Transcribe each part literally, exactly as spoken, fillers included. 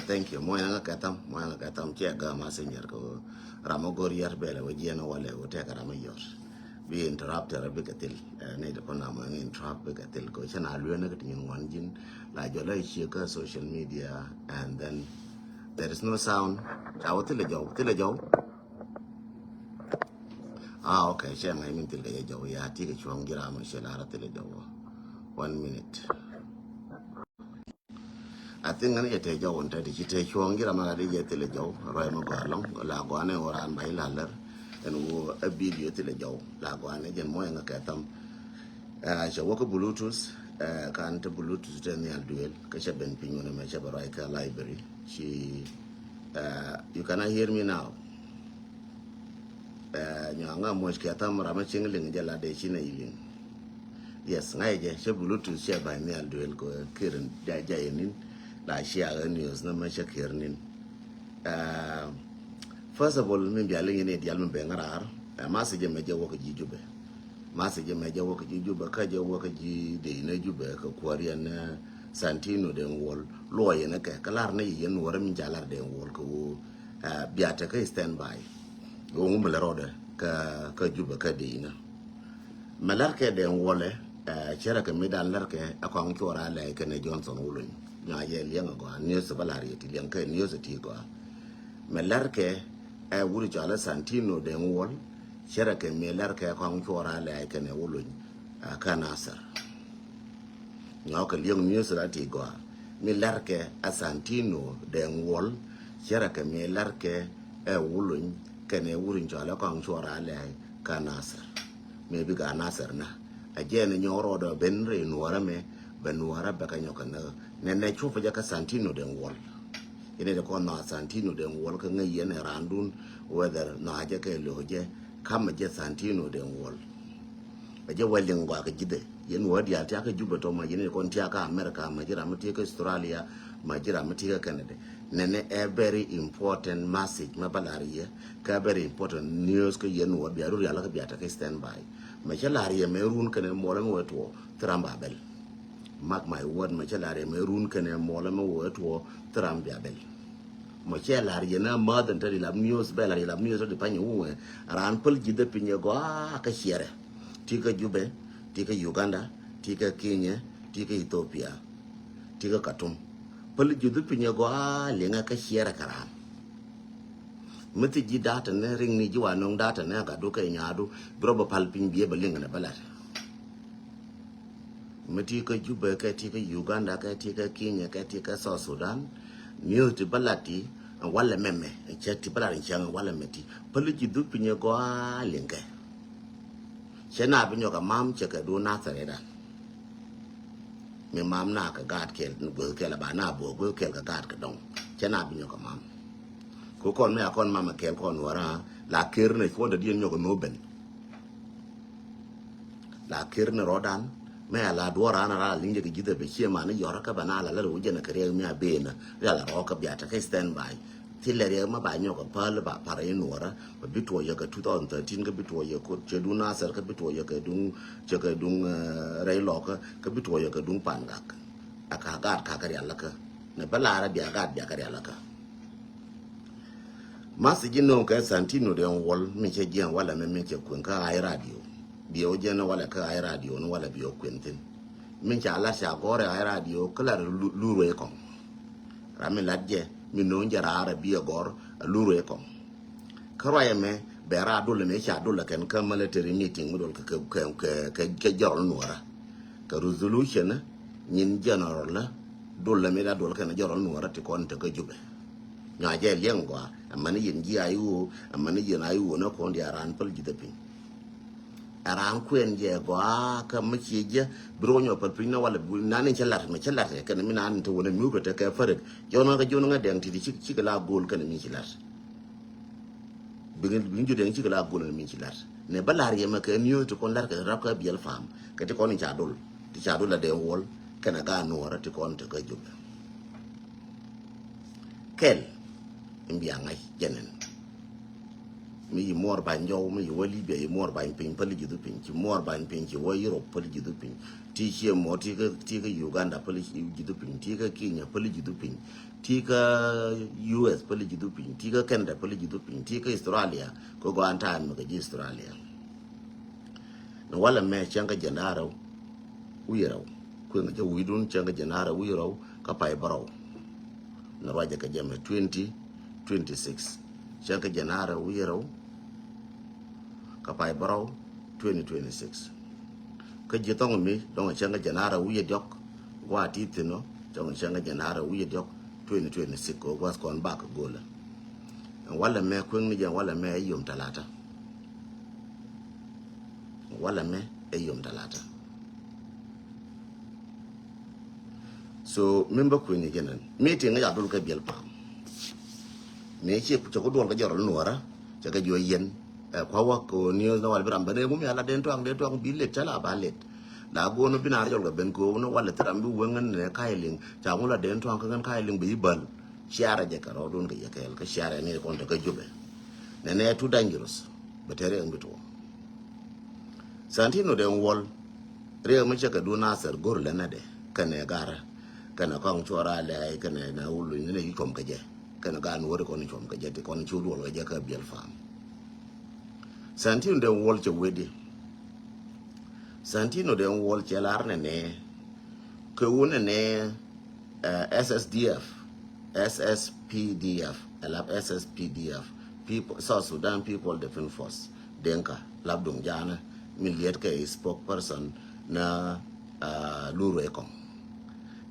Thank you. Moc ɛŋa kɛ tham, moc ɛŋa kɛ tham, ciɛ gam a senior kɛ ɣöö ram a go̱r yɛr bɛl ɛ wä jiɛn ɛ walɛ wä tɛk ram a yɔr. Bi interrupter bikɛ thil, eh, ni di kɔn ram a interrupt bikɛ thil kɛ ɣöö cɛ na lueer ni kɛ ti nyin ŋuan ji̱n la jɔl a ciek kä social media and then there is no sound. Ca wä thilɛ jɔw, thilɛ jɔw. Ah, okay, cɛ ŋa̱c min thil kɛ jɛ jɔw ya ti kɛ cuɔ̱ŋ ji̱ ram a cɛ lar a thilɛ jɔw. One minute. I think ŋän yɛ tɛ jɔw wun tɛ ti ci tɛ cuɔ̱ŋ ji̱ ram a la di jɛ thilɛ jɔw. Ruac mi gɔaa lɔŋ la gɔaa ni wä raan ba i̱ la lär. Ɛn wä a video thilɛ jɔw la gɔaa ni jɛn mɔ ɛŋa kɛ tham. Ah, cɛ wä kä Bluetooth, eh, kan te Bluetooth te nhial duel kä cɛ ben piny wun mɛ cɛ bɛ ruac kä library. Ci, eh, you cannot hear me now. Eh, nyɔaŋ a muɔc kɛ tham ram a cieŋ liŋ jɛ la dee ci na yi liŋ. Yes, ŋa̱c jɛ cɛ Bluetooth cɛ ba̱ny nhial duel kɛ kirin jay jay nin la cia ɣä news na ma cɛ kir nin. Eh, first of all, min bia liŋ ni dial min ben rar. Eh, message mɛ jɛ wä kɛ ji̱ Jubɛ. Message mɛ jɛ wä kɛ ji̱ Jubɛ kä jɛ wä kɛ ji̱ dee na Jubɛ kɛ kuäär yɛn, eh, Santino Deng Wol luɔyɛ ni kɛ kä lar ni yɛ yɛn wä ram min ca lar Deng Wol kɛ wä, eh, bia te kä standby. Ɣöö ŋu mi lɛ rɔɔdɛ kä, kä Jubɛ kä dee na. Mɛ lärkɛ Deng Wol ɛ, eh, cɛ rɛ kɛ mi dan lärkɛ ɛ kɔaŋ cuɔr a lɛy kɛnɛ Johnson Wulony. Nyɔa jɛ liɛŋ a gɔaa news bä lar yɛ ti liɛŋ kɛ news ti gɔaa. Mɛ lärkɛ ɛ wuri cɔal ɛ Santino Deng Wol, cɛ rɛ kɛ mi lärkɛ ɛ kɔaŋ cuɔr a lɛy kɛnɛ Wulony, eh, kä Nasir. Nyɔk kɛ liɛŋ news la ti gɔaa. Mi lärkɛ ɛ Santino Deng Wol, cɛ rɛ kɛ mi lärkɛ ɛ Wulony kɛnɛ wuri cɔal ɛ kɔaŋ cuɔr a lɛy kä Nasir. Mëë bikɛ a Nasir na. A jɛn nyɔk rɔɔdɛ ben rɛy nuɔrä mɛ, bɛ nuɔrä bɛ kɛ nyɔk kɛ näk. Nɛ nɛ cuɔpä jɛ kä Santino Deng Wol. Yɛn ɛ kɔn nɔ Santino Deng Wol kä ŋäc yɛn ɛ randun, whether nɔ a jɛ kɛ lo̱k jɛ, kamɛ jɛ Santino Deng Wol. Ɛ jɛ wä liŋ gɔaa kɛ ji̱thɛ. Yɛn wä diaal tiakä Jubɛ tɔ ma yɛn ɛ kɔn tiakä America, ma ji̱ ram mi tiakä Australia, ma ji̱ ram mi tiakä Canada. Nɛnɛ ɛ very important message ma bä lar yɛ. Kä very important news kä yɛn wä bia ru rial kä bia te kä standby. Mɛ cɛ lar yɛ mɛ run kɛnɛ muɔlɛ mɛ wä tuɔ thram ba bɛl. Mark my word, mɛ cɛ lar yɛ mɛ run kɛnɛ muɔlɛ mɛ wä tuɔ thram bia bɛl. Mɛ cɛ lar yɛ na math ɛn te ri lap news bɛ lar yɛ lap news te di pany wä wɛ ran päl ji̱thɛ piny yɛ gɔaa kä ciɛrɛ. Ti kä Jubɛ, ti kä Uganda, ti kä Kenya, ti kä Ethiopia, ti kä Khartoum. Päl ji̱thɛ piny yɛ gɔaa liŋɛ kä ciɛrɛ kä ran. Mi thi ji̱ data ni riŋ ni ji̱ wa nöŋ data ni a gatdu kɛ nyaadu bi rɔ bä pal piny biɛ bä liŋ ni bä lat. Mi ti kä Jubɛ kɛ ti kä Uganda kɛ ti kä Kenya kɛ ti kä South Sudan. News ti bä lat ti walɛ mɛmɛ cɛ ti bä lat in cɛŋ walɛ mɛ ti päli ji̱ dhuk piny ɛ gɔaa liŋ kɛ. Cɛ na bi nyɔk a mam cɛ kɛ du Nasir idan. Mi mam na kɛ gaat kɛl ni gueth kɛl a ba na buɔ gueth kɛl kɛ gaat kɛ dɔŋ. Cɛ na bi nyɔk a mam. Ku kɔn mi a kɔn mam a kɛl kɔn wara la ker ni cuɔn da diɛn nyɔk a no ben. La ker ni rɔdan mi a la duɔra na ra la liŋ jɛ kɛ ji̱th a bɛ cie man ni yɔra kä ba na la la ru jɛ na kɛ riɛk mi a ben na ria la rɔ kä bia ta kɛ standby. Thilɛ riɛk ma ba nyɔk a päl ba par in nuɔra ba bi tuɔ yɛ kɛ two thousand thirteen kä bi tuɔ yɛ kot cɛ duŋ Nasir kä bi tuɔ yɛ kɛ duŋ cɛ kɛ duŋ, eh, rɛy lɔkä kä bi tuɔ yɛ kɛ duŋ pan gak. A ka gat ka kɛ rial lä kä ni bä lar a bia gat bia kɛ rial lä kä. Message inɔ kɛ Santino Deng Wol mi cɛ jiɛn walɛ mi mi cɛ kuɛn kä Ai Radio. Biɛ wä jiɛn walɛ kä Ai Radio ni walɛ biɛ wä kuɛn thin. Mi ca lat ca gɔrɛ Ai Radio kä lat lu, lu ruɛ kɔŋ. Ram mi lat jɛ mi no̱o̱ŋ jɛ raar a biɛ gɔr a lu ruɛ kɔŋ. Kä ruac ɛmɛ bɛ raar dol ɛmɛ ca dol ɛ kɛn kä military meeting mi dol kɛ, kɛ, kɛ, kɛ, kɛ jɔrɔl nuɔrä. Kɛ resolution nyin general la dol ɛmɛ da dol kɛn jɔrɔl nuɔrä ti kɔn te kä Jubɛ. Nyɔa jɛ liɛŋ gɔaa ɛmɛni yɛn ji̱ I O, ɛmɛni yɛn I O ni kɔn di a raan päl ji̱th ɛ piny. Ɛ raan kuɛn jɛ gɔaa kä mi cie jɛ bi ro̱o̱ nyɔ päl piny ni walɛ bi nani cɛ lat mi cɛ lat kɛn mi nani te wunɛ mi wukɛ te kɛ färik. Jɔn ŋa kɛ jɔn ŋa dɛŋ ti di cik cik la go̱o̱l kɛn mi ci lat. Biŋ biŋ ju dɛŋ cik la go̱o̱l kɛn mi ci lat. Nɛ bä lar yɛ mɛ kɛ niööth ti kɔn lat kɛ rap kɛ biɛl pam kɛ ti kɔn in ca dol ti ca dol la dɛŋ wuɔl kɛn a gaat nuɔɔrä ti kɔn te kä Jubɛ. Kɛl in bia ŋa̱c jɛnɛn. Mi yi muɔr bany jɔw, mi yi wä Libya, yi muɔr bany piny, päli ji̱ dhu piny. Ci muɔr bany piny, ci wä Europe, päli ji̱ dhu piny. Ti cie mɔ, ti kä, ti kä Uganda, päli ji̱ dhu piny. Ti kä Kenya, päli ji̱ dhu piny. Ti kä U S, päli ji̱ dhu piny. Ti kä Canada, päli ji̱ dhu piny. Ti kä Australia, kä gɔaa ɛn time mi kɛ ji̱ Australia. Ni walɛ mɛ cäŋ kä jiɛn da̱ŋ rɛw wi̱i̱ rɛw. Kueŋ jɛ wi̱i̱dun cäŋ kä jiɛn da̱ŋ rɛw wi̱i̱ rɛw kä pay bärɔw. Ni ruacɛ kɛ jɛ mɛ twenty twenty six. Cäŋ kä jiɛn da̱ŋ rɛw wi̱i̱ rɛw kä pay bärɔw twenty twenty six. Kä ji̱ thɔŋ mi dɔŋ cäŋ kä jiɛn da̱ŋ rɛw wi̱i̱ diɔ̱k. Gua̱a̱ ti thi̱n ɔ dɔŋ cäŋ kä jiɛn da̱ŋ rɛw wi̱i̱ diɔ̱k twenty twenty six kɛ gua̱a̱th kɔn bak kɛ go̱lä. Ɛn walɛ mɛ kueŋ ni jɛ ɛn walɛ mɛ ɛ yom talata. Walɛ mɛ ɛ yom talata. So min bä kui̱ni jɛ nɛn meeting ɛ ca dul kɛ biɛl pam. Mëë ciɛ cɛ ku duɔl kɛ jɔrɔl nuɔrä cɛ kɛ juɔ yɛn. Ɛ kua wä kɛ ɣöö niööth na wal bi ram ben rɛɛ mumi ala den tuaŋ den tuaŋ bi let cä la ba let. La go̱o̱n bi naar jɔl kɛ ben kɛ ɣöö ni wal thil ram bi weŋ ŋän nɛ ka̱c liŋ ca ŋu la den tuaŋ kä ŋän ka̱c liŋ bi bäl. Ciarɛ jɛ kɛ rɔɔdun kɛ yɛ kɛɛl kä ciarɛ ni kɔn te kä Jubɛ. Nɛnɛ too dangerous. Bɛ te riɛk mi tuɔɔk. Santino den wuɔl. Riɛk mi cɛ kɛ dun Nasir go̱r lɛ nɛ dɛ kɛnɛ garä kɛnɛ kɔŋ cuɔra lɛ kɛnɛ na wul ni ne yi cuɔm kɛ jɛ kɛnɛ gan wori kɔn cuɔm kɛ jɛ ti kɔn cu duɔl kɛ jɛ kɛ biɛl fam. Santino den wuɔl cɛ wedi. Santino den wuɔl cɛ lar nɛ nɛ kɛ wun nɛ nɛ, eh, S S D F, S S P D F, ɛ lap S S P D F, People, South Sudan People Defense Force, Denka, lap duŋ jaanä, mi liet kɛ spokesperson na, ah, Lur Ekɔŋ.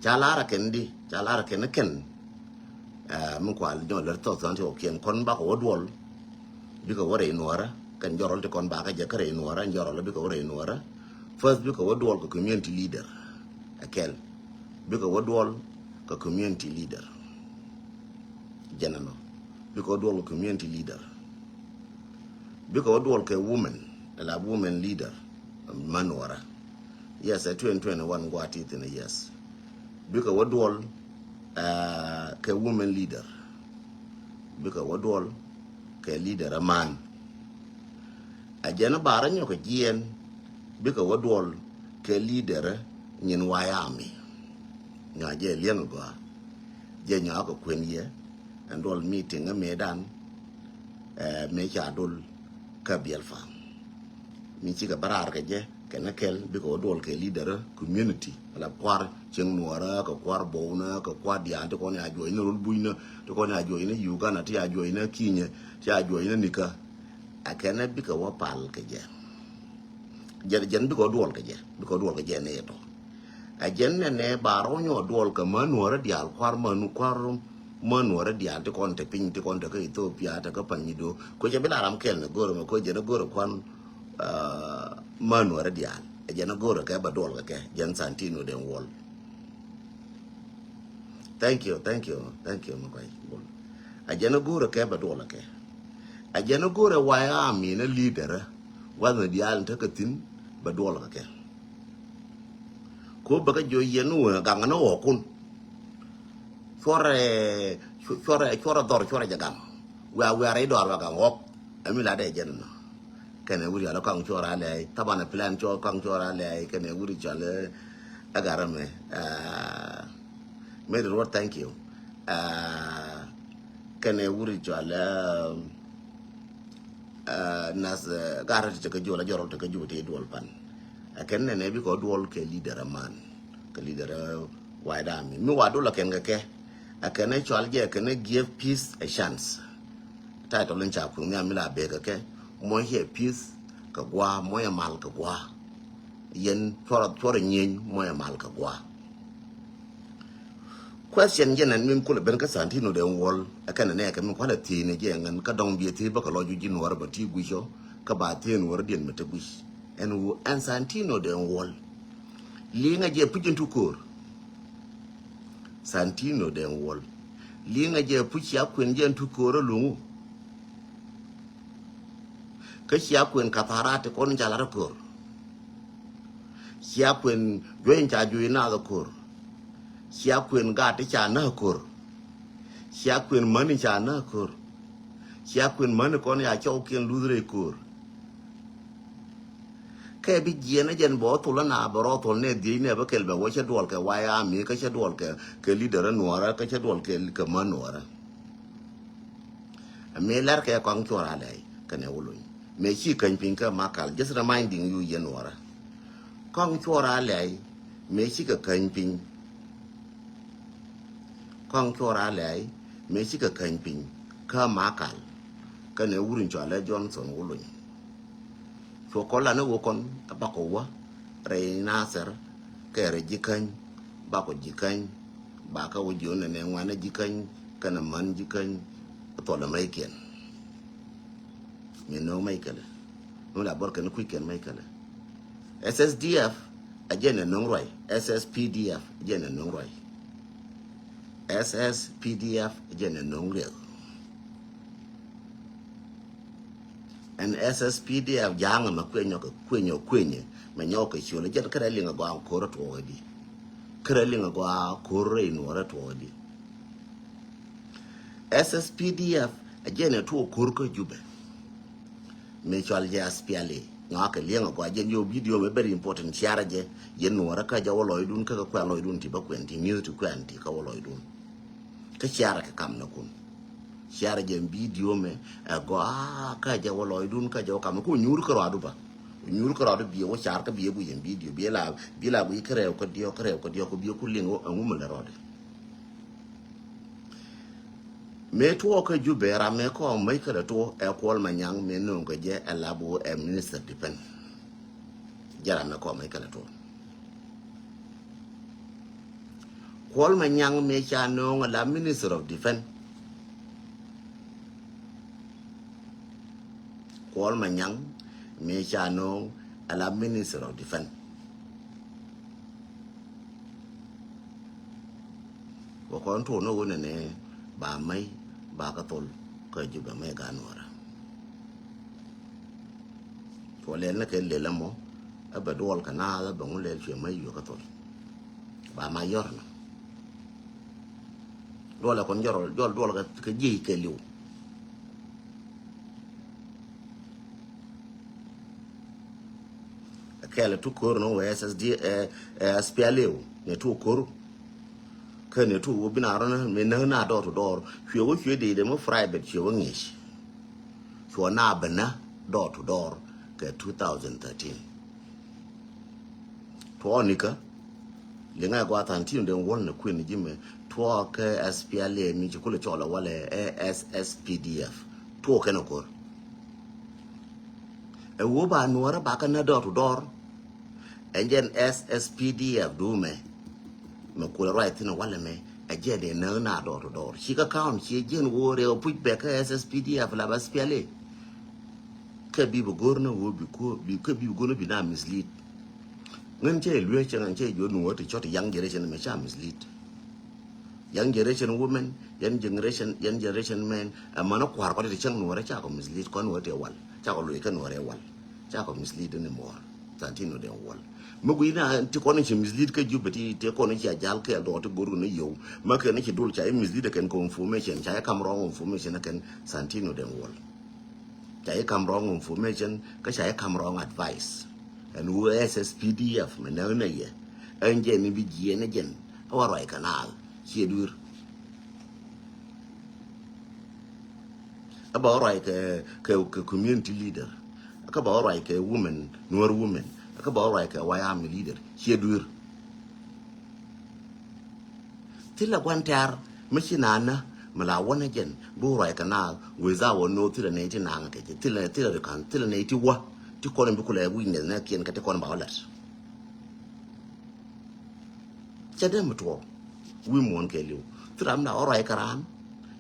Ca lar a kɛn di, ca lar a kɛn kɛn, ah, mi kual nyɔ lär thɔth thɔn ti kɔ kiɛn kɔn bakɔ wä duɔl, bikɛ wä rɛy nuɔrä, kɛn jɔrɔl ti kɔn bakɛ jɛ kä rɛy nuɔrä, jɔrɔl bikɛ wä rɛy nuɔrä. First bikɛ wä duɔl kɛ community leader. Ɛ kɛl. Bikɛ wä duɔl kɛ community leader. Jɛn ɛnɔ. Bikɛ wä duɔl kɛ community leader. Bikɛ wä duɔl kɛ women. Ɛ la women leader. Män nuɔrä. Yes, ɛ twenty twenty-one gua̱a̱ ti thi̱n, yes. Bikɛ wä duɔl, ah, kɛ women leader. Bikɛ wä duɔl kɛ leader ɛ man. A jɛn a bar a nyɔk a jiɛn bikɛ wä duɔl kɛ leader nyin White Army. Ŋa jɛ liɛŋ a gɔaa. Jɛ nyɔk a kɛ kuɛn yɛ ɛn duɔl meeting a mëëdan, eh, mëë ca dul kä biɛl fam. Mi cikɛ bä raar kɛ jɛ kɛn a kɛl bikɛ wä duɔl kɛ leader community. Ala kuar cieŋ nuɔrä kɛ kuar bowna kɛ kuar diaal ti kɔn ya juɔcnä rol bucnä ti kɔn ya juɔcnä Uganda ti ya juɔcnä Kinyɛ ti ya juɔcnä nikä. A kɛn a bikɛ wä pal kɛ jɛ. Jɛn, jɛn bikɛ wä duɔl kɛ jɛ, bikɛ wä duɔl kɛ jɛ ni tɔ. A jɛn nɛnɛ ba rɔ nyɔ duɔl kɛ män nuɔrä diaal kuar män, kuar män nuɔrä diaal ti kɔn te piny ti kɔn te kä Ethiopia te kä Panyido. Ko jɛ bi la ram kɛl ni go̱rɛ mɛ ko jɛn a go̱rɛ kuan, ah, män nuɔrä diaal. A jɛn a go̱rɛ kɛ ba duɔl kɛ kɛ jɛn Santino den wuɔl. Thank you, thank you, thank you, Makwai. A jɛn a go̱rɛ kɛ bɛ duɔl kɛ. A jɛn a go̱rɛ White Army ni leader. Wath ni diaal ni tekɛ thi̱n bɛ duɔl kɛ kɛ. Ko bɛ kɛ jiɔ yɛn ni wee gaŋ ni ɣɔkun. Cuɔrɛ, cuɔrɛ, cuɔrɛ dhɔr, cuɔrɛ jɛ gaŋ. Wia, wia rɛy dɔar bɛ gaŋ ɣɔk. Ɛmi la dee jɛn nɔ. Kɛnɛ wuri ala kaŋ cuɔr a lɛy. Taban a plan cuɔr kaŋ cuɔr a lɛy. Kɛnɛ wuri cuɔl a garɛ mɛ. Ah, made it work, thank you. Ah, kɛnɛ wuri cuɔl, ah, ah, nas, ah, garɛ ti kä juɔl a jɔrɔl ti kä juɔl ti duɔl pan. A kɛn nɛ nɛ bikɛ duɔl kɛ leader a man. Kɛ leader a White Army. Mi wa dul a kɛn kɛ kɛ. A kɛn a cuɔl jɛ a kɛn a give peace a chance. Title in ca kui̱ nhiam mi la bekɛ kɛ muɔ̱c yɛ peace kɛ gua̱a̱, muɔ̱c yɛ mal kɛ gua̱a̱. Yɛn cuɔrɛ, cuɔrɛ nyieny muɔ̱c yɛ mal kɛ gua̱a̱. Question jɛn ɛn min kulɛ ben kä Santino den wuɔl ɛ kɛn ɛ nɛɛkɛ min kualɛ thiecni jɛ ŋän kä dɔŋ biɛ thiec bä kɛ lɔc wi̱c ji̱ nuɔrä bä ti gui̱c ɔ kä ba thiec nuɔrä diɛn mi te gui̱c. Ɛn wu ɛn Santino den wuɔl. Liŋɛ jɛ puc in tu ko̱o̱r. Santino den wuɔl. Liŋɛ jɛ puc cia kuën jɛ in tu ko̱o̱r ɛ luŋu. Kä cia kuën kathara ti kɔn in ca lat ɛ ko̱o̱r. Cia kuën juɔc in ca juɔc in naath ɛ ko̱o̱r. Cia kuën gaat ti ca näk ɛ ko̱o̱r. Cia kuën män in ca näk ɛ ko̱o̱r. Cia kuën mäni kɔn ya cɔwkiɛn luth rɛy ko̱o̱r. Kɛ bi jiɛn ɛ jɛn bɛ wä thol ɛna bɛ rɔ thol nɛ dhiec nɛ bä kɛl bɛ wä cä duɔl kɛ White Army kä cä duɔl kɛ, kɛ leader ɛ nuɔrä kä cä duɔl kɛ, kɛ män nuɔrä. Ɛ mëë lɛr kɛ Kɔaŋ Cuɔr Alɛy kɛnɛ Wuluny mëë ci käny piny kä Makal, just reminding you yɛn nuɔrä. Kɔaŋ Cuɔr Alɛy mëë cikɛ käny piny. Kɔaŋ Cuɔr Alɛy mëë cikɛ käny piny kä Makal kɛnɛ Wuluny cɔalɛ Johnson Wuluny. Cuɔ kɔn lanɛ wä kɔn ɛ bakɔ wä rɛy Nathɛr kɛ rɛy ji̱ käny, bakɔ ji̱ käny, bakä wä jiɔn nɛ nɛ ŋuanɛ ji̱ käny kɛnɛ män ji̱ käny. Thuɔlɛ mɛykiɛn. Mi no̱o̱ŋ mɛy kɛlɛ. No̱o̱ŋ la bɔr kɛn kui̱ kɛn mɛy kɛlɛ. S S D F a jɛn ɛ no̱o̱ŋ ruac. S S P D F a jɛn ɛ no̱o̱ŋ ruac. S S P D F a jɛn ɛ no̱o̱ŋ riɛk. Ɛn S S P D F ja̱a̱ŋ ɛmɛ kuenyɔ kɛ kuenyɔ kuenyɛ mɛ nyɔk kɛ ciöl jɛn kärɛ liŋ agɔaa ko̱r ɛ tuɔɔk ɛ di. Kärɛ liŋ agɔaa ko̱r rɛy nuɔɔr ɛ tuɔɔk ɛ di. S S P D F a jɛn ɛ tuɔɔk ko̱r kä Jubɛ. Mëë cɔal jɛ S P L A ŋa̱ kɛ liŋ agɔaa jɛn yɛ video mɛ very important ciarɛ jɛ. Yɛn nuɔɔrɛ kä jɛ wä lɔcdun kä kɛ kuɛn lɔcdun ti bä kuɛn ti mi̱th ti kuɛn ti kä wä lɔcdun. Kä ciarɛ kɛ kam nɛ kun. Ciarɛ jɛ video mɛ ɛ gɔaa kä jɛ wä lɔcdun kä jɛ wä kam nɛ kun nyuur kä rɔadu ba. Nyuur kä rɔadu biɛ wä car kä biɛ guic ɛn video biɛ la, biɛ la guic kä rɛw kä diɔk kä rɛw kä diɔk kä biɛ ku liŋ wä ɛŋu mɛ lɛ rɔɔdɛ. Mëë tuɔɔk kä Jubɛ ram mëë kɔɔŋ mäc kä lɛ tuɔɔk ɛ Kuɔl Manyaŋ mëë no̱o̱ŋ kɛ jɛ ɛ lap wä ɛ Minister Defense. Jɛ ram mëë kɔɔŋ mäc kä lɛ tuɔɔk. Kuɔl Manyaŋ mëë ca no̱o̱ŋ ɛ lap Minister of Defense. Kuɔl Manyaŋ mëë ca no̱o̱ŋ ɛ lap Minister of Defense. Wä kɔn tuɔɔk ni wä nɛnɛ ba mäc ba kä thol kä Jubɛ mäc gan wärä. Tuɔ lɛl ni kɛ lɛl ɛmɔ ɛ bɛ duɔl kɛ naath ɛ bɛ ŋu lɛl cuɛ mäc yuɛ kä thol. Ba ma yɔr ni duɔl ɛ kɔn jɔl duɔl kɛ jiec kɛ liw. Kɛɛl ɛ tuk ko̱r ni wee S S D, eh, eh, S P L A ni tuk ko̱r. Kä ni tuk wä bi na rɔ ni mi näk na door to door. Cuɛ wä cuɛ dee dee mi private cuɛ wä ŋi̱i̱c. Cuɛ na bɛ na door to door kɛ two thousand thirteen. Tuɔɔk nikä liŋɛ gɔaa than tin den wäl ni kuën ji̱ mɛ tuɔɔk kɛ S P L A mi ci kulɛ cɔl ɛ walɛ ɛ S S P D F. Tuɔɔk kɛn ɛ ko̱r. Ɛ wä ba nuɔrä ba kä na door to door. Ɛn jɛn S S P D F du mɛ mɛ kulɛ ruac thin ɛ walɛ mɛ ɛ jɛn ɛ näk na door to door. Ci kä kaun ci jɛn wä rɛw puc bɛ kä S S P D F la ba S P L A. Kɛ bi bɛ go̱r ni wä bi ko bi kɛ bi bɛ go̱r ni bi na mislead. Ŋän cɛ luee cɛ ŋän cɛ juɔt ni wä ti cɔt young generation mɛ ca mislead. Young generation women, young generation, young generation men, ɛ män kua̱r kɔn ti cäŋ nuɔrɛ ca kɔ mislead kɔn wä ti wal ca kɔ luee kɛ nuɔrɛ wal ca kɔ mislead ni muɔr. Than ti nuɔrɛ wal mi gui na ti kɔn ci mislead kɛ Jubɛ ti ti kɔn ci a jal kɛ dɔɔ ti go̱r ni yow ma kɛn ci dul ca i mislead kɛn kɛ information ca i kam wrong information kɛn. Than ti nuɔrɛ wal. Ca i kam wrong information kä ca i kam wrong advice. Ɛn wu S S P D F mɛ näk nɛ yɛ ɛn jɛn i̱ bi jiɛn ɛ jɛn ɛ wa ruac kɛ naath. Ciɛ duer. Ɛ ba wa ruac kɛ kɛ kɛ community leader. Kä ba wa ruac kɛ women, nuɔr women. Kä ba wa ruac kɛ White Army leader. Ciɛ duer. Thilɛ gua̱n tɛ̈r mi ci naan nä mi la wä nä jɛn bi wä ruac kɛ naath without wä no̱o̱ thilɛ nɛy ti naaŋ kɛ jɛ thilɛ thilɛ ri ka̱n thilɛ nɛy ti wä ti kɔn bi kulɛ wi̱c nɛth nɛ kiɛn kä ti kɔn ba wä la̱t. Cɛ dee mi tuɔɔk wi̱i̱ muɔ̱ɔ̱n kɛ li̱w thilɛ am da wä ruac kɛ raan.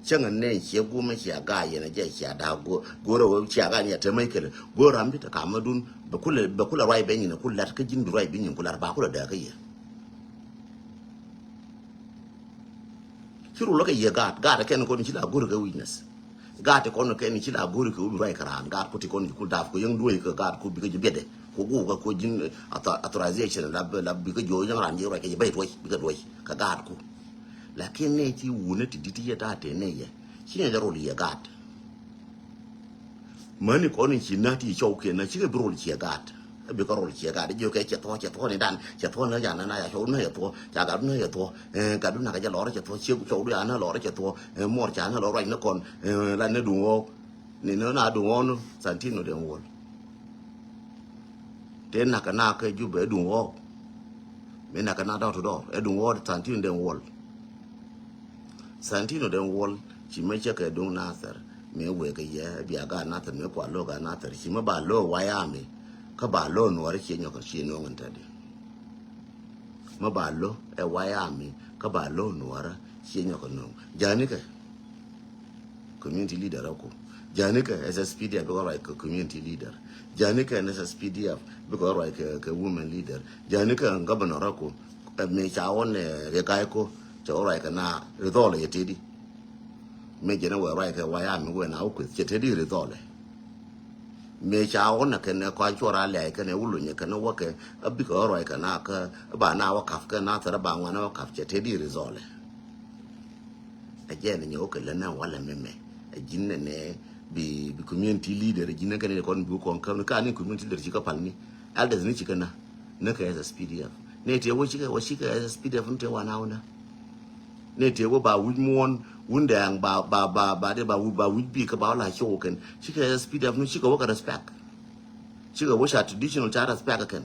Cäŋ ɛ nɛy ciɛ gumɛ cia ga̱a̱c yɛn ɛ jɛ cia da̱a̱k go̱o̱r ɛ wee cia ga̱a̱c ni ɛ te mäc kɛlɛ go̱o̱r ram bi te kamä dun bɛ kulɛ bɛ kulɛ ruac bɛ nyin ɛ kul la̱t kä ji̱n bi ruac bi nyin kul la̱t ba kulɛ dääk kä yɛ. Ci rulä kɛ yiëë gaat gaat kɛn kɔn ci la go̱ri kɛ witness. Gaat ti kɔn kɛn ci la go̱ri kɛ wä bi ruac kɛ raan gaat ku ti kɔn ci kul dap kɛ yäŋ duɔ̱c kɛ gaat ku bikɛ ji̱ biɛtdɛ ku guuk kɛ ku ji̱n authorization la bikɛ jiɔ yäŋ raan ji̱ ruac kɛ ji̱ bɛc ruac bikɛ duɔ̱c kɛ gaat ku. Lakin nɛ ci wunä ti di̱t yɛ da̱a̱ tëë nɛ yɛ ci nɛ jɛ rul yiëë gaat. Mäni kɔn in ci nä ti cɔw kiɛn nä cikɛ bi rol ciɛ gaat. Ɛ bikɛ rol ciɛ gaat jiök kɛ cɛ thuɔ cɛ thuɔ ni dan cɛ thuɔ nä ca nä na ca cɔw nä cɛ thuɔ ca gat nä cɛ thuɔ. Gat du nä kɛ jɛ lɔr cɛ thuɔ ciɛ cɔw du ca nä lɔr cɛ thuɔ. Muɔr ca nä lɔr ruac ni kɔn la ni duŋ ɣɔɔk. Ni ni na duŋ ɣɔɔk ni Santino den wuɔl. Tëë nakä na kä Jubɛ ɛ duŋ ɣɔɔk. Mi nakä na dɔr to dɔr ɛ duŋ ɣɔɔk Santino den wuɔl. Santino den wuɔl ci mɛ cɛ kɛ duŋ Nathɛr mi wëë kɛ yɛ bia gaat Nathɛr mi kua lo̱o̱ gaat Nathɛr ci mɛ ba lo̱o̱ wayami. Kä ba lo̱o̱ nuɔrä ciɛ nyɔk ciɛ nuɔŋ in tɛdi. Mɛ ba lo̱o̱ ɛ wayami kä ba lo̱o̱ nuɔrä ciɛ nyɔk nuɔŋ janikɛ. Community leader aku. Janikɛ S S P D F bikɛ ruac kɛ community leader. Janikɛ N S S P D F bikɛ ruac kɛ, kɛ women leader. Janikɛ governor aku. Ɛ mi ca wä nɛ riɛk ga̱a̱c ko cɛ wä ruac kɛ na ri dhɔl yɛ teti. Mi jɛn wä ruac kɛ wayami wä na wä kueth cɛ teti ri dhɔl. Mi ca wä nɛ kɛn kɔn cuɔr a lɛc kɛn wä luny kɛn wä kɛ a bikɛ wä ruac kɛ na kä ba na wä kap kɛ na thɛr ba ŋuan wä kap cɛ teti ri dhɔl. A jɛn nyɛ wä kɛ lä na wä lɛ mɛmɛ. A ji̱n nɛ nɛ bi, bi community leader a ji̱n nɛ kɛn kɔn bi kɔn käm ni ka ni community leader ci kä pal ni. Elders ni ci kä na. Ni kɛ S S P D F. Ni tëë wä ci kɛ, wä ci kɛ S S P D F ni tëë wä na wä na. Ni tëë wä ba wi̱c muɔ̱n wundɛɛŋ ba, ba, ba, ba de ba wi̱c, ba wi̱c bi kä ba wä la ciow kɛn. Ci kɛ S S P D F ni ci kɛ wä kɛ respect. Cikɛ wä ca traditional ca respect kɛn.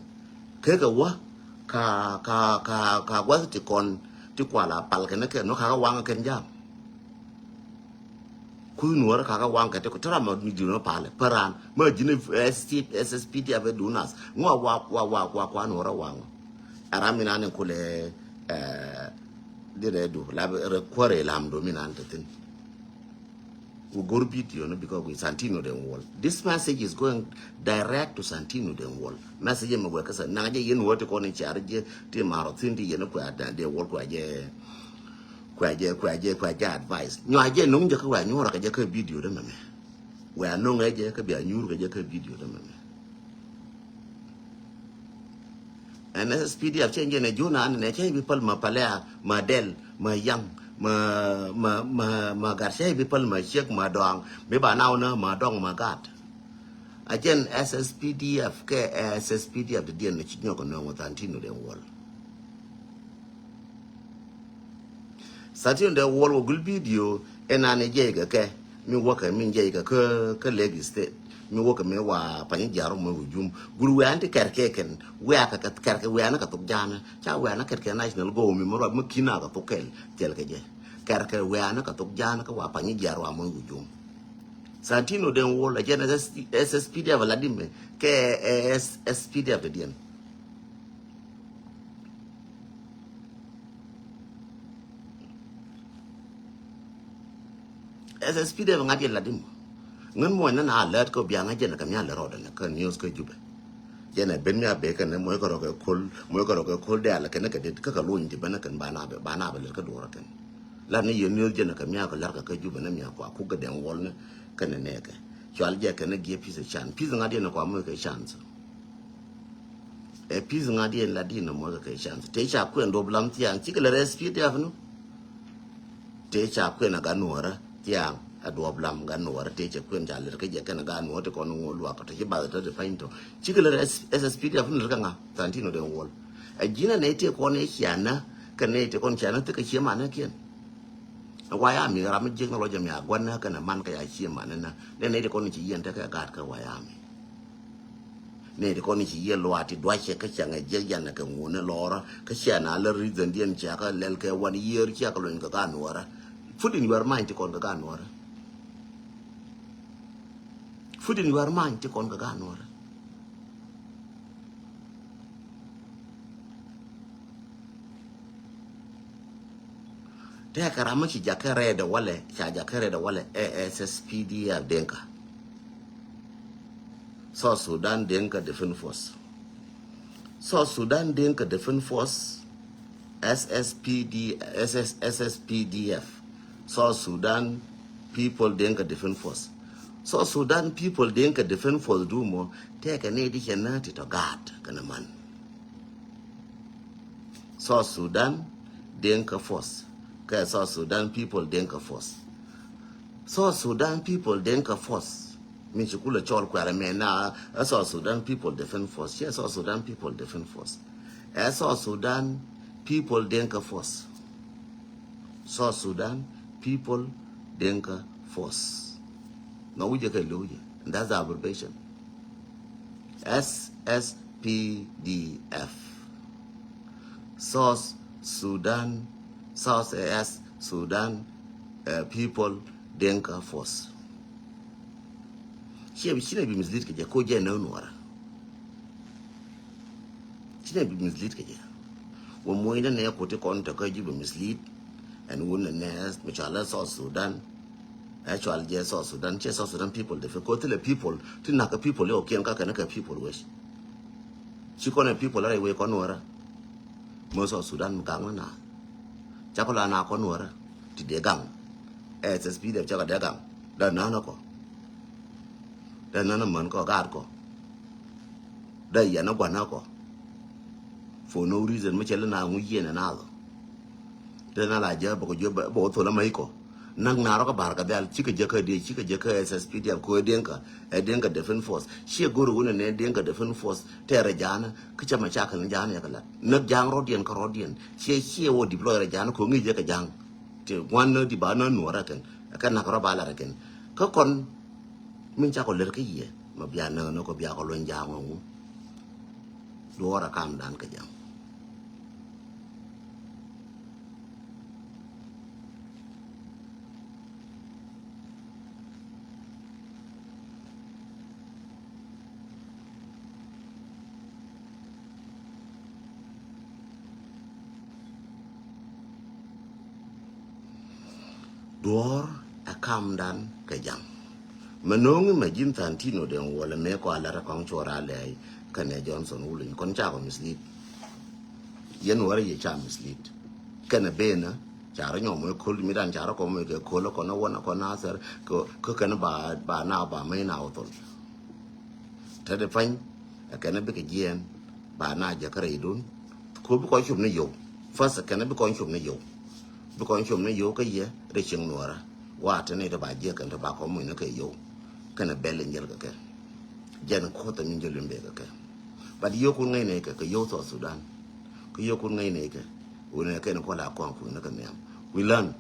Kekɛ wä ka, ka, ka, ka gua̱th ti kɔn ti kual a pal kɛn kɛn nɔ kakä waŋ kɛn jam. Kui̱ nuɔrä kakä waŋ kɛ ti kɔ tara ma mi ji̱n nɔ palɛ päran ma ji̱n S S P D F ɛ dunas ŋua wa, wa, wa, wa, kua nuɔrä waŋ. Ara mi nan in kulɛ, eh, di rɛ du la rɛ kuɔrɛ lam do mi nan te thin. Wi go̱r video ni because wi Santino den wuɔl. This message is going direct to Santino den wuɔl. Message mi wek kä sa naŋ jɛ yen wä ti kɔn in car jɛ ti marɔ thin ti yen kuɛ den wuɔl kuɛ jɛ, kuɛ jɛ, kuɛ jɛ, kuɛ jɛ advice. Nyua jɛ nuŋ jɛ kä wɛ nyuɔrɔ kɛ jɛ kä video de mɛmɛ. Wɛ nuŋ ɛ jɛ kä bia nyuur kɛ jɛ kä video de mɛmɛ. Ɛn S S P D F cɛ jɛn ɛ jona ni nɛ cɛ bi päl ma palɛa ma dɛl ma yaŋ ma, ma, ma, ma gat cɛ bi päl ma ciek ma dɔaŋ mi ba naw na ma dɔŋ ma gat. A jɛn S S P D F kɛ S S P D F di diɛn ni ci nyɔk nɔŋ than ti nu den wuɔl. Santino den wuɔl wä gul video ɛn an jɛy kɛ kɛ mi wäkɛ mi jɛy kɛ kä, kä Lake State mi wäkɛ mi wa pany jiar mɔ wä jum gur wɛ an ti kɛr kɛ kɛn wɛ a kɛ kɛr kɛ wɛ an kɛ thok jana ca wɛ an kɛr kɛ national go mi mɔ rɔ mi kina kɛ thok kɛl thil kɛ jɛ kɛr kɛ wɛ an kɛ thok jana kɛ wa pany jiar wa mɔ wä jum. Santino den wuɔl a jɛn S S P D F la dimɛ kɛ S S P D F de diɛn. S S P D F ŋa̱t yɛ lat imɔ. Ŋän muɔ̱ny nä na alert kä biaŋä jɛn kɛ mi alɛ rɔɔdɛ nä kä news kä Jubɛ. Jɛn ɛ ben mi a bekɛ nä muɔ̱y kɛ rɔ kɛ ko̱l muɔ̱y kɛ rɔ kɛ ko̱l dɛ alɛ kɛn kɛ det kä kɛ lony ti ben kɛn ba na bɛ ba na bɛ lɛt kä duɔrɔ kɛn. Lat ni yɛ news jɛn kɛ mi a kɛ lar kɛ kä Jubɛ nä mi a kua kuk kɛ dɛŋ wuɔl nä kɛn nɛ nɛ kɛ cual jɛ kɛn giɛ piece a chance piece ŋa̱t yɛn kua muɔ̱y kɛ chance. Ɛ piece ŋa̱t yɛn la din nɔmɔ kɛ kɛ chance. Tëë ca kuɛn duɔp lam thiaŋ cikɛ lɛ rɛ S P D F nu. Tëë ca kuɛn a gan nuɔrä thiaŋ a duɔp lam gan nuɔrä tëë ca kuɛn ca lɛr kä jɛ kɛn a gan nuɔrä ti kɔn ŋuɔ luak tɔ ci bath tɔ ti pany tɔ. Cikɛ lɛ rɛ S S P D F nu lɛr kä ŋa than ti nɔ den wuɔl. Ɛ ji̱n a nɛy tëë kɔn ɛ cianä kɛ nɛy tëë kɔn cianä thikɛ cie manä kiɛn. Ɛ wayami ram mi jiek ni lɔcɛ mi a gua̱n ni kɛn ɛ man kɛ ya cie man ni na ni nɛy ti kɔn ci yien tekɛ gaat kɛ wayami. Nɛy ti kɔn ci yien luaat ti duacɛ kä cɛŋ ɛ jiek yan kɛ ŋun ni lɔrä kä cia na lä reason diɛn cia kä lɛl kɛ wan year cia kɛ lony kɛ gaat nuɔrä. Put in your mind ti kɔn kɛ gaat nuɔrä. Put in your mind ti kɔn kɛ gaat nuɔrä. Tɛkɛ ram mi ci jakä rɛɛdɛ walɛ ca jakä rɛɛdɛ walɛ ɛ S S P D F Denka. South Sudan Denka Defense Force. South Sudan Denka Defense Force. S S P D, S S, S S P D F. South Sudan People Denka Defense Force. South Sudan People Denka Defense Force du mɔ tɛkɛ ni di cɛ na ti tɔ gaat kɛnɛ man. South Sudan Denka Force kɛ South Sudan People Denka Force. South Sudan People Denka Force. Min ci kulɛ cɔl kuɛrɛ mɛ na ɛ South Sudan People Defense Force. Ciɛ South Sudan People Defense Force. Ɛ South Sudan People Dinka Force. South Sudan People Dinka Force. Nɔ wi̱cɛ kɛ lo̱wjɛ. And that's the abbreviation. S S P D F. South Sudan, South S Sudan uh, People Dinka Force. Ciɛ bi, cinɛ bi mislead kɛ jɛ ko jɛ nɛ nuɔra. Cinɛ bi mislead kɛ jɛ. Wä muɔy nɛ nɛ kuti kɔn tɛ kä ji̱ bi mislead. Ɛn wun nɛ nɛ mi cɔal South Sudan. Ɛ cɔal jɛ South Sudan, ciɛ South Sudan People Defense. Ko thilɛ people ti nak kä people yɛ ɔ kiɛn ka kɛn kɛ people wec. Ci kɔn ɛ people rɛy wec kɔn nuɔra. Mɛ South Sudan mi gaŋ na. Ca kɔ la na kɔn nuɔra. Ti dee gaŋ. Ɛ S S P D F ca kɔ dee gaŋ. Da nana kɔ. Da nana män kɔ gaat kɔ. Da yɛn a guana kɔ. For no reason mi cɛ lɛ na ŋu yɛn a na thɔ. Te na la jɛ bä kɔ jɛ bä kɔ thol a ma ikɔ. Nak na rɔ kä bar kä dhɛl cikɛ jɛ kä dee cikɛ jɛ kä S S P D F kɔ Dinka ɛ Dinka Defense Force. Ciɛ go̱r wun ɛ nɛ Dinka Defense Force tɛrɛ ja̱a̱n kä cɛ ma cakɛ ni ja̱a̱n yɛ kɛ lat. Nak ja̱a̱n rɔ̱diɛn kä rɔ̱diɛn. Ciɛ ciɛ wä deploy rɛ ja̱a̱n kɔ ŋi̱i̱c jɛ kɛ ja̱a̱n. Ti ŋuan nä di ba nä nuɔrɛ kɛn kɛ nak rɔ ba lat kɛn. Kä kɔn min cakɔ lɛr kä yɛ ma bia nä nä kɔ bia kɔ luny ja̱a̱n ŋuŋ. Duɔɔr a kam dan kɛ ja̱a̱n. Duɔ̱ɔ̱r ɛ kamdan kɛ ja̱ŋ. Mɛ no̱o̱ŋi mɛ ji̱n Thantino den wuɔlɛ mëë kɔ a lät ɛ kɔŋ cuɔr a lɛɛy kɛnɛ Johnson Wuliny kɔn cakɔ mislead. Yɛn wärä yɛ ca mislead. Kɛnɛ benä ca rɔ nyɔm wee ko̱l mi dan ca rɔ kɔm wee kɛ ko̱l ɛ kɔn ɛ wän ɛ kɔn a thɛr kɛ kɛn ba ba na ba mɛy na wä thol. Te de pany ɛ kɛn bikɛ jiɛɛn ba na jɛ kä rɛydun. Ko bi kɔn cop ni yow. First ɛ kɛn bi kɔn cop ni yow. Bi kɔn cop ni yow kä yɛ rɛ cieŋ nuɔrä. Wa te ni te ba jiɛ kɛn te ba kɔn muc ni kɛ yow. Kɛn bɛl in jɛl kɛ kɛ jɛn koth ni jɛ luin bɛ kɛ kɛ. But yow kun ŋäc ni kɛ kɛ yow South Sudan. Kɛ yow kun ŋäc ni kɛ wun ɛ kɛn kɔn la kɔn kun ni kɛ nhiam. We learn.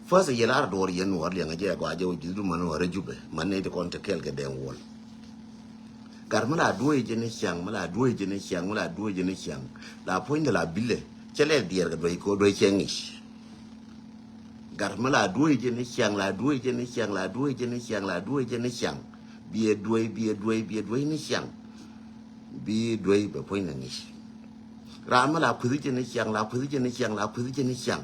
First yɛ lar duɔr yɛn nuɔr liɛŋ jɛ gɔaa jɛ wä ji̱ du man wä rɛ Jubɛ man ni ti kɔn te kɛl kɛ dɛŋ wuɔl. Gat mi la duɔ̱ɔ̱c jɛ ni ciaŋ mi la duɔ̱ɔ̱c jɛ ni ciaŋ mi la duɔ̱ɔ̱c jɛ ni ciaŋ. La puɔ̱ny de la bilɛ cɛ lɛ diɛɛr kɛ duɔ̱c kɛ duɔ̱c cɛ ŋic. Gat mi la duɔ̱ɔ̱c jɛ ni ciaŋ la duɔ̱ɔ̱c jɛ ni ciaŋ la duɔ̱ɔ̱c jɛ ni ciaŋ la duɔ̱ɔ̱c jɛ ni ciaŋ. Biɛ duɔ̱ɔ̱c biɛ duɔ̱ɔ̱c biɛ duɔ̱ɔ̱c ni ciaŋ. Bi duɔ̱ɔ̱c bɛ puɔ̱ny de ŋic. Raan mi la kui̱th jɛ ni ciaŋ la kui̱th jɛ ni ciaŋ la kui̱th jɛ ni ciaŋ.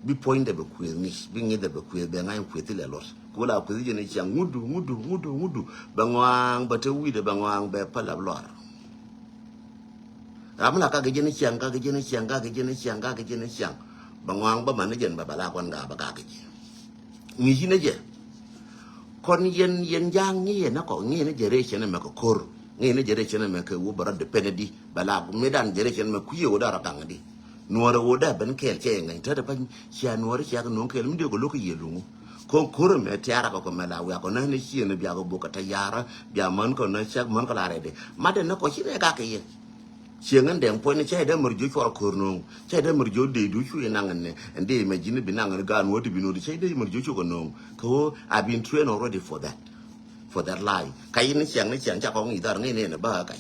Bi puɔ̱nydɛ bɛ kuëëth ŋic bi ŋi̱thɛ bɛ kuëëth bɛ ŋa̱ny kuëëth thilɛ luɔt. Ku la kui̱th jɛ ni ciaŋ ŋudu ŋudu ŋudu ŋudu. Bɛ ŋɔaaŋ bɛ te wi̱i̱dɛ bɛ ŋɔaaŋ bɛ päl ap lɔr. Ram mi la kakɛ jɛ ni ciaŋ kakɛ jɛ ni ciaŋ kakɛ jɛ ni ciaŋ kakɛ jɛ ni ciaŋ. Bɛ ŋɔaaŋ bä man ni jɛn bɛ bɛ la kɔn gaa bɛ kakɛ jɛ. Ŋi̱ci ni jɛ. Kɔn yɛn yɛn ja̱a̱ŋ ŋi̱i̱ yɛn ni kɔ ŋi̱i̱ ni jɛ rɛy cɛn ɛmɛ kɛ ko̱r. Ŋi̱i̱ ni jɛ rɛy cɛn ɛmɛ kɛ wä bɛ rɔ depend di bɛ la mi dan jɛ rɛy cɛn ɛmɛ kui̱ yɛ wä dan rɔ gaŋ di. Nuɔrɛ wä dee ben kɛɛl cɛ yɛ ŋäny te te pany cia nuɔrɛ cia kɛ nuɔ̱ŋ kɛɛl mi dee kɛ lo̱k kɛ yɛ luŋu. Ko̱ŋ ko̱r ɛmɛ tiara kɛ kɔ mɛ la wiakɔ nä ni ciɛ ni biakɔ bok kɛ te yarä bia män kɔ nä cak män kɔ la rɛy di. Mat dee ni kɔ ci nɛ gak kɛ yɛ. Cieŋ in dɛŋ puɔ̱ny ni cɛ dee mär jiö cuɔr ko̱r no̱o̱ŋ cɛ dee mär jiö dee du cu inaŋ in ni in dee mɛ ji̱n bi naŋ in gaan wä ti bi no̱o̱ŋ cɛ dee mär jiö cu kɛ no̱o̱ŋ. Kɛ ɣöö I've been trained already for that, for that lie. Ka yin ni ciaŋ ni ciaŋ ca kɔŋ idhar ŋäc ni in bä kac.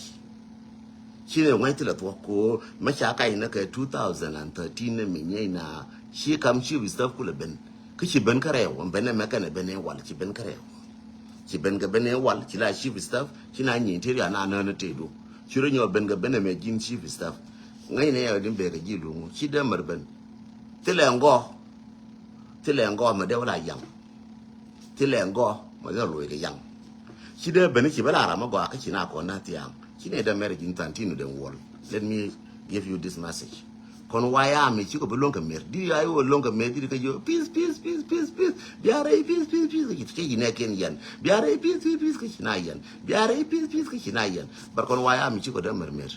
Ci ni ŋa̱c thilɛ thuɔ̱k kɛ ɣöö mɛ ca kac ni kɛ two thousand and thirteen ni mi nyɛy na ci kam chief staff kulɛ ben. Kä ci ben kä rɛw ɛn ben ɛmɛ kɛnɛ ben ɛ wal ci ben kä rɛw. Ci ben kɛ ben ɛ wal ci la chief staff ci na nyi interior na nään ɛ tëëdu. Ci rɔ nyɔk ben kɛ ben ɛmɛ ji̱n chief staff. Ŋäcnɛ ɛ din bekɛ ji̱ luŋu ci dee mär ben. Thilɛ ŋgɔ. Thilɛ ŋgɔ mɛ dee wä la yaŋ. Thilɛ ŋgɔ mɛ dee loc kɛ yaŋ. Ci dee ben ci bä la ram ɛ gɔaa kä ci na kɔn na thiaŋ. Ci nɛ dee mɛr ji̱n Thantino den wuɔl. Let me give you this message. Kɔn wayami cikɔ bi luɔ̱ŋ kɛ mer di ayi wä luɔ̱ŋ kɛ mer di kä jiö peace peace peace peace peace. Biarɛ peace peace peace kä ci nɛ ken yɛn biarɛ peace peace peace kä ci na yɛn biarɛ peace peace kä ci na yɛn. But kɔn wayami cikɔ dee mer mer.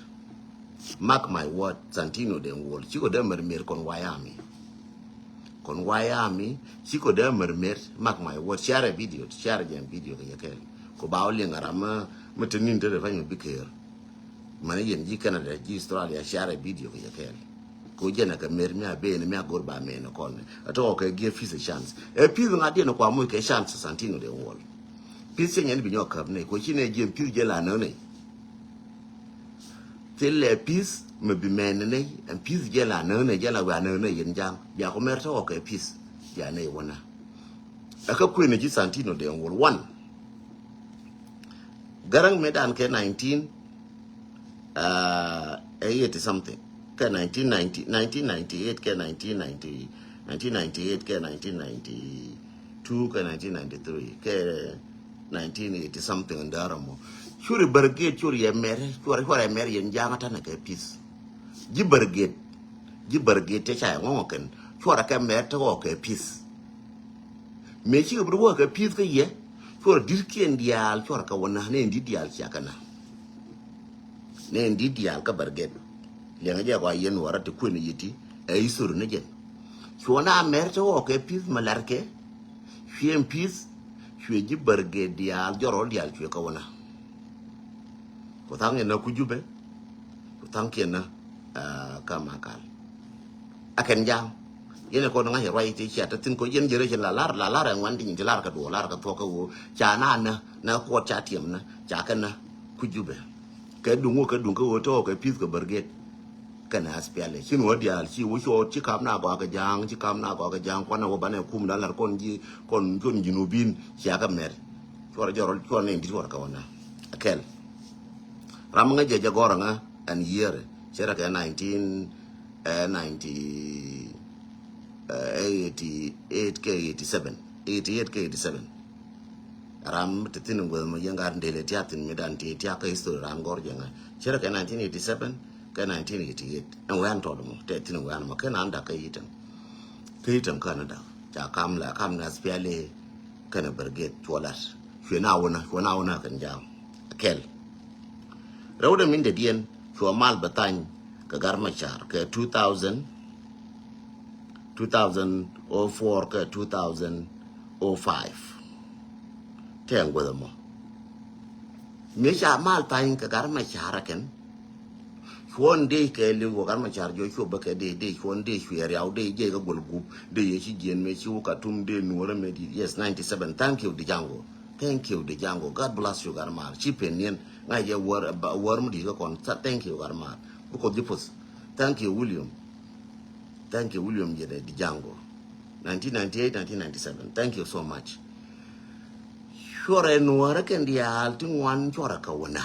Mark my word Thantino den wuɔl cikɔ dee mer mer kɔn wayami. Kɔn wayami cikɔ dee mer mer mark my word share a video share jɛn video kɛ yɛ kɛl. Ku ba wä liŋ a ram mi te ni̱n te rɛ pany mi bi ker. Mani yɛn ji̱ Canada, ji̱ Australia, share video kɛ jɛ kɛɛl. Ku jɛn a kɛ mer mi a ben mi a go̱r ba men kɔn. A tɔk kɛ give peace a chance. Ɛ peace ŋa diɛn kua moc kɛ chance Santino de wall. Peace cɛ nyɛn bi nyɔk käp ni ku ci nɛ jiɛn peace jɛ la nä ni. Thil lɛ peace mi bi mɛn ni, ɛn peace jɛ la nä ni, jɛ la wɛ a nä ni yɛn jaŋ. Bia ku mɛr tɔk kɛ peace. Bia ni wä na. Ɛ kä kuën ji̱ Santino de wall. One. Garaŋ mëëdan kɛ nineteen, uh, eighty something. Kɛ nineteen ninety, nineteen ninety-eight, kɛ nineteen ninety, nineteen ninety-eight, kɛ nineteen ninety-two, kɛ nineteen ninety-three, kɛ nineteen eighty something in dara mo. Curi brigade, curi yɛ mɛr, curi, curi yɛ mɛr yɛn jaŋa tanɛ kɛ peace. Ji̱ brigade, ji̱ brigade te ca yɛ ŋɔŋɔ kɛn, curi kɛ mɛr te ɣɔ kɛ peace. Mëë cikɛ bi wä kɛ pi̱th kä yɛ, cuɔr di̱tkiɛn diaal, cuɔr kɛ wä na, nɛ in di̱t diaal cia kɛ na. Nɛ in di̱t diaal kä bärgɛt. Liɛŋɛ jɛ kɔa yɛn wä rat ti kuën yiti, ɛ history ni jɛn. Cuɔ na mɛr ti wä kɛ pi̱th ma la̱rkɛ, cuɛ in pi̱th, cuɛ ji̱ bärgɛt diaal, jɔrɔl diaal cuɛ kɛ wä na. Ku tha̱a̱ŋ yɛn na ku Jubɛ, ku tha̱a̱ŋ kiɛn na, ah, ka Makal. A kɛn ja̱a̱ŋ. Yɛn ɛ kɔn ŋa̱c ɛ ruac ti cia te thi̱n kɔ yɛn generation la lar, la lar ɛ ŋuan ti nyin ti lar kɛ duɔɔ, lar kɛ thuɔk kɛ ɣöö ca na nä, na kuɔt ca tiɛm nä, ca kɛ nä ku Jubɛ. Kɛ duŋ wä kɛ duŋ kɛ ɣöö tɔɔ kɛ pi̱th kɛ bärgɛt. Kɛn SPLA ci nuɔ̱ɔ̱r diaal ci wä cuɔɔt ci kam na gɔaa kɛ ja̱a̱ŋ, ci kam na gɔaa kɛ ja̱a̱ŋ, kuanɛ wä banɛ kum dan lar kɔn ji̱, kɔn, kɔn Junubin cia kɛ mɛr. Cuɔr jɔrɔ cuɔr ni in di̱t cuɔr kɛ wä na. A kɛl. Ram ŋäc jɛ jɛ gɔr ŋä ɛn yiëër cɛ rɛ kɛ nineteen, eh, ninety, eh, eighty eight kɛ eighty seven, eighty eight kɛ eighty seven. Ram ti thin gueth mɔ yɛn gat ndel ɛ tiak thin mi dan ti tiak kä history ran gɔr jɛ ŋä cɛ rɛ kɛ nineteen eighty seven kɛ nineteen eighty eight. Ɛn wɛn tɔt mɔ tɛ thin wɛn mɔ kɛ nan dak kä yitem. Kä yitem kä na dak ca kam la kam na SPLA kɛnɛ brigade cuɔ lat. Cuɛ na wä na, cuɛ na wä na kɛn ja̱a̱ŋ. A kɛl. Rɛwdɛ min dɛdiɛn cuɔ mal bɛ thany kɛ Gat Macar kɛ two thousand, two thousand oh four kɛ two thousand oh five. Tɛɛŋ guäth ɛmɔ. Mi ca mal thany kɛ Gat Macar ɛ kɛn. Cuɔn dee kɛ liw wä Gat Macar jɔ cuɔ bä kɛ dee, dee cuɔn dee cuɛ riaw dee jɛ kɛ guɔl gup dee yɛ ci jiɛn mɛ ci wä Katum dee nuɔrɛ mɛ di. Yes, ninety seven. Thank you, Dijango. Thank you, Dijango. God bless you, Gat Mar. Ci pen niɛn ŋa̱c jɛ wär, wär mi di kɛ kɔn. Tha-, thank you, Gat Mar. Bi Kuoth ji̱ puth. Thank you, William. Thank you, William jɛ dee Dijango. Nineteen ninety eight, nineteen ninety seven. Thank you so much. Cuɔrɛ nuɔrɛ kɛn diaal ti ŋuan cuɔrɛ kɛ wä na.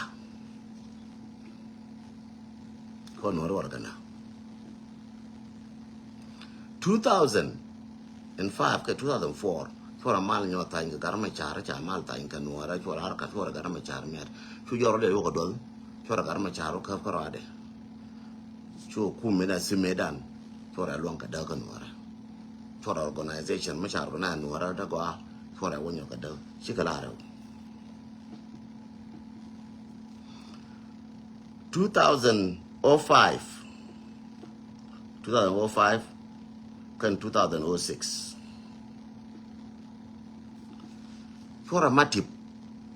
Kɔ nuɔrɛ wä kɛ na. Two thousand and five kɛ two thousand four cuɔrɛ mal nyɔ thany kɛ Gat Macar, ca mal thany kɛ nuɔrɛ cuɔrɛ ar kat cuɔrɛ Gat Macar miat. Cu jɔrɔ dee wä kɛ duɔth cuɔrɛ Gat Macar wä käp kä rɔadɛ. Cu kum mi na si medan cuɔrɛ luɔŋ kɛ däk kä nuɔrɛ. Cuɔrɛ organization mi ca organize nuɔrɛ däk gɔaa cuɔrɛ wä nyɔ kɛ däk cikɛ la rɛw. Two thousand oh five, two thousand oh five kɛn two thousand oh six. Cuɔrɛ Matip,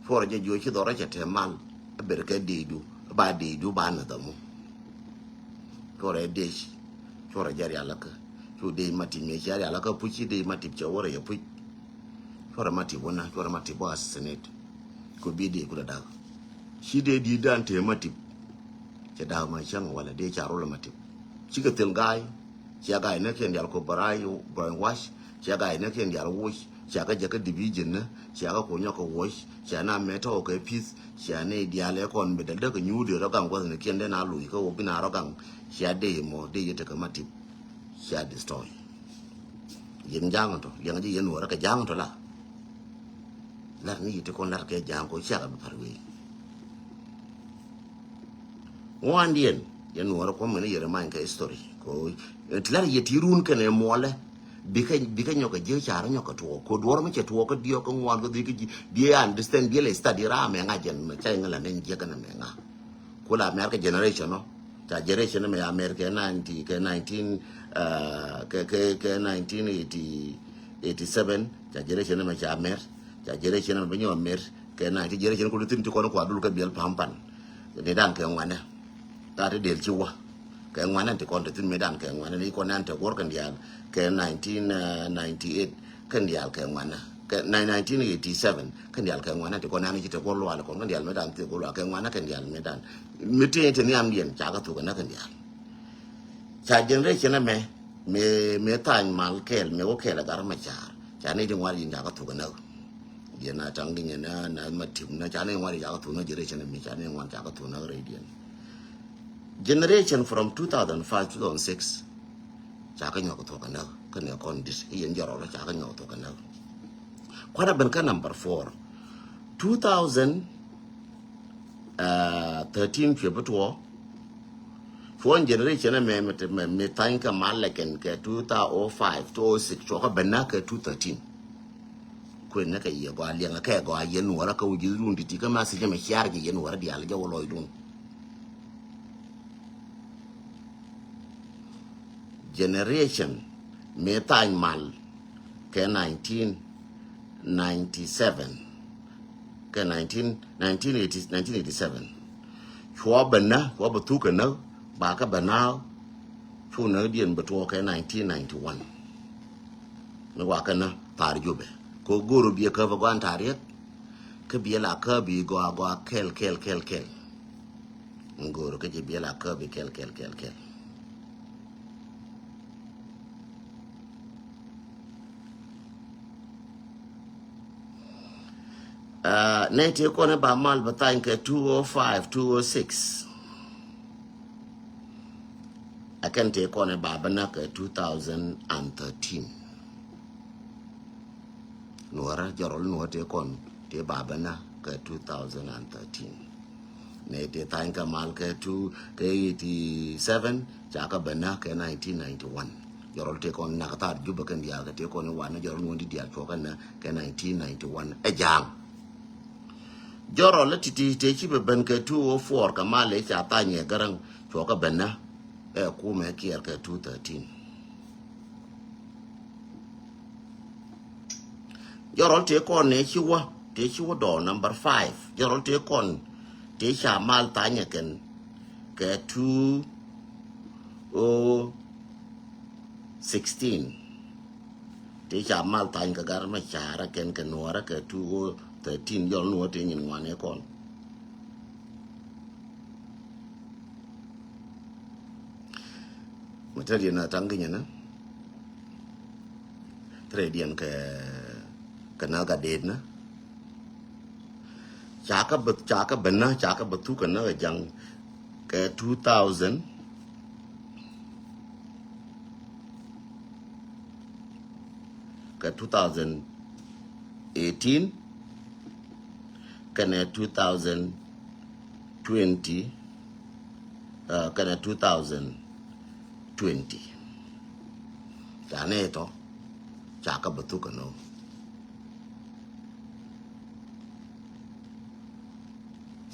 cuɔrɛ jɛ jiɔ ci dhɔrɛ cɛ te mal. A ber kɛ dee du, ba dee du ba na dhamu. Cuɔrɛ dee, cuɔrɛ jɛ rial lä kä. Cu dee Matip mi cɛ rial lä kä puc ci dee Matip cɛ wä rɛ yɛ puc. Cuɔrɛ Matip wä na, cuɔrɛ Matip wä assassinate. Ku bi dee ku da dak. Ci dee di dan te Matip. Cɛ dak ma cäŋ wala dee ca rol Matip. Cikɛ thil ga̱a̱y. Cia ga̱a̱y näkiɛn dial ku bä ray brainwash. Cia ga̱a̱y näkiɛn dial woc. Cia kä jäkä division nä. Cia kä ku nyɔk kä woc. Cia na mɛ tɔk kɛ peace. Cia ni dial ɛ kɔn bi däl däk nyuudi rɔ gaŋ gua̱th ni kiɛn dee na luc kä wä bi na rɔ gaŋ. Cia dee mɔ dee yɛ tekɛ Matip. Cia destroy. Yɛn ja̱a̱ŋ tɔ liɛŋ ji̱ yɛn wä rɛ kɛ ja̱a̱ŋ tɔ la. Lat ni yiti kɔn lat kɛ ja̱a̱ŋ kɔ ciak a bi par wee. Ŋuandiɛn yɛn nuɔrɛ kuɔm mɛn yɛrɛ many kɛ history kɔ. Ti lat yɛ ti run kɛn ɛ muɔlɛ. Bikɛ, bikɛ nyɔkɛ jiɛ car nyɔkɛ tuɔɔk kɔ duɔr mi cɛ tuɔɔk kɛ diɔk kɛ ŋuan kɛ dhik kɛ jiɛ. Biɛ understand biɛ lɛ study ram mɛ ŋa jɛn mɛ ca iŋɛ la nɛn jiɛ kɛn mɛ ŋa. Kula America generation ɔ. Ca generation mɛ ya America ninety kɛ nineteen, uh, kɛ, kɛ, kɛ nineteen eighty, eighty seven. Ca generation mɛ ca mer. Ca generation mɛ bi nyɔ mer. Kɛ nineteen, jiɛn rɛy cɛn kɔn ti thi̱n ti kɔn kua dul kɛ biɛl pa̱a̱m pan. Ni dan kɛ ŋuanɛ. Taa ti del ci wä. Kɛ ŋuanɛ ti kɔn ti thi̱n mi dan kɛ ŋuanɛ ni kɔn nan te guɔr kɛn diaal. Kɛ nineteen ninety eight kɛn diaal kɛ ŋuanɛ. Kɛ nineteen eighty seven kɛn diaal kɛ ŋuanɛ ti kɔn nan ci te guɔr lual kɔn kɛn diaal mi dan te guɔr lual kɛ ŋuanɛ kɛn diaal mi dan. Mi ti te nhiamdiɛn ca kɛ thuk kɛn diaal. Ca generation ɛmɛ mi, mi thany mal kɛɛl mi wä kɛɛl ɛ gar ma car ca ni di ŋuar yin ca kɛ thuk kɛn. Diɛn a taŋ di nyɛ na na ma tim na ca ni ŋuar yin ca kɛ thuk na generation mi ca ni ŋuar ca kɛ thuk na rɛy diɛn. Generation from two thousand five, two thousand six ca kɛ nyɔk thuk kɛn. Kɛn yɛ kɔn dit yɛn jɔrɔ la ca kɛ nyɔk thuk kɛn. Kuat a ben kä number four. Two thousand thirteen cuɛ bi tuɔ. Cuɔn generation ɛmɛ mi thany kɛ mal lɛkɛn kɛ two thousand five, two thousand six cuɔ kɛ ben na kɛ two thirteen. Kuën nɛ kɛ yɛ gɔaa liɛŋɛ kɛ gɔaa yɛn nuɔrä kɛ wi̱c ji̱ run ti̱ti̱ kä ma thiec ɛmɛ ciar ji̱ yɛn nuɔrä diaal jɛ wä lɔcdun. Generation mi thany mal kɛ nineteen ninety seven kɛ nineteen, nineteen eighty, nineteen eighty seven. Cuɔ bɛ nä cuɔ bɛ thuk kɛ näk ba kɛ bɛ nä. Cu näk diɛn bɛ tuɔɔk kɛ nineteen ninety one. Mi wa kɛ nä thar jubɛ kɛ go̱o̱r biɛ kä bɛ guan thar riɛk. Kä biɛ la kä bi gɔaa gɔaa kɛl kɛl kɛl kɛl. Ŋ go̱o̱r kä jɛ biɛ la kä bi kɛl kɛl kɛl kɛl. Nɛ ti kɔn ba mal bɛ thany kɛ two oh five, two oh six. Ɛ kɛn ti kɔn ba bɛ na kɛ two thousand and thirteen. Nuɔrä jɔrɔl nuɔrä ti kɔn ti ba bɛ na kɛ two thousand and thirteen. Nɛ ti thany kɛ mal kɛ two kɛ eighty seven ca kɛ bɛ na kɛ nineteen ninety one. Jɔrɔl ti kɔn nak thar jubɛ kɛn diaal kɛ ti kɔn iwan jɔrɔl nuɔrä ti diaal cuɔ kɛ na kɛ nineteen ninety one ɛ ja̱a̱ŋ. Jɔrɔl ti ti ti ci bɛ ben kɛ two oh four kɛ mal i̱ ca thany ɛ gäräŋ cuɔ kɛ bɛ na ɛ kumɛ kiɛɛr kɛ two thirteen. Jɔrɔl tëë kɔn ni ci wä tëë ci wä dɔɔ number five. Jɔrɔl tëë kɔn tëë ca mal thanyɛ kɛn kɛ two oh sixteen. Tëë ca mal thany kɛ gar mɛ carä kɛn kɛ nuɔrä kɛ two oh thirteen jɔrɔl nuɔrä tëë nyin ŋuan ëë kɔn. Mɛ te diɛn a taŋ ginyɛ ni te diɛn kɛ kɛ na ka det ni. Ca kɛ bɛ ca kɛ bɛ na ca kɛ bɛ thuk kɛ na kɛ jaŋ kɛ two thousand kɛ two thousand eighteen kɛnɛ two thousand twenty kɛnɛ two thousand twenty. Ca nɛ tɔ ca kɛ bɛ thuk kɛ nɔ.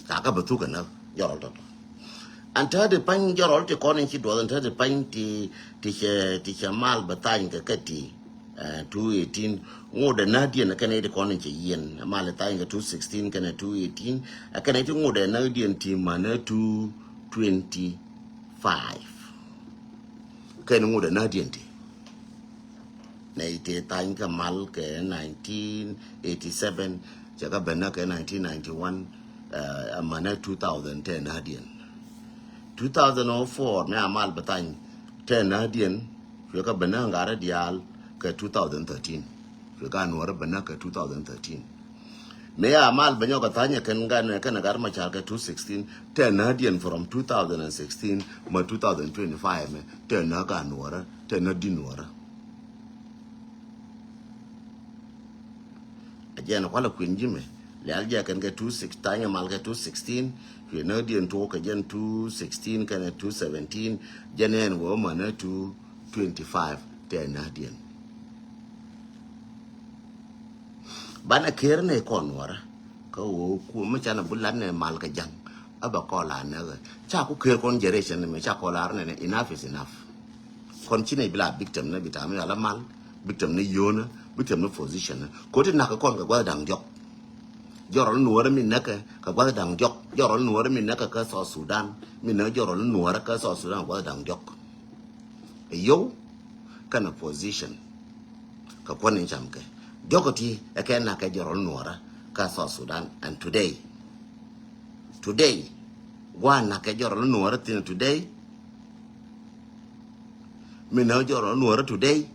Ca kɛ bɛ thuk kɛ nɔ jɔrɔl tɔtɔ. An te di pany jɔrɔl ti kɔn in ci duɔth an te di pany ti ti cɛ ti cɛ mal bɛ thany kɛ kɛ ti. Two eighteen ŋot ɛ näk diɛn kɛn iti kɔn in cɛ yiɛn mal ɛ thany kɛ two sixteen kɛn ɛ two eighteen. Kɛn iti ŋot ɛ näk diɛn ti man ɛ two twenty five. Kɛn ŋot ɛ näk diɛn ti nɛ iti thany kɛ mal kɛ nineteen eighty seven cɛ kɛ bɛn näk kɛ nineteen ninety one. Ɛ man ɛ two thousand tɛ näk diɛn. Two thousand oh four mɛ a mal bɛ thany tɛ näk diɛn. Cuɛ kɛ bɛ näk ŋa̱rä diaal kɛ two thousand thirteen. Cuɛ kɛ a nuɔrä bɛ näk kɛ two thousand thirteen. Mɛ a mal bɛ nyɔk kɛ thanyɛ kɛn gan kɛn gat ma car kɛ two sixteen tɛ näk diɛn from two thousand and sixteen mɛ two thousand twenty-five mɛ tɛ näk a nuɔrä tɛ näk di nuɔrä. A jɛn kualɛ kui̱n ji̱ mɛ lial jɛ kɛn kɛ two six tanyɛ mal kɛ two sixteen. Cuɛ näk diɛn tuɔk kɛ jɛn two sixteen kɛnɛ two seventeen. Jɛn ɛn wä mänä two twenty five tɛ näk diɛn. Banɛ ker nɛ kɔn nuɔrä kä wä ku mi canɛ bu lat nɛ mal kɛ jaŋ. A bɛ kɔl a näk ca ku ker kɔn generation mɛ ca kɔl a rɛ nɛ enough is enough. Kɔn ci nɛ bi la victim nɛ bi tam yala mal victim nɛ yonä victim nɛ position nɛ koti nak kɔn kɛ guath daŋ diɔk. Jɔrɔl nuɔrä mi näkɛ kɛ gua̱th da̱ŋ diɔ̱k. Jɔrɔl nuɔrä mi näkɛ kä South Sudan. Mi näk jɔrɔl nuɔrä kä South Sudan kɛ gua̱th da̱ŋ diɔ̱k. Ɛ yio̱w kɛnɛ position kɛ kuäär in cam kɛ. Diɔ̱k ɛ ti ɛ kɛ näkɛ jɔrɔl nuɔrä kä South Sudan. And today, today, gua̱a̱ näkɛ jɔrɔl nuɔrä thi̱n today. Mi näk jɔrɔl nuɔrä today.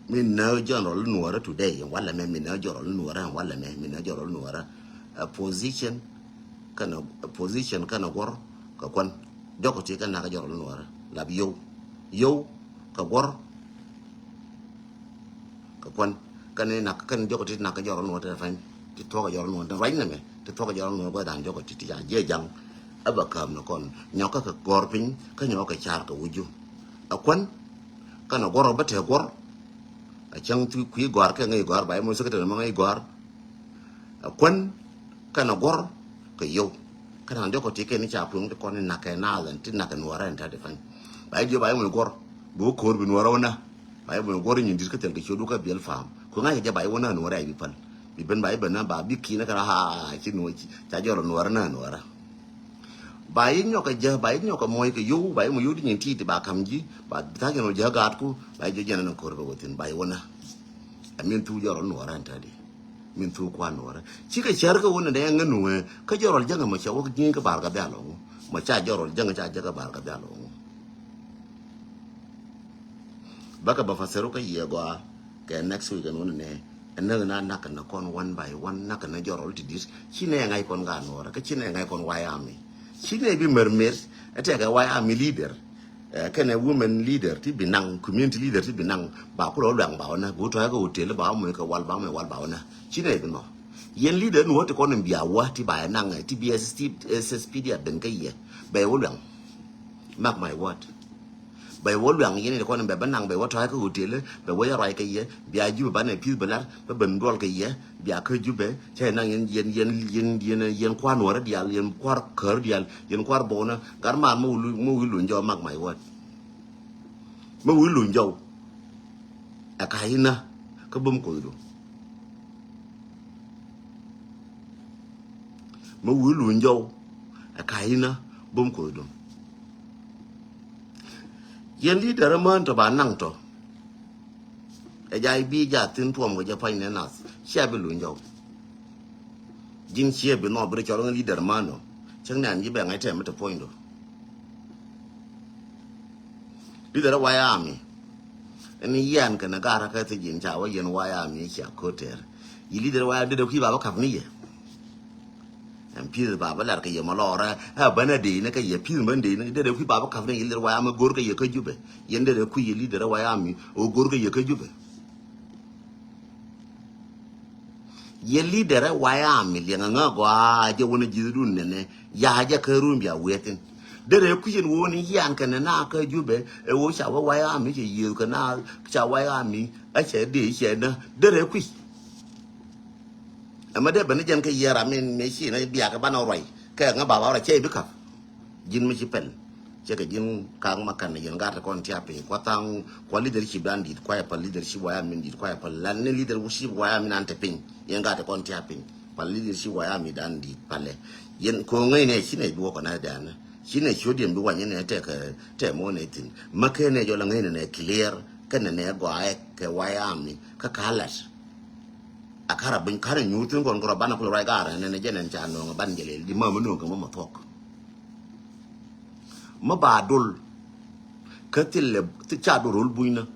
Mi näk jɔrɔl nuɔrä today. Walɛ mɛ mi näk jɔrɔl nuɔrä, walɛ mɛ mi näk jɔrɔl nuɔrä. A position kɛnɛ, a position kɛnɛ guɔ̱r kɛ kuän. Diɔ̱k ti kɛ näkɛ jɔrɔl nuɔrä. Lap yio̱w. Yio̱w kɛ guɔ̱r kɛ kuän. Kɛn ni nak, kɛn diɔ̱k ti nak kɛ jɔrɔl nuɔrä ti fany. Ti thuɔk kɛ jɔrɔl nuɔrä ti ruac nɛ mɛ. Ti thuɔk kɛ jɔrɔl nuɔrä gua̱th da̱ŋ diɔ̱k ti ti ca jiɛ jaŋ. Ɛ bɛ kääm ni kɔn nyɔk kä kɛ gɔr piny kä nyɔk kɛ car kɛ wuju. Ɛ kuän kɛnɛ guɔ̱r ɔ bä tɛ guɔ̱r. Ɛ cäŋ thi kui̱ gɔ̱a̱r kɛ ŋäc gɔ̱a̱r ba imɔ secretary mɔ ŋäc gɔ̱a̱r. Ɛ kuän kɛnɛ guɔ̱r kɛ yio̱w. Kɛnɛ diɔ̱k ti kɛn ni ca puŋ ti kɔn ni nakɛ naath ɛn ti nakɛ nuɔrɛ ɛn ta̱t ifany. Ba ijiö ba imɔ guɔ̱r bi wä ko̱r bi nuɔrɛ wä na. Ba imɔ guɔ̱r inyin di̱t kä thil kɛ ciöt wä kä biɛl fa̱a̱m. Kui̱ ŋa̱c kɛ jɛ ba iwä na nuɔrɛ a ibi päl. Bi ben ba iben na ba bi ki̱n kɛ na haa ci nuɔ̱ ca jɔl nuɔrɛ na nuɔrɛ. Ba yi nyɔk kɛ jɛ, ba yi nyɔk kɛ muɔ̱c kɛ yio̱w, ba yi muɔ̱c yio̱w di nyin ti̱i̱t ba ka̱m ji̱, ba tha̱a̱ŋ jɛn wä jɛ gaatku, ba yi jɛ jɛn ni ko̱r bɛ wä thi̱n, ba yi wä na. Ɛ min thuk jɔrɔ nuɔrɛ ɛn tädi. Min thuk kuan nuɔrɛ. Cikɛ cär kä wä ni dee ŋä nuɛ, kä jɔrɔ jäŋ mɔ ca wä ji̱ kä bar kä dhial ɔŋu. Mɔ ca jɔrɔ jäŋ ca jɛ kä bar kä dhial ɔŋu. Bäkɛ bä fasɛru kä yiëë gɔaa kɛ next week ɛn wä ni nɛ. Ɛ näk na nak kɛ nɛ kɔn one by one, nak kɛ nɛ jɔrɔl ti di̱t. Ci nɛ ŋa̱c kɔn ka nuɔrɛ, kä ci nɛ ŋa̱c kɔn White Army. Ci nɛ bi mär mär, ɛ tɛkɛ White Army leader. Ɛ kɛnɛ women leader ti bi naŋ, community leader ti bi naŋ, ba kulɛ wä luɛŋ ba wä nä, bi wä tɔ̱ kɛ hotel ba wä mɔ kɛ wal ba wä mɔ wal ba wä nä. Ci nɛ bi nɔ. Yɛn leader ni wä ti kɔn in bia wä ti ba ɛ naŋ, ti bi S S P, S S P D a ben kä yɛ. Bɛ wä luɛŋ. Mark my word. Bɛ wä luɛŋ yɛn in kɔn in bɛ bä naŋ bɛ wä tɔ̱ kɛ hotel, bɛ wä yɛ ruac kɛ yɛ, bia ji̱ bɛ banɛ pi̱th bɛ lar, bɛ ben duɔl kɛ yɛ, bia kä Jubɛ, cɛ naŋ yɛn, yɛn, yɛn, yɛn, yɛn, yɛn kua̱r nuɔrä diaal, yɛn kua̱r kär diaal, yɛn kua̱r boknä, gat man mä wi̱i̱ luny jɔw, mark my word. Mä wi̱i̱ luny jɔw. Ɛ ka inä, kä bum kuɔthdu. Mä wi̱i̱ luny jɔw. Ɛ ka inä, bum kuɔthdu. Yɛn leader män tɔ ba naŋ tɔ. Ɛ jay bi ja thin tuɔm kɛ jɛ pany nɛ nath. Cia bi luny jɔw. Ji̱n cia bi nɔ bi rɛ cɔl ŋä leader män nɔ. Cäŋ nɛn ji̱ bɛ ŋa̱c tɛm mi te puɔ̱nydɔ. Leader ɛ White Army. Ɛn yian kɛn ɛ gar kä thi ji̱n ca wä yɛn White Army cia koter. Yi leader White Army dee dee kui̱ ba bä kap ni yɛ. Ɛn pi̱th ba bä lar kɛ yɛ mɔ lɔrɛ. Ɛ bänä dee ni kɛ yɛ pi̱th bän dee ni dee dee kui̱ ba bä kap ni yɛ leader White Army go̱r kɛ yɛ kä Jubɛ. Yɛn dee dee kui̱ yɛ leader White Army o go̱r kɛ yɛ kä Jubɛ. Yɛ leader ɛ White Army liɛŋ ɛ ŋä gɔaa jɛ wänä ji̱thdun nɛnɛ. Ya jɛ kä run bia wethin. Derɛ kui̱c ɛn wä ni yian kɛ nɛ na kä Jubɛ ɛ wä ca wä White Army cɛ yiëëth kɛ na ca White Army ɛ cɛ dee cɛ nä derɛ kui̱c. Ɛmɛ dee ben ni jɛn kä yiɛɛr amin mëë ci nɛ biakɛ banɛ ruac kɛ ŋä baba ruac cɛ i̱ bi kap. Ji̱n mi ci pɛl. Cɛ kɛ ji̱n ka̱a̱k ma ka̱n yɛn gaat ti kɔn tiap piny kua thaŋ kua leadership dan dit kua yɛ pal leadership wa ya min dit kua yɛ pal lan ni leadership wa ya min an te piny yɛn gaat ti kɔn tiap piny pal leadership wa ya min dan dit palɛ. Yɛn ko̱ŋ ŋäc nɛ ci nɛ bi wä kɔn a dan ci nɛ ciöt yɛn bi wany nɛ tɛ kɛ tɛ mɔ nɛ thin ma kɛ nɛ jɔ la ŋäc nɛ nɛ clear kɛ nɛ nɛ gɔaa kɛ wa ya min kä kalat. A kara biny kara nyuur thin kɔn kura banɛ kul ruac gar nɛ nɛ jɛ nɛ ca nɔŋ ban jɛ lel di ma mi nɔŋ kɛ mɔ ma thuɔk. Mä ba dol kä thilɛ ca dol rol bunyna.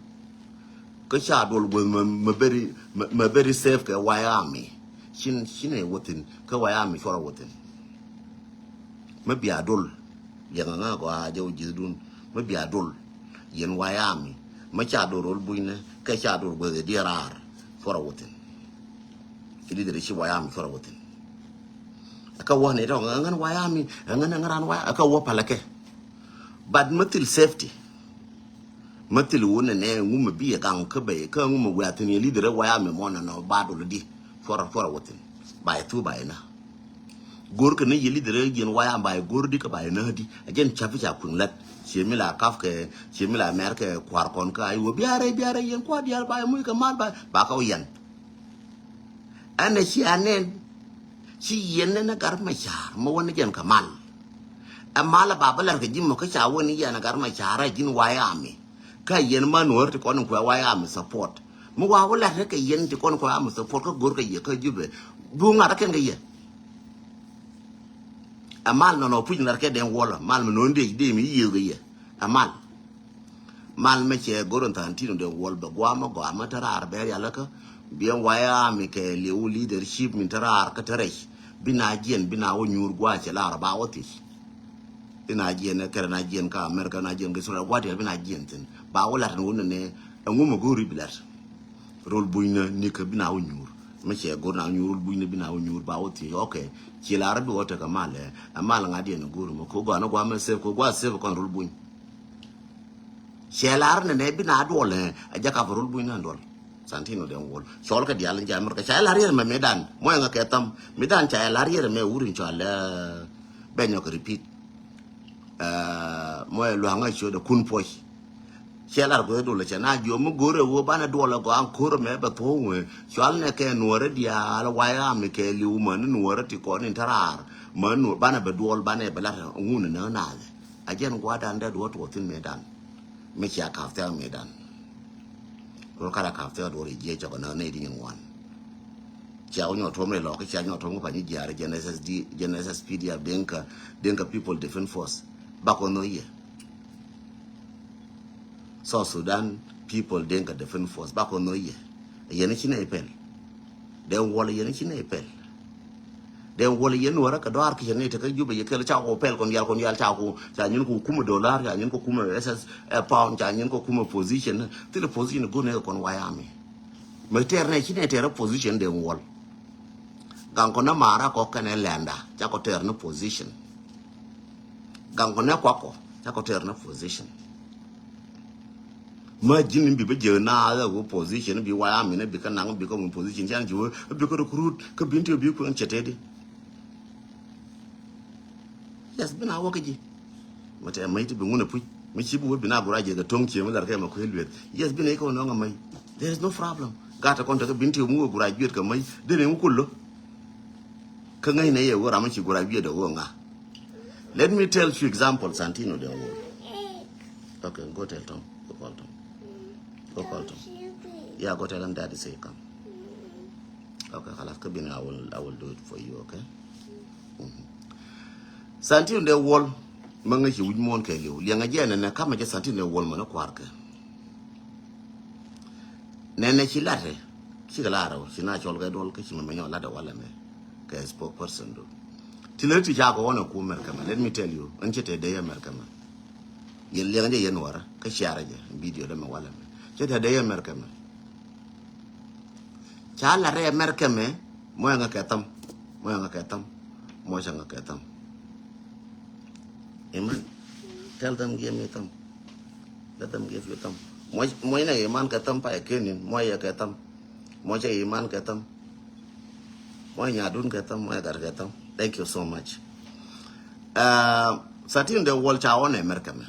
Kä ca dol gueth mä beri mä beri safe kɛ White Army. Cin cin ɛ wä thin kä White Army cuɔr a wä thin. Mä bia dol liɛŋ ŋa gɔaa jɛ wä ji̱thdun mä bia dol. Yɛn White Army mä ca dol rol bunyna kä ca dol gueth ɛ diɛ raar cuɔr a wä thin. Ci leader ci White Army cuɔr a wä thin. Kä wä ni tɔŋ ŋän White Army ŋän ŋän ran White kä wä palä kɛ. But mä thil safety. Mä thil wun nɛ nɛ ŋum bi ɛ gaŋ kä bɛ kä ŋum wiathin yɛ leader White Army mɔ nɛ nɔ ba dol di. Cuɔr cuɔr wä thin. Ba yɛ thu ba yɛ na. Go̱r kɛ ni yɛ leader yɛn White Army ba yɛ go̱r di kä ba yɛ na di. A jɛn capi ca kuiŋ lat. Ciɛ mi la kaf kɛ ciɛ mi la mɛr kɛ kuar kɔn kä ay wä biarɛ biarɛ yɛn kuar dial ba yɛ muc kɛ mal ba ba ka wä yɛn. Ɛn ɛ cia nɛn. Ci yɛn nɛn ɛ Gat Macar mɛ wä ni jɛn kɛ mal. Ɛ mal ɛ ba bä lar kɛ ji̱ mɔ kä ca wä ni yɛn ɛ Gat Macar ɛ ji̱n White Army. Kä yɛn ma Nuɔr ti kɔn in kuɛ White Army support. Mi wa wä lar kɛ yɛn ti kɔn kuɛ Army support kä go̱r kɛ yɛ kä Jubɛ. Bi wä ŋa̱t ɛ kɛn kɛ yɛ. Ɛ mal nɔnɔ puc lar kɛ Dɛŋ Wuɔl, mal mi no̱o̱n dee dee mi yiëë kɛ yɛ. Ɛ mal. Mal mɛ cɛ go̱r in than tin Dɛŋ Wuɔl bɛ guamä gɔamä te raar bɛ rial kä. Biɛ White Army kɛ liw leadership min te raar kä te rɛc. Bi na jiɛn, bi na wä nyuur gua̱a̱ cɛ lar ba wä thiec. Bi na jiɛn kɛrɛ na jiɛn kä America na jiɛn kɛ Israel gua̱a̱ tiɛl bi na jiɛn thin. Ba wä lat ni wä ni nɛ ɛŋu mɛ go̱o̱ri bi lat. Rol buny ni ni kä bi na wä nyuur. Mɛ cɛ go̱r na wä nyuur, rol buny ni bi na wä nyuur ba wä thiec. Ok. Ci lar bi wä tekɛ mal ɛ. Ɛ mal ŋa̱ diɛn go̱r mɛ ko gɔa ni gua mɛ sef ko gua sef kɔn rol buny. Cɛ lar ni nɛ bi na duɔl ɛ. Ɛ jɛ ka fɛ rol buny na duɔl. Santino Dɛŋ Wuɔl. Cɔl kɛ dial in jɛ America. Ca lar yɛr mɛ mi dan. Mɔ ɛŋɛ kɛ tham. Mi dan ca lar yɛr mɛ wur in cɔal ɛ. Bɛ nyɔk repeat. Ɛ, mɔ ɛ luaŋä ciötdɛ kun puɔc. Ciɛ lar gueth dol cɛ na jiɔ mi go̱rɛ wä banɛ duɔl ɛ gɔaa ko̱r mɛ bɛ thuɔ̱k wee. Cual nɛ kɛ Nuɔrɛ diaal White Army kɛ liw män Nuɔrɛ ti kɔn in te raar. Män Nuɔrɛ banɛ bɛ duɔl banɛ bɛ lat ŋun nä naath. A jɛn gua̱dan dee duɔt tuɔth thin mëëdan. Mi cia ka̱p thiak mëëdan. Rol kara ka̱p thiak duɔt i̱ jiɛ cɔk nä nɛy di nyin ŋuan. Cia wä nyɔk tuɔm rɛy lɔk kä cia nyɔk tuɔm kä pany jiaar jɛn S S D, jɛn S S P D F, Dinka, Dinka People Defense Force. Bakɔ nhɔ yɛ. South Sudan People Dinka Defense Force. Bakɔ nhɔ yɛ. Yɛn ci nɛy pɛl. Dee Wuɔl yɛn ci nɛy pɛl. Dee Wuɔl yɛn wärä kɛ dɔaar ki̱cɛ nɛy tekä Jubɛ yɛ kɛl ca kɔ pɛl kɔn yal kɔn yal ca kɔ ca nyin kɔ kumɛ dollar ca nyin kɔ kumɛ S S, eh, pound ca nyin kɔ kumɛ position. Thilɛ position go̱n nɛ kɛ kɔn White Army. Mɛ tɛɛr nɛ ci nɛ tɛɛr position Dee Wuɔl. Gaŋ kɔ nɛ maara kɔ kɛnɛ lɛnda ca kɔ tɛɛr ni position. Gaŋ kɔ nɛ kuak kɔ ca kɔ tɛɛr ni position. Ma ji̱n bi bä jɛ na a wä position bi White Army ni bi kä naŋ bi kä wä position can ji̱ wä bi kä recruit kä bin ti bi kuɛn cɛ tɛdi. Yes, bi na wä kä ji̱. Mɛ tɛ mɛ ti bi ŋun a puc. Mɛ ci bi wä bi na gura jɛ kɛ toŋ cie mɛ lar kɛ mɛ kuɛ lueth. Yes, bi na ikɛ wä nɔŋ a mɛ. There is no problem. Gat a kɔn tɛ kɛ bin ti mu wä gura juet kɛ mɛ. Dee ni mu kullo. Kä ŋäcnɛ yɛ wä ram mi ci gura wiɛ dee wä ŋa. Let me tell you example, Santino Dee Wuɔl. Okay, go tell Tom. Go call Tom. Go call Tom. Yeah, go tell him daddy say come. Okay, خلاص, kä bin, I will, I will do it for you, okay? Mhm. Santino Dee Wuɔl, ma ŋäc ci wi̱c muɔ̱ɔ̱n kɛ liw. Liɛŋɛ jɛ nɛnɛ kamɛ jɛ Santino Dee Wuɔl mɛn kua̱rkɛ. Nɛnɛ ci latɛ, cikɛ lar rɛw, ci na cɔl kɛ duɔl kä ci mɛ mɛ nyɔ latɛ walɛ mɛ. Kɛ spokesperson du. Ti lɛ ti ca kɛ wɔn ɛ ku America mɛ. Let me tell you, ɛn cɛ tɛ dee America mɛ. Yɛn liɛŋ jɛ yɛn wara, kä ciarɛ jɛ, video dɛ mɛ walɛ mɛ. Cɛ tɛ dee America mɛ. Ca lat rɛ America mɛ, mɔ ɛŋɛ kɛ tham, mɔ ɛŋɛ kɛ tham, mɔ cɛ ŋɛ kɛ tham. Amen. Tell them give me thumb. Let them give you thumb. Mɔ, mɔ inɛ iman kɛ thumb pa ɛ kenin, mɔ yɛ kɛ thumb. Mɔ cɛ iman kɛ thumb. Mɔ nyadun kɛ thumb, mɔ ɛ gat kɛ thumb. Thank you so much. Uh, Santino Dee Wuɔl ca wɔn ɛ America mɛ.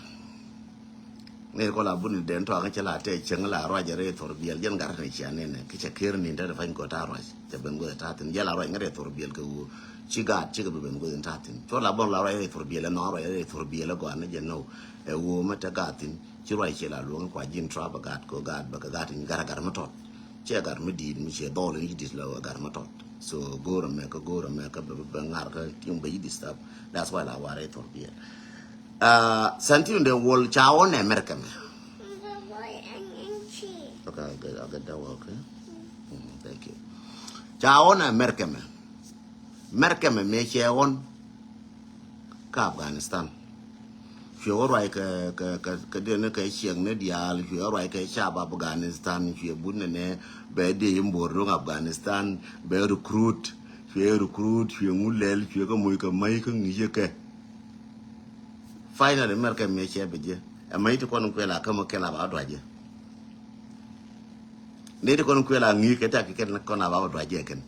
Ni kɔ la buni den tɔ aŋa cɛ la tɛ cɛŋ la ruac rɛ thor biɛl jɛn gat ni cia nɛnɛ ki cɛ ker ni dɛ fany gɔ ta ruac cɛ ben gɔ ta thin jɛ la ruac ŋa rɛ thor biɛl kɛ wu ci gat ci kɛ bi ben gɔ ta thin cɔ la bɔn la ruac rɛ thor biɛl nɔ ruac rɛ thor biɛl gɔ an jɛ no ɛ wu mɛ tɛ gat thin ci ruac cɛ la luɔŋ kwa jin tra bɛ gat kɔ gat bɛ kɛ gat ni gat gat mɛ tɔt cɛ gat mɛ dit mi cɛ dɔl ni dit la gat mɛ tɔt so gor mɛ kɛ gor mɛ kɛ bɛ ŋar kɛ tim bɛ yi disturb that's why la wa rɛ thor biɛl. Uh, Santino Dee Wuɔl ca wɔn ɛ America mɛ. Okay, I'll get, I'll get that one, okay? Mm, thank you. Ca wɔn ɛ America mɛ. America mɛ mɛ cɛ wɔn kä Afghanistan. Cuɛ wä ruac kɛ kɛ kɛ kɛ den kɛ ciɛŋ ni diaal cuɛ wä ruac kɛ cap Afghanistan cuɛ but nɛ nɛ bɛ di imbor duŋ Afghanistan bɛ recruit cuɛ recruit cuɛ ŋu lɛl cuɛ kɛ moc kɛ mac kä ŋi̱cä kɛ. Finally mɛr kɛ mëë cɛ bi jiɛ ɛ mac ti kɔn kuɛ la kämä kɛ la ba duac jɛ. Ni ti kɔn kuɛ la ŋi̱i̱ kɛ tak kɛ kɔn la ba duac jɛ kɛn.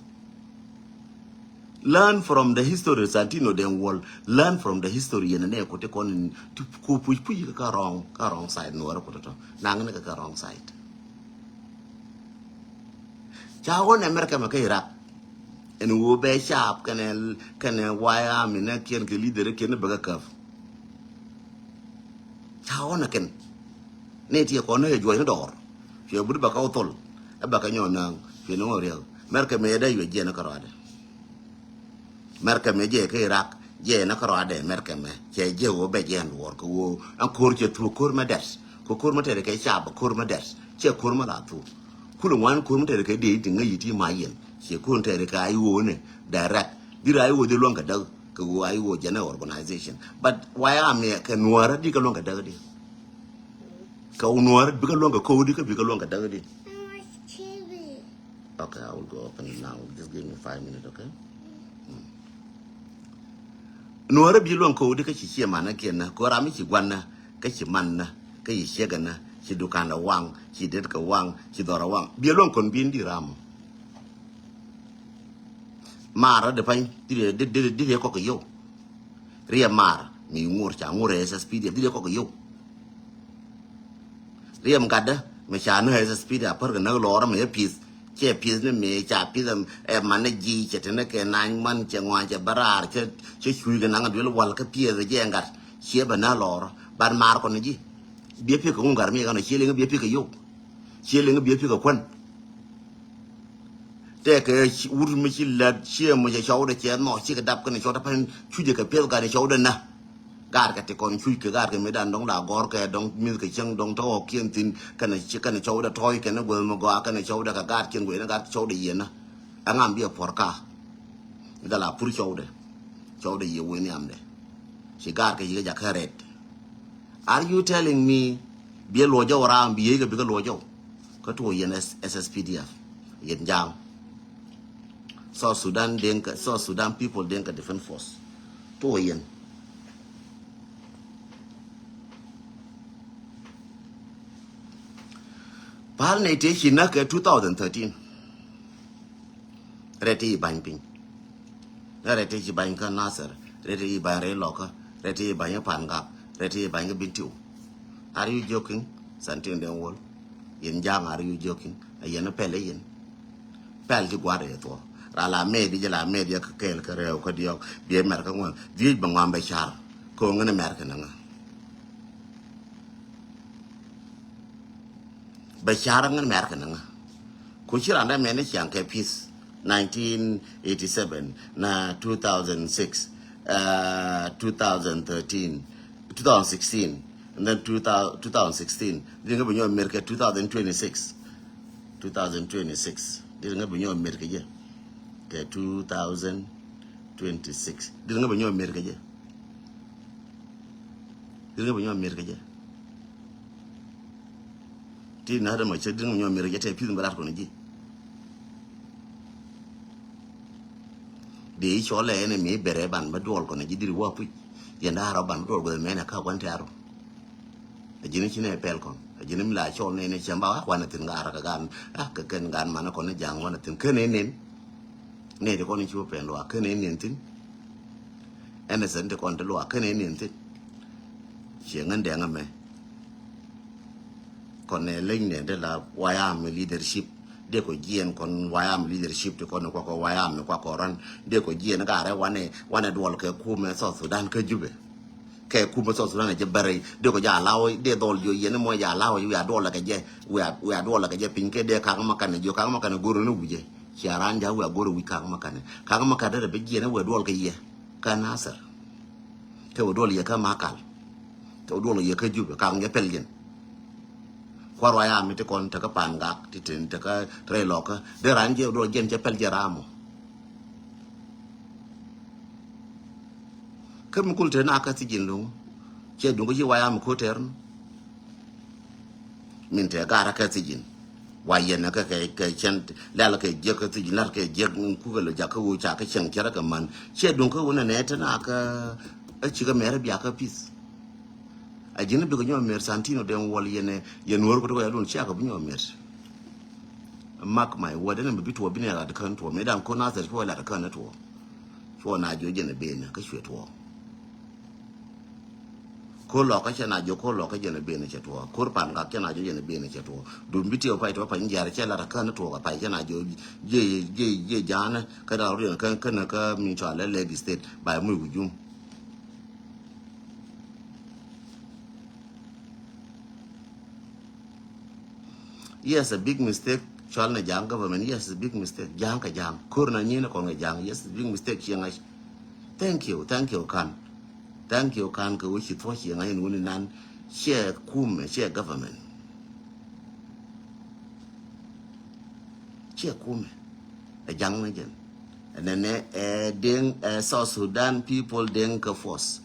Learn from the history Santino Dee Wuɔl. Learn from the history yɛn ni ku ti kɔn in ti ku puc puc kɛ ka wrong ka wrong side ni wara ku tɔtɔ naŋ ni kɛ ka wrong side. Ca wä nɛ America mɛ kä Iraq. Ɛn ɣöö bɛ caap kɛnɛ, kɛnɛ White Army nɛ kiɛn kɛ leader kiɛn bɛ kɛ käp. Ca ɣɔn ɛ kɛn. Nɛ ti ɛ kɔn ɛ juɔc ni dɔɔr. Cuɛ but bɛ kɛ wä thol. Ɛ bɛ kɛ nyɔn naŋ. Cuɛ ni ŋɔ riɛk. Mɛrkɛ mɛ dee yuɛ jiɛn kä rɔadɛ. Mɛrkɛ mɛ jɛ kä Iraq, jɛ na kä rɔadɛ Mɛrkɛ mɛ. Cɛ jɛ wä bɛ jɛ ɛn duɔr kɛ wä. Ɛn ko̱r cɛ thuk ko̱r mɛ dɛt. Kɛ ko̱r mɛ tɛrɛ kɛ cap ko̱r mɛ dɛt. Cɛ ko̱r mɛ la thuk. Kulɛ ŋuan ko̱r mɛ tɛrɛ kɛ dee ti ŋäc ti ma yɛn. Cɛ ko̱r tɛrɛ kɛ I O ni direct. Di ra I O di luɔŋ kɛ däk. Kɛ wä I O jɛ nɛ organization. But why am kɛ nuɔrä di kɛ luɔŋ kɛ däk di. Kɛ wä nuɔrä bikɛ luɔŋ kɛ ko̱r di kɛ bikɛ luɔŋ kɛ däk di. Okay, I will go open it now. Just give me five minutes, okay? Mm. Nuɔrä bi luɔŋ kɛ wä di kä ci ciɛ manä kiɛn na. Kɛ wä ram mi ci guan na, kä ci man na, kä ci ciɛkɛ na, ci dukan la waŋ, ci det kɛ waŋ, ci dhɔr a waŋ. Bi luɔŋ kɔn bi in di ram. Mar rɔ di pany, di, di, di, di, di kɔk kɛ yio̱w. Riɛ mar, mi ŋur ca ŋur ɛ S S P D F, di, di kɔk kɛ yio̱w. Riɛm gatdä mi ca ni S S P D a pär kɛ näk lɔɔr mi ɛ pi̱th. Cɛ pi̱th ni mi ca pi̱th ɛ man ni ji̱ cɛ te ni kɛ nany man cɛ ŋuan cɛ bä raar cɛ cuc kɛ naŋ duel wal kä pi̱th jɛ gat. Ciɛ bä na lɔɔr ban maar kɔn ni ji̱. Biɛ pi̱k kɛ ŋun gat mi kɛ nɔ ciɛ liŋ biɛ pi̱k kɛ yok. Ciɛ liŋ biɛ pi̱k kɛ kuän. Tɛkɛ wut mi ci lät ciɛ mi cɛ cɔwdɛ cɛ nhɔk cikɛ dap kɛnɛ cɔwdɛ pɛn cucɛ kɛ piɛth gat cɔwdɛ nä. Gaat kɛ ti kɔn cuc kɛ gaat kɛ mi dan dɔŋ la gɔr kɛ dɔŋ mith kɛ cieŋ dɔŋ tɔk kiɛn thin kɛnɛ ci kɛnɛ cɔwdɛ tɔy kɛnɛ gueth mi gɔaa kɛnɛ cɔwdɛ kɛ gaat kiɛn gueth ni gaat cɔwdɛ yienä. Ɛŋam biɛ puɔr ka. Dala pur cɔwdɛ. Cɔwdɛ yie wee nhiamdɛ. Ci gaat kɛ yikɛ jakä rɛt. Are you telling me biɛ luɔcɔw ram bi yikɛ bikɛ luɔcɔw? Kä tuɔ yɛn S S P D F yɛn jaŋ. South Sudan Dinka, South Sudan People Dinka Defense Force. Tuɔ yɛn. Pal ni ti ci näk kɛ two thousand thirteen. Rɛt ti bany piny. Rɛt ti ci bany kä Nasir. Rɛt ti bany rɛy lɔkä. Rɛt ti bany pan gak. Rɛt ti bany kä bin tiu. Are you joking? Santin den wol. Yɛn jaŋ are you joking? A yɛn pɛl yɛn. Pɛl ti guar yɛ thuɔ. Ra la mɛt di jɛ la mɛt yɛ kä kɛɛl kä rɛw kä diɔk. Biɛ mɛr kä ŋuan. Dhiec bɛ ŋuan bɛ car. Koŋ ni mɛr kä nɛŋä. Bɛ car ŋän mɛr kɛ nɛŋä. Ku ci randɛ mɛn ni ciaŋ kɛ peace nineteen eighty seven na two thousand six, uh, two thousand thirteen, two thousand sixteen, and then two thousand, two thousand sixteen. Di ŋä bi nyɔ mer kɛ two thousand twenty-six. Two thousand twenty-six. Di ŋä bi nyɔ mer kɛ jɛ. Kɛ two thousand twenty-six. Di ŋä bi nyɔ mer kɛ jɛ. Di ŋä bi nyɔ mer kɛ jɛ. Ti na dama cɛ di̱n mi nyɔ mi rɛ jɛ tɛ pi̱th mi rat kɔn ji̱. Di cɔl lɛ ɛn mi bɛrɛ ban bä duɔl kɔn ji̱ diri wa puc. Yɛn da̱rä ban bä duɔl guɛ mɛn ɛ ka guan tɛɛru. A ji̱n ci nɛ pɛl kɔn a ji̱n mi la cɔl nɛ nɛ cɛm ba wa kuan a thin gaar kɛ gan a kɛ kɛn gan man kɔn ja̱ŋ wan a thin kɛn nɛ nen. Nɛ di kɔn ci wä pɛn luaak kɛn nɛ nen thin. Ɛn ɛ sɛn ti kɔn ti luaak kɛn nɛ nen thin. Ciɛ ŋän dɛŋ ɛmɛ. Kɔn nɛ leny nɛ de la White Army leadership. De kɔ jiɛn kɔn White Army leadership ti kɔn kɔkɔ White Army kɔkɔ run. De kɔ jiɛn garɛ wanɛ wanɛ duɔl kɛ kumɛ South Sudan kä Jubɛ. Kɛ kumɛ South Sudan ɛ jɛ bɛrɛ de kɔ jɛ alaw de dhɔl jiɔ yɛn mɔ jɛ alaw wiaa duɔl kɛ jɛ wiaa duɔl kɛ jɛ piny kɛ de kaŋ ma kanɛ jiɔ kaŋ ma kanɛ goro ni wujɛ. Cia ran ja wiaa goro wi̱c kaŋ ma kanɛ kaŋ ma kanɛ rɛ bi jiɛn wiaa duɔl kɛ yɛ. Kä Nasir. Kɛ wä duɔl yɛ kä Makal. Kɛ wä duɔl yɛ kä Jubɛ kaŋ jɛ pɛl jɛn. Kua̱r wa ya mi ti kɔn tekä pan gak ti tin tekä rɛy lɔkä. Dee ran jɛ wä duɔl jɛn cɛ pɛl jɛ ram mɔ. Kä mi kul te na kä thijin luŋ. Cɛ duŋ kä ci wa ya mi ko̱ tɛr. Min te garä kɛ thijin. Wa yɛn kɛ kɛ kɛ cɛn lɛl kɛ jiɛk kɛ thijin lar kɛ jiɛk kukɛ lɛ jak kä wu ca kä cɛŋ cɛrɛ kɛ man. Ciɛ duŋ kä wu nɛ nɛ te na kä ɛ cikɛ mɛr bia kä pith. A ji̱n bikɛ nyɔ mɛr Santino den wɔl yɛn ɛ yɛn wär kɛ tokɛ yadun cia kɛ bi nyɔ mɛr. Mark my word ɛn bi tuɔ bi nɛ lat kän tuɔ mɛ dan ko na thɛr tuɔ lat kän tuɔ. Tuɔ na jiɔ jɛn ɛ ben kä cuɛ tuɔ. Ko̱r lɔkä cɛ na jiök, ko̱r lɔkä jɛn a ben cɛ tuɔɔk. Ko̱r pan gak cɛ na jiök jɛn a ben cɛ tuɔɔk. Dun bi tiɛw pay tuɔɔk pany jiar cɛ lat a kän tuɔɔk a pay cɛ na jiök jiɛ jiɛ jiɛ ja̱a̱nä kä da̱ŋ rɔ̱diɛn kä kän kä min cɔal lɛ Lake State ba muc wi̱i̱ jum. Yes, a big mistake. Cual ni ja̱a̱ŋ government. Yes, a big mistake. Ja̱a̱ŋ kɛ ja̱a̱ŋ. Ko̱r na nyin kɔn kɛ ja̱a̱ŋ. Yes, a big mistake. Ciɛ ŋa̱c. Thank you, thank you kan. Thank you kan kɛ wä ci thuɔ̱c ciɛ ŋa̱c in wuni nan. Ciɛ kumɛ, ciɛ government. Ciɛ kumɛ. Ɛ ja̱ŋ ni jɛn. Ɛnɛ nɛ ɛ Deŋ, ɛ South Sudan People Dinka Force.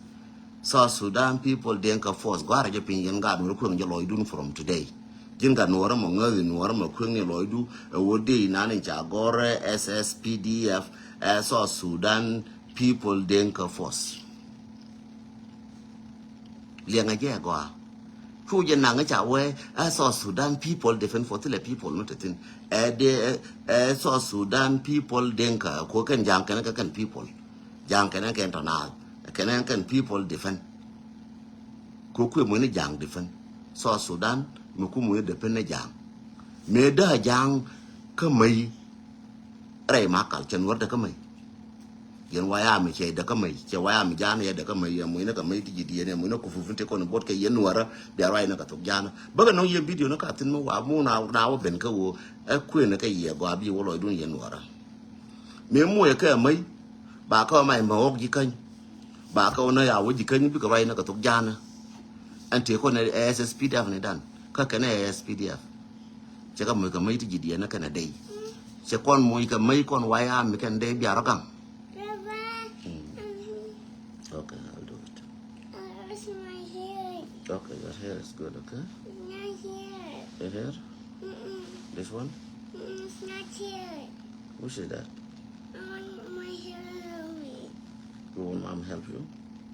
South Sudan People Dinka Force. Gɔ̱a̱rä jɛ piny yɛn gaat wä kueŋ jɛ lɔcdun from today. Ji̱n gat nuɔrä mɔ ŋäthi nuɔrä mɔ kueŋ ni lɔcdu ɛ wä dee inan in ca gɔ̱rä S S P D F, ɛ South Sudan People Dinka Force. Liɛŋɛ jɛ gɔaa. Cu jɛ naŋ ca wee ɛ South Sudan People Defense Force, thilɛ people mi te thin. Ɛ de ɛ South Sudan People Dinka, ko kɛn ja̱a̱ŋ kɛn kɛ kɛn people. Ja̱a̱ŋ kɛn kɛn tɔ naal. Kɛn kɛn people defense. Ko kuɛ muni ja̱a̱ŋ defense. South Sudan mi ku muni defense ni ja̱a̱ŋ. Mëë dee ja̱a̱ŋ kä mäy. Rɛy makal cɛ nuɔr dee kä mäy. Yɛn wayami cɛ dee kä mäy, cɛ wayami ja̱a̱ŋ yɛ dee kä mäy, yɛ mucnä kɛ mäy ti ji̱ diɛn, yɛ mucnä kɛ fufin ti kɔn buɔt kɛ yɛn nuɔrä. Bia ruacnä kɛ thok ja̱a̱ŋ. Bäkɛ nɔŋ yɛn video ni ka thin mi wa mu na na wä ben kä ɣöö ɛ kuënä kɛ yɛ gɔaa bi wä lɔcdun yɛn nuɔrä. Mëë muɔyɛ kɛ mäy ba kä ma ma ɣɔk ji̱ käny. Ba kä wä nä ya wä ji̱ käny bikɛ ruacnä kɛ thok ja̱a̱ŋ. Ɛn tëë kɔn ɛ S S P D F ni dan kä kɛn ɛ S S P D F. Cɛ kɛ muc kɛ mäc ti ji̱ diɛn kɛn a dey. Cɛ kɔn muc kɛ mäc kɔn wayami kɛn dey bia rɔ gaŋ. Mm. Okay, I'll do it. I wash my hair. Okay, your hair is good, okay? Not here. Your hair? Mm-mm. This one? Mm, it's not here. Which is that? I want my hair away. You want mom help you?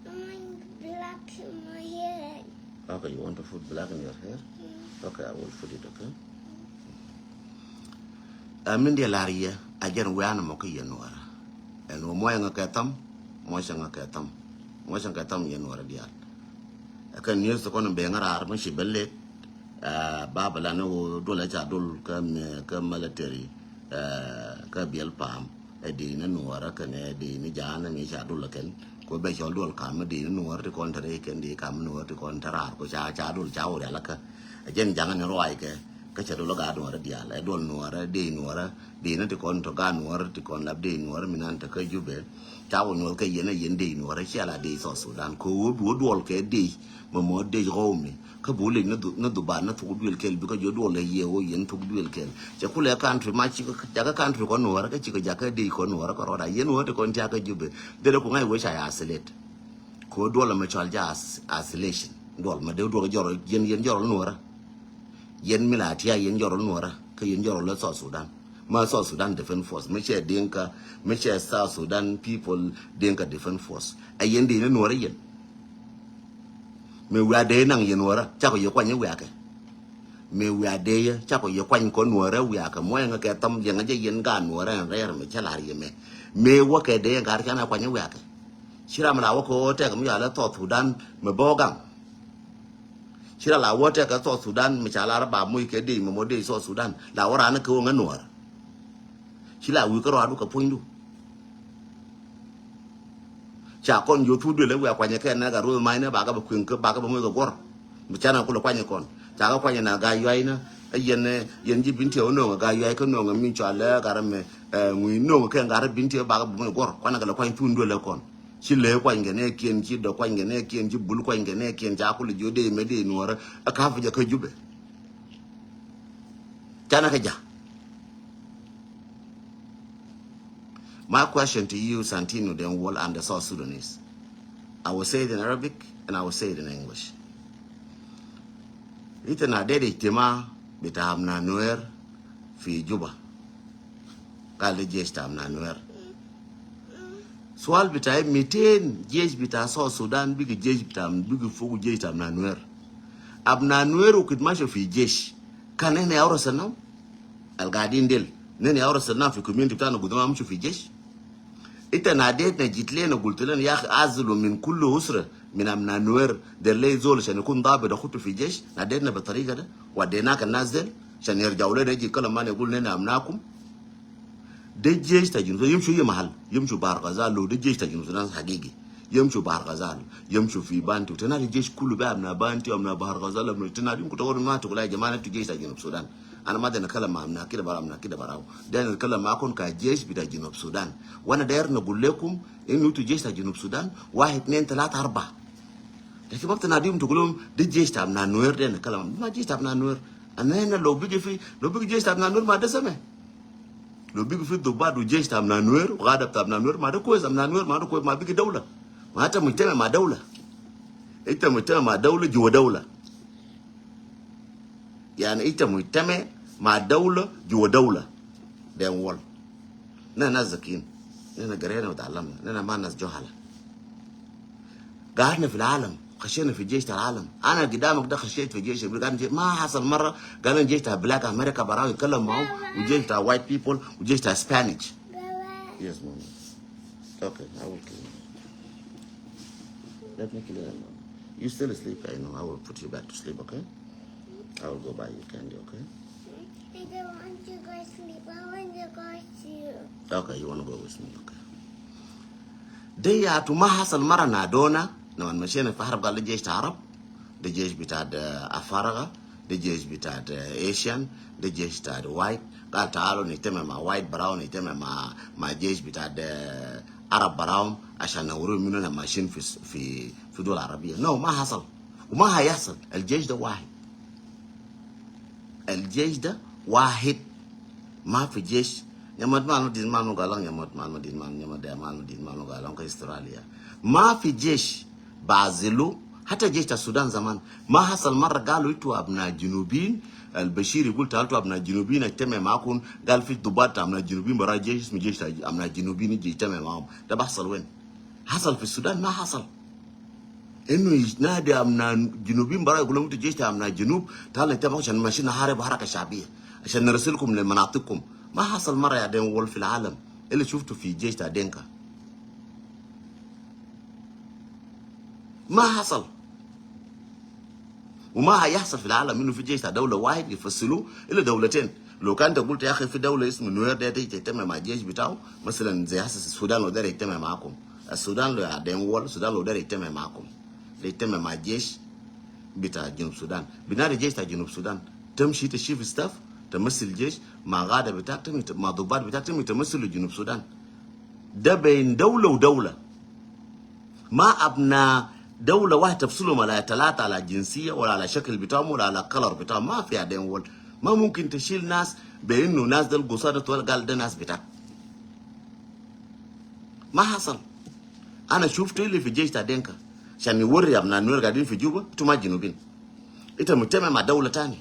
I want black in my hair. Okay, you want to put black in your hair? Mm. Okay, I will put it, okay? Ɛ min diɛ lar yɛ a jɛn wian mɔ kä yɛ nuɔrä. Ɛn wä muɔcɛ ŋa kɛ tham, muɔcɛ ŋa kɛ tham, muɔcɛ ŋa kɛ tham yɛ nuɔrä diaal. Ɛ kɛ news ti kɔn ben ŋa raar mi ci bä lek. Ɛ ba bä lan wä duɔl ɛ ca duɔl kä mi kä military. Ɛ kä biɛl paam. Ɛ dee ni nuɔrä kɛn ɛ dee ni ja̱a̱n mi ca duɔl kɛn. Ko bɛ cɔl duɔl kam mi dee ni nuɔrä ti kɔn te rɛy kɛn dee kam mi nuɔrä ti kɔn te raar ko ca ca duɔl ca wä rial kä. Ɛ jɛn ja̱a̱n ni ruac kɛ. Kä cɛ dol gaa nuɔrä diaal ɛ duɔl nuɔrä dee nuɔrä dee ni ti kɔn tɔ gaa nuɔrä ti kɔn lap dee nuɔrä mi nan te kä Jubɛ. Ca wä nuɔrä kɛ yɛn ɛ yɛn dee nuɔrä cia la dee South Sudan kɛ wä bi wä duɔl kɛ dee. Mɛ mɔ dee ɣɔw mi kä bi wä lec ni dhu ni dhu ba ni thuk duël kɛl bi kä jiɔ duɔl ɛ yɛ wä yɛn thuk duël kɛl. Cɛ kulɛ country ma ci jakä country kɔn nuɔrä kä ci kɛ jakä dee kɔn nuɔrä kä rɔɔda yɛn wä ti kɔn tia kä Jubɛ. Dee dee ku ŋa̱c wä ca ya isolate. Kɛ wä duɔl ɛ mɛ cɔal ja isolation duɔl mɛ dee duɔl jɔrɔ yɛn yɛn jɔrɔ nuɔrä. Yɛn mi la tia yɛn jɔrɔ nuɔrä kä yɛn jɔrɔ lɛ South Sudan. Ma South Sudan Defense Force mi cɛ Dinka mi cɛ South Sudan People Dinka Defense Force. Ɛ yɛn dee ni nuɔrä yɛn. Mi wiaa dee naŋ yɛn nuɔrä cakɔ yɛ kuany wiakɛ. Mi wiaa dee yɛ cakɔ yɛ kuany kɔ nuɔrä wiakɛ muɔyɛ ŋa kɛ tham liɛŋä jɛ yɛn gaa nuɔrä ɛn rɛɛr mi cɛ lar yɛ mɛ. Mi wä kɛ dee ŋa̱r canɛ kuany wiakɛ. Ci ram la wä kɛ wä tɛk mi yalɛ South Sudan mi bä wä gaŋ. Ci la la wä tɛk kɛ South Sudan mi ca lar ba muc kɛ dec mɛ mɔ dec South Sudan la wä ran kɛ wä ŋä nuɔr. Ci la wi̱i̱ kä ruaadu kɛ puɔ̱nydu. Ca kɔn yo̱th wut duël ɛ wiaa kuanyɛ kɛ nɛk a ruëth mac ni bakɛ bɛ kueŋ kä bakɛ bɛ muc kɛ guɔ̱r. Mi canɛ kulɛ kuanyɛ kɔn ca kɛ kuanyɛ na gaa yuay ni. Ɛ yɛn ɛ yɛn ji̱ bin tiɛ wä no̱o̱ŋ ɛ gaa yuay kä no̱o̱ŋ ɛ min cɔal ɛ gat ɛ mɛ ɛ ŋui̱ no̱o̱ŋ ɛ kɛ gat ɛ bin tiɛ bakɛ bɛ muc guɔ̱r kuanɛ kɛ lɛ kuany thun duël ɛ kɔn. Ci lëë kuany kɛ nɛɛkiɛn ci dɔ̱ kuany kɛ nɛɛkiɛn ci bul kuany kɛ nɛɛkiɛn ca kulɛ jiö dee mɛ dee nuɔ̱ɔ̱rä. Ɛ ka̱p jɛ kä Jubɛ. Canɛ kɛ ja̱. My question to you, Santino Deng Wol and the South Sudanese. I will say it in Arabic and I will say it in English. Ita na dede ijtima bita abna Nuer fi Juba. Gal de jesh ta abna Nuer. Sual bita miten jesh bita South Sudan bigi jesh bita bigi fugu jesh ta abna Nuer. Abna Nuer wakit masho fi jesh. Kan ene aura sanam. Al gadin del. Nene aura sanam fi community bitana gudama mushu fi jesh. Ita nadetna jit lena gult lena ya akhi azilu min kullu usra. Min amna Nuer, der ley zol shan ikun dabit akhutu fi jesh, na dena be tariga de, wa dena kan nas del, shan yarjau le de ji kalam man yagul nena amnakum. De jesh ta Junub, yamshu yi mahal, yamshu Bahr Ghazal lo, de jesh ta Junub Sudan hagigi. Yamshu Bahr Ghazal, yamshu fi Bantu, tena de jesh kulu be amna Bantu, amna Bahr Ghazal, amna tena de yumkun tagul ma tagul ya jama netu jesh ta Junub Sudan. Ana ma de nakalam ma amna kida bara, amna kida bara. De nakalam ma akun ka jesh bita Junub Sudan. Wa ana dair nagul lekum, inu tu jesh ta Junub Sudan, wahid, itnin, talata, arba. Lakin ma bita nadihum tagul lehum, de jesh ta amna Nuer de nakalam. Ma jesh ta amna Nuer. Ana hena lo bigi fi, lo bigi jesh ta amna Nuer ma de seme. Lo bigi fi dubat u jesh ta amna Nuer, u gada ta amna Nuer, ma de kwes amna Nuer, ma de kwes ma bigi dawla. Ma ita mujtama ma dawla. Ita mujtama ma dawla, juwa dawla. Yani ita mujtama ma dawla, juwa dawla. De wol. Nena nas zakiyin. Nena garena wa talamna. Nena ma nas juhala. Gadna fi alam, khashena fi jesh ta alam. Ana gidamak de khashet fi jesh, bi gan jesh, ma hasal mara, gan jesh ta black America bara yikalam mau, u jesh ta white people, u jesh ta Spanish. Yes, mommy. Okay, I will clean. Let me clean. You still asleep, I know. I will put you back to sleep, okay? I will go buy you candy, okay? I don't want to go sleep. I want to go to you. Okay, you want to go with me, okay? De yatu ma hasal mara nadona, naman mashena fi harb gal de jesh ta Arab, de jesh bita de Afaraga, de jesh bita de Asian, de jesh ta de white, gal taalu nijtama ma white, barau nijtama ma, ma jesh bita de Arab barau, ashan nawuru minu na mashin fi, fi, fi dul Arabiya. No, ma hasal. Wa ma hayasal. Al jesh de wahid. Al jesh de wahid. Ma fi jesh. Nyamot Malmo Din Malmo galang, Nyamot Malmo Din Malmo, Nyamot de Malmo Din Malmo galang ka Australia. Ma fi jesh bazilu, hata jesh ta Sudan zaman. Ma hasal mara galu itu abna Junubin, al Bashir yagul ta itu abna Junubin, ijtama makun, gal fi dubat ta abna Junubin bara jesh, ismu jesh ta abna Junubin, ijtama makum. De bahsal wen? Hasal fi Sudan? Ma hasal. Inu nadi amna Junubin bara yagul lehum itu jesh ta amna Junub, taal nijtama shan mashin naharib haraka shabiya, ashan narsilkum le manatikum. Ma hasal mara ya de wol fi alam. Ila shuftu fi jesh ta Denka. Ma hasal. Wa ma hayasal fi alam inu fi jesh ta dawla wahid yifasilu ila dawlaten. Lo kan ta gulta ya akhi fi dawla ismu Nuer de, de ijtama ma jesh bitau, masalan zey hasa Sudan lo de ijtama makum. Sudan lo ya de wol, Sudan lo de ijtama makum. De ijtama ma jesh bita Junub Sudan. Binadi jesh ta Junub Sudan. Tamshi ta chief staff, tamasil jesh, ma gada bitak, tami, ma dubat bitak, tami tamasilu Junub Sudan. De bain dawla wa dawla. Ma abna dawla wahid tafsilum ala talata, ala jinsiya, wala ala shakil bitahum, wala ala color bitahum. Ma fi ya de wol. Ma mumkin tashil nas be inu nas del gusada tuwal gal de nas bitak. Ma hasal. Ana shuftu ila fi jesh ta Denka. Shan yuwuri abna Nuer gadin fi Juba, itu ma Junubin. Ita mujtama ma dawla tani.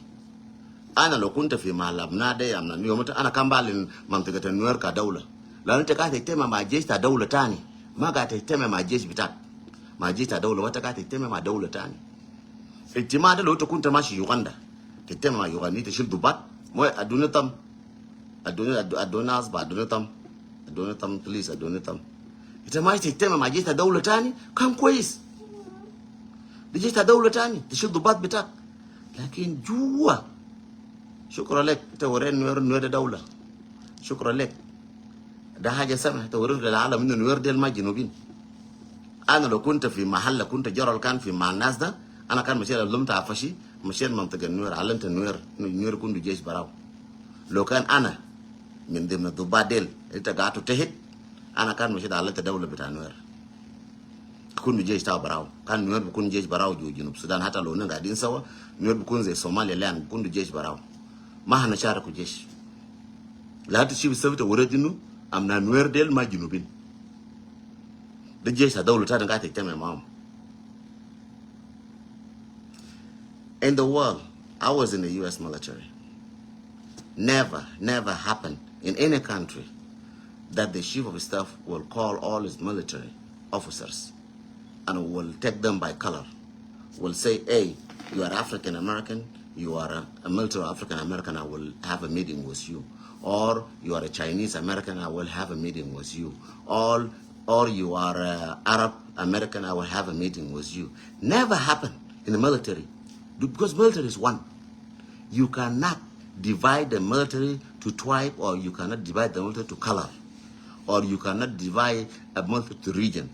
Ana lo kunta fi mahal abna de amna yom ita, ana kan balin mantiga ta Nuer ka dawla. Lanu ita gaid tajtama ma jesh ta dawla tani. Ma gaid tajtama ma jesh bitak. Ma jesh ta dawla, wa ita gaid tajtama ma dawla tani. Ijtima de lo ita kunta mashi Uganda. Tajtama ma Uganda, ita shil dubat. Mo aduni tam. Aduni, adu-, aduni asba, aduni tam. Aduni tam, please, aduni tam. Ita mashi tajtama ma jesh ta dawla tani, kan kwes. De jesh ta dawla tani, tashil dubat bitak. Lakin juwa. Shukran lek, ita wuri Nuer, Nuer de dawla. Shukran lek. De haja sama, ita wuri lil alam inu Nuer del ma Junubin. Ana lo kunta fi mahal, kunta general kan fi mahal nas de, ana kan mashet allamtu Afashi, mashet mantiga Nuer, allamtu Nuer, Nuer kundu jesh barau. Lo kan ana min dimna dubat del, ita gatu tahit, ana kan mashet allamtu dawla bita Nuer. Kundu jesh ta barau. Kan Nuer bikun jesh barau ju Junub Sudan, hata lo na gadin sawa, Nuer bikun zey Somaliland, kundu jesh barau. Ma hana sharaku jesh. Latu chief staff ta wuri inu, amna Nuer del ma Junubin. De jesh ta dawla tani gaid tajtama maum. In the world, I was in the U S military. Never, never happened in any country that the chief of staff will call all his military officers and will take them by color. Will say, "Hey, you are African American, you are a, a military African American, I will have a meeting with you." Or, "You are a Chinese American, I will have a meeting with you." Or, or you are uh, Arab American, I will have a meeting with you. Never happen in the military. Because military is one. You cannot divide the military to tribe, or you cannot divide the military to color, or you cannot divide a military to region,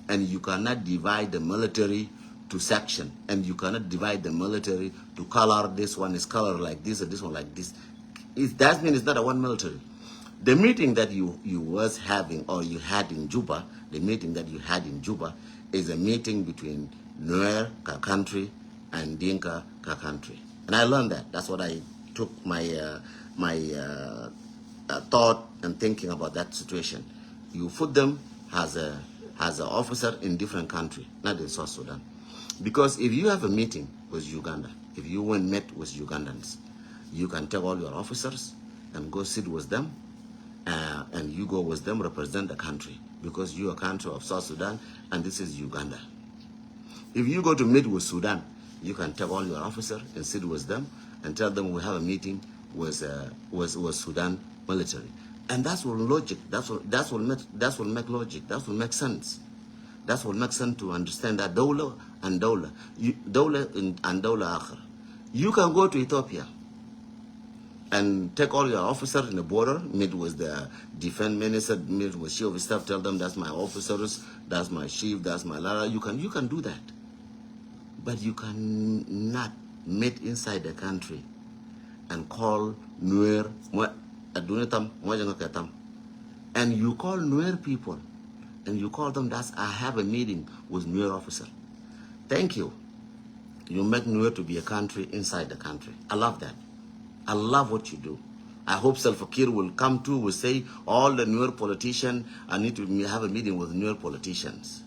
and you cannot divide the military to section, and you cannot divide the military to color. This one is color like this, and this one like this. It, that means it's not a one military. The meeting that you, you was having or you had in Juba, the meeting that you had in Juba is a meeting between Nuer ka country and Dinka ka country. And I learned that. That's what I took my, uh, my uh, uh, thought and thinking about that situation. You put them as a, as an officer in different country, not in South Sudan. Because if you have a meeting with Uganda, if you went met with Ugandans, you can take all your officers and go sit with them, uh, and you go with them represent the country, because you are country of South Sudan and this is Uganda. If you go to meet with Sudan, you can take all your officer and sit with them and tell them we have a meeting with uh, with, with Sudan military, and that's what logic. That's what that's what make that's what make logic. That's what makes sense. That's what makes sense to understand that dawla and dawla, you, dawla in, and dawla akhar. You can go to Ethiopia and take all your officers in the border, meet with the defense minister, meet with chief of staff, tell them that's my officers, that's my chief, that's my lara. You can you can do that, but you cannot meet inside the country and call Nuer mo aduna tam mo janga ka tam, and you call Nuer people and you call them that I have a meeting with Nuer officer. Thank you. You make Nuer to be a country inside the country. I love that. I love what you do. I hope Salva Kiir will come too, will say all the Nuer politician, I need to me- have a meeting with Nuer politicians.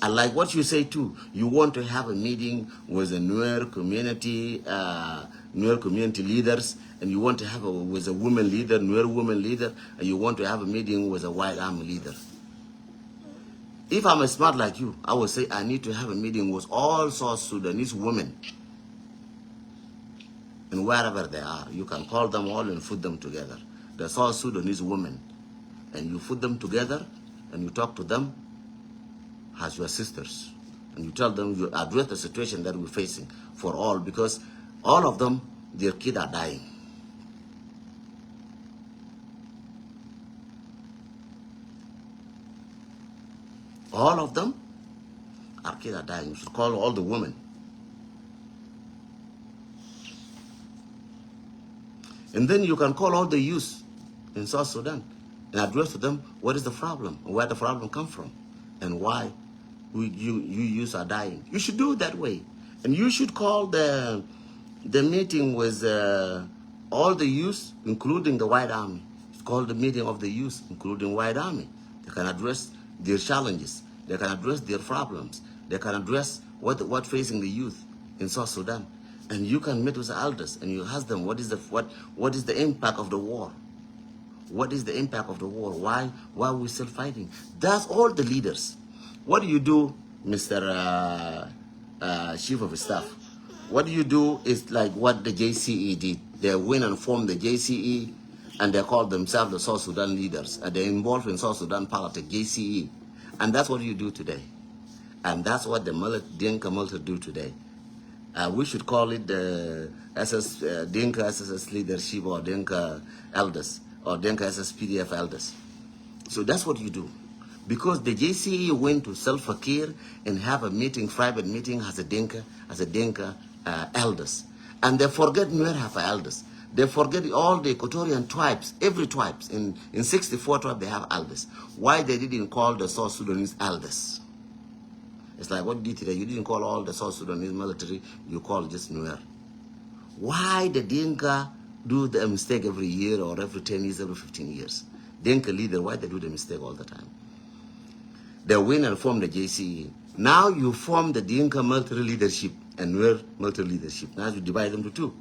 I like what you say too. You want to have a meeting with the Nuer community, uh, Nuer community leaders, and you want to have a, with a woman leader, Nuer woman leader, and you want to have a meeting with a white army leader. If I'm smart like you, I would say I need to have a meeting with all South Sudanese women. And wherever they are, you can call them all and put them together. The South Sudanese women. And you put them together and you talk to them as your sisters. And you tell them, you address the situation that we're facing for all, because all of them, their kids are dying. All of them, our kids are dying. You should call all the women. And then you can call all the youth in South Sudan and address to them what is the problem, where the problem come from, and why we, you, you youth are dying. You should do it that way. And you should call the, the meeting with uh, all the youth, including the White Army. It's called the meeting of the youth, including White Army. They can address their challenges. They can address their problems. They can address what, what facing the youth in South Sudan. And you can meet with the elders and you ask them what is the, what, what is the impact of the war? What is the impact of the war? Why, why are we still fighting? That's all the leaders. What do you do, Mister Uh, uh, Chief of Staff? What do you do is like what the J C E did. They went and formed the J C E, and they call themselves the South Sudan leaders. And they involved in South Sudan politics, J C E. And that's what you do today. And that's what the Mil- Dinka military do today. Uh, we should call it the S S, uh, Dinka S S S leadership or Dinka elders or Dinka S S P D F elders. So that's what you do. Because the J C E went to Salva Kiir and have a meeting, private meeting as a Dinka, as a Dinka uh, elders. And they forget Nuer have elders. They forget all the Equatorian tribes, every tribes. In, in sixty-four tribes, they have elders. Why they didn't call the South Sudanese elders? It's like what you did today. You didn't call all the South Sudanese military. You called just Nuer. Why the Dinka do the mistake every year or every ten years, every fifteen years? Dinka leader, why they do the mistake all the time? They win and form the J C E. Now you form the Dinka military leadership and Nuer military leadership. Now you divide them to two.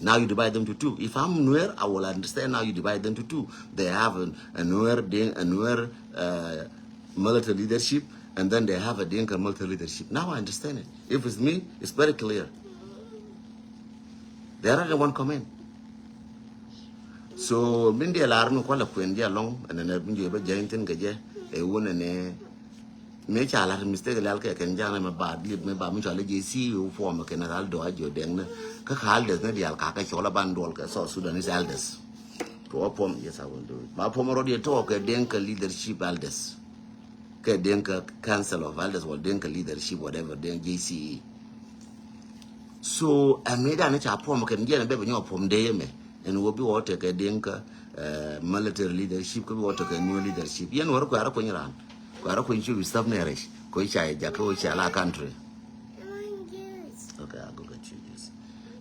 Now you divide them to two. If I'm Nuer, I will understand now you divide them to two. They have a, a Nuer, Din- a Nuer uh, military leadership, and then they have a Dinka military leadership. Now I understand it. If it's me, it's very clear. They are under one command. So min diɛ lar mi kualɛ kuɛn jɛ alɔŋ ɛn ɛn min jɛ bä jɛny thin kɛ jɛ ɛ wun ɛn ɛ mi ca lar mistake lɛl kɛ kɛn jɛ mɛ ba lip mɛ ba mi cɔal jɛ C E O form kɛn ral do a jɛ dɛŋ nɛ kä ka elders ni dial ka kɛ cɔl a ban duɔl kɛ South Sudanese elders. Kɛ wä pom, yes, I will do it. Ba pom rɔ diɛ tɔ kɛ dɛŋ kɛ leadership elders. Kɛ dɛŋ kɛ council of elders wala dɛŋ kɛ leadership, whatever, dɛŋ J C E. So ɛ mi dan ca pom kɛn jɛ ni bɛ bi nyɔ pom dee mɛ. Ɛn wä bi wä tɛ kɛ dɛŋ kɛ military leadership kɛ bi wä tɛ kɛ new leadership. Yɛn wä rɛ kuɛ rɛ kuɛ nyi ran. Kuɛ rɛ kuɛ nyi cu bi staff nɛ rɛ. Kɛ wä ca yɛ jakä wä ca la country. Okay, I'll go get you this.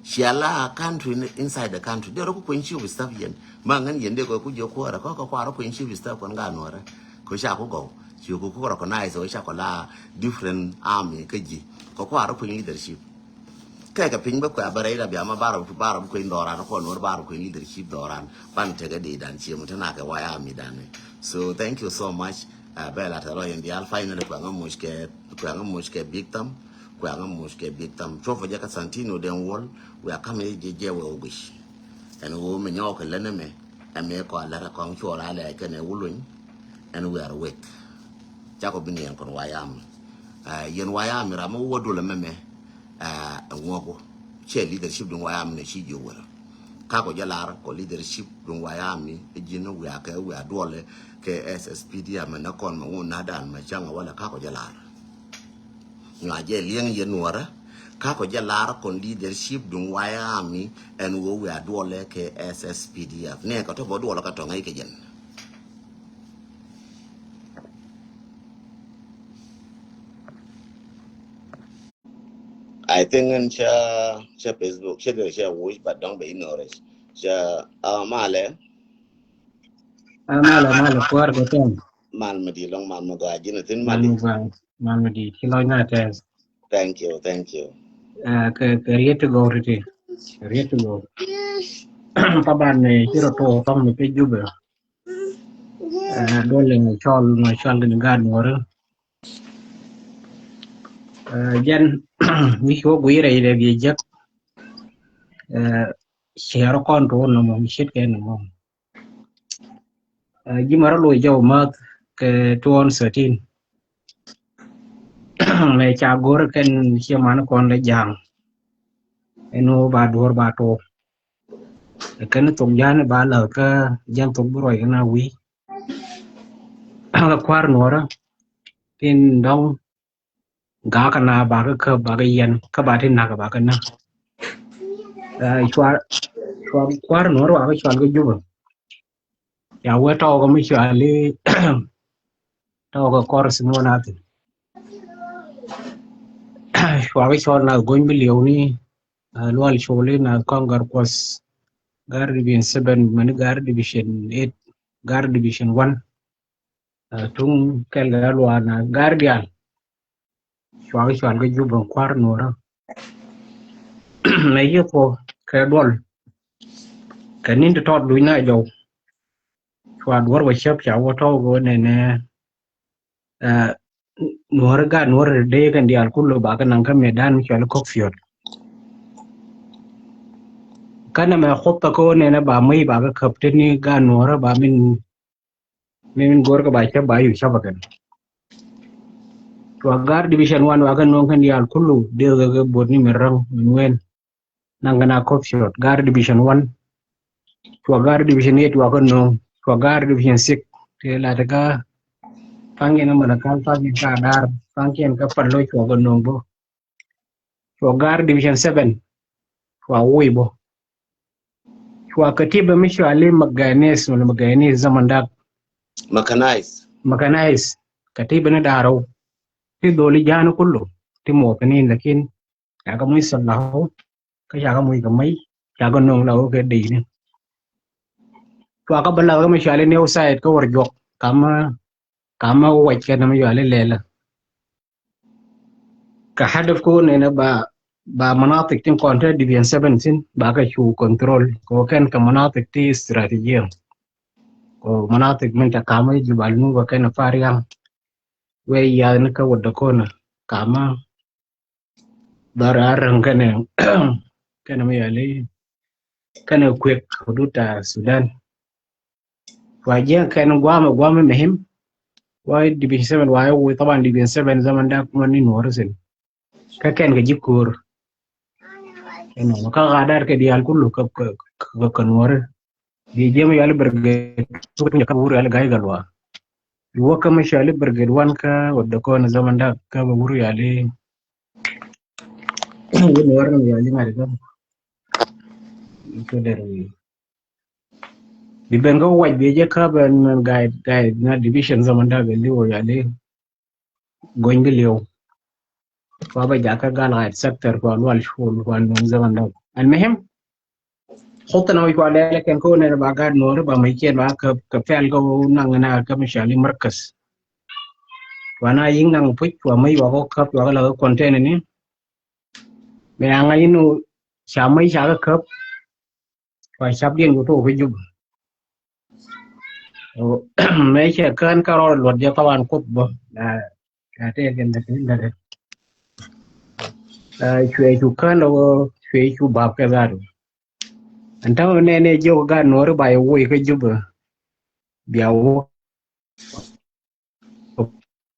Cia la country ni inside the country. Dee rɔ ku kuen chief staff yɛn. Ma ŋän yɛn dee kɔ ku jɛ kuɔrɛ kɔ kɔ kuarɔ kuen chief staff kɔn ga nuɔrɛ. Kɔ ca ku gɔw. Ci ku ku recognize wä ca kɔ la different army kä ji. Kɔ kuarɔ kuen leadership. Kɛ kɛ piny bä kuɛ bä rɛy da bia ma barɔ barɔ kuen dɔran kɔ nuɔrɛ barɔ kuen leadership dɔran. Ban tekɛ di dan ci mu tena kɛ waya army dan ni. So thank you so much. Bɛ la tɛ rɔ yɛn dial finally kuɛ ŋä much kɛ kuɛ ŋä much kɛ big time. Kuɛ ŋä muc kɛ big time. Cuɔpɛ jɛ kä Santino den wol. We are coming jɛ jɛ we ogic. Ɛn wo mi nyɔk kɛ lɛn ɛmɛ. Ɛmɛ kɔ a lɛrɛ kɔŋ cuɔl a lɛ kɛn ɛ wuluny. Ɛn we are weak. Cakɔ bi ni ɛn kɔn wayam. Yɛn wayam ram mi wä dul ɛmɛ mɛ. Ɛŋuɔku. Cɛ leadership duŋ wayam ni ci jiök wärä. Kakɔ jɛ lar kɔ leadership duŋ wayam ni. Ɛ ji̱n we are kɛ we are duɔlɛ kɛ S S P D F mɛ nä kɔn mɛ ŋun nadan mɛ caŋ wala kakɔ jɛ lar. Nyuak jɛ liɛŋ yɛ nuɔrä kakɔ jɛ lar kɔn leadership duŋ wayami. Ɛn wä wiaa duɔlɛ kɛ S S P D F nɛ kɛ tɔ bä duɔlɛ kɛ tɔŋ ɛ kɛ jɛn. I think in cha cha Facebook cha dere cha wuc but dɔŋ bɛ ignore cha a malɛ. A malɛ malɛ kuar kɛ tɛm. Mal mi di lɔŋ mal mi gɔaa ji̱n thin mal di. Mal mi di ci lɔny na tɛs. Thank you, thank you. Kɛ kɛ riet ti gɔw ti ti riet ti gɔw. Taban ni ci rɔ tuɔk tɔŋ mi pe Jubɛ. Dol in cɔl ma cɔl in gaat nuɔri. Jɛn mi ci wä gui̱rɛ ilɛ bi jek. Ciɛr kɔn tuun nɔmɔ mi cit kɛ nɔmɔ. Ji̱ mɛ rɔ loc jɔw mäth kɛ tuɔɔn thirteen. Mɛ ca go̱r kɛn ciɛ man kɔn lɛ ja̱a̱ŋ. Ɛn wä ba duɔ̱r ba tuɔk. Kɛn thok ja̱a̱n ba läth kä ja̱a̱n thok bi ruac kɛ na wi̱i̱. Kä kua̱r nuɔrä tin dɔ̱ŋ gakä na bakä käp bakä yɛn kä ba ti nak bakä na. Cual cual kua̱r nuɔrä wakä cual kä Jubä. Ya wee tɔɔkä mi cuali tɔɔkä kɔr simuɔn athin. Cuakä cɔl na gony bi liɛw ni lual coli na kɔŋ gar kuɔth. Gar division seven mani gar division eight, gar division one. Tuŋ kɛl kɛ luaana gar dial. Cuakä cual kɛ Jubä kua̱r nuɔrä. Mɛ yieth kɔ kɛ duɔl. Kɛ nin ti tɔt luc na jɔw. Cua duɔr wä cäp ca wä tɔw kɛ wä nɛnɛ. Nuɔrä gat nuɔrä dee kɛn dial kulu ba kɛ naŋ kä mɛ dan mi cual kɔk fiot. Känɛ mɛ kop kɛ wä nɛnɛ ba mäc ba kɛ käp tini gat nuɔrä ba min min go̱o̱rkä ba cäp ba yuk cäp a kɛn. Cua gar division one wa kɛ no̱o̱ŋ kɛn diaal kulu dee kɛ kɛ bot ni mi räŋ mi ŋuɛn. Naŋ kɛn a kop shot gar division one. Cua gar division eight wa kɛ no̱o̱ŋ. Cua gar division six ti lat kä. Thaŋ yɛn kä Malakal, thaŋ yɛn kä Adar, thaŋ yɛn kä Palo cua kɛ no̱o̱ŋ bä. Cua gar division seven. Cua woi bä. Cua katiba mi cua li mechanize wala mechanize zaman dak. Mechanize. Mechanize. Katiba ni daru. Ti doli jani kulu. Ti motinin lakin. Caka muy salahu. Ka caka muy ka may. Caka nong lahu ke dini. Cua ka bala ka mi cua li new side ka war jok. Kama Kama wac kɛn mi yuali lɛlä. Ka hadaf ko nɛnɛ ba ba manatik tin kɔn te division seven sin ba ka cu control ko kɛn ka manatik ti strategy. Ko manatik min ta kama Jubal Nuba kɛn Pariang. We ya ni ka wadda kona kama Dhɔr a räŋ kɛnɛ kɛnɛ mi yali kɛnɛ kuek hudud ta Sudan. Wa jiɛ kɛn guam guam mi him. Wa division seven wa wi taban division seven zaman dak man ni nuɔr sin. Ka kɛn ka jikur. Ɛnɔ ka gadar kɛ dial kulu ka ka ka nuɔr. Di jiɛ mi yali brigade. Ka wuri yali gai galwa. Iwä kä mi cɔali brigade one kä wä dɔkɔn zaman dak kä bɛ wur yali. Wä ni wär ni yali ŋa̱t kä. Kä der wi. Bi ben kä wac bi jɛ kä bɛ nɔn guide guide na division zaman dak bɛ liw yali. Gony bi liw. Kua bɛ jakä gal ɣa̱t sector kua lual cul kua nuɔn zaman dak. Al muhim. Khutana wi̱c kua lɛl kɛn kä wunɛ ba gat nuɔri ba mɛy kiɛn ba kä kä pɛl kä wun naŋ na kä mi cɔali markas. Kua na yiŋ naŋ puc kua mɛy wa kä käp kua kä la kä container ni. Mɛ aŋa inu ca mɛy ca kä käp. Kua cap diɛn ku tok kä jup. Mɛ cɛ kään kä rɔɔd luɔt jɛ taban kup bä. La la tɛɛr kɛn la tɛɛr la tɛɛr. Cuɛ cu kään la wä cuɛ cu bap kɛ zaatu. Ɛn ta̱ŋ nɛ nɛ jiök gat nuɔri ba yɛ woc kä Jubɛ. Bia wä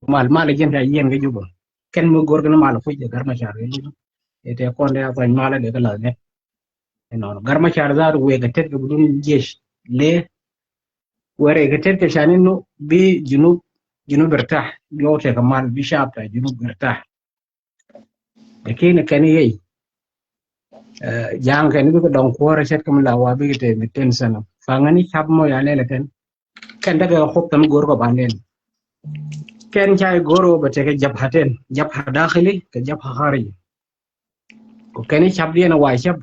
mal mal jɛn ca yiɛn kä Jubɛ. Kɛn mi go̱r kɛn mal puc ɛ Gat Macar kɛ Jubɛ. Ɛ tɛ kɔn dɛ a thuany mal dɛ kɛ lath nɛ. Ɛnɔnɔ Gat Macar zaatu wek ɛ tet kɛ bi dun jiec. Le wɛrɛ kɛ tet kɛ cani nu bi Junub Junub irtah. Bi wä tɛ kɛ mal bi shab ta Junub irtah. Lakin kɛn yey ja̱a̱ŋ kɛn bikɛ dɔŋ kuɔ̱rä ce̱tkɛ mi la wa bikɛ te miten sana. Faŋäni cap mɔ ya lɛl kɛn. Kɛn tekɛ kɛ khop kɛn go̱r kɔ ba lɛl. Kɛn ca i̱ go̱r wä bɛ tekɛ jabhaten, jabha dakhili kɛ jabha khariji. Kɔ kɛn i̱ cap diɛn wa cap.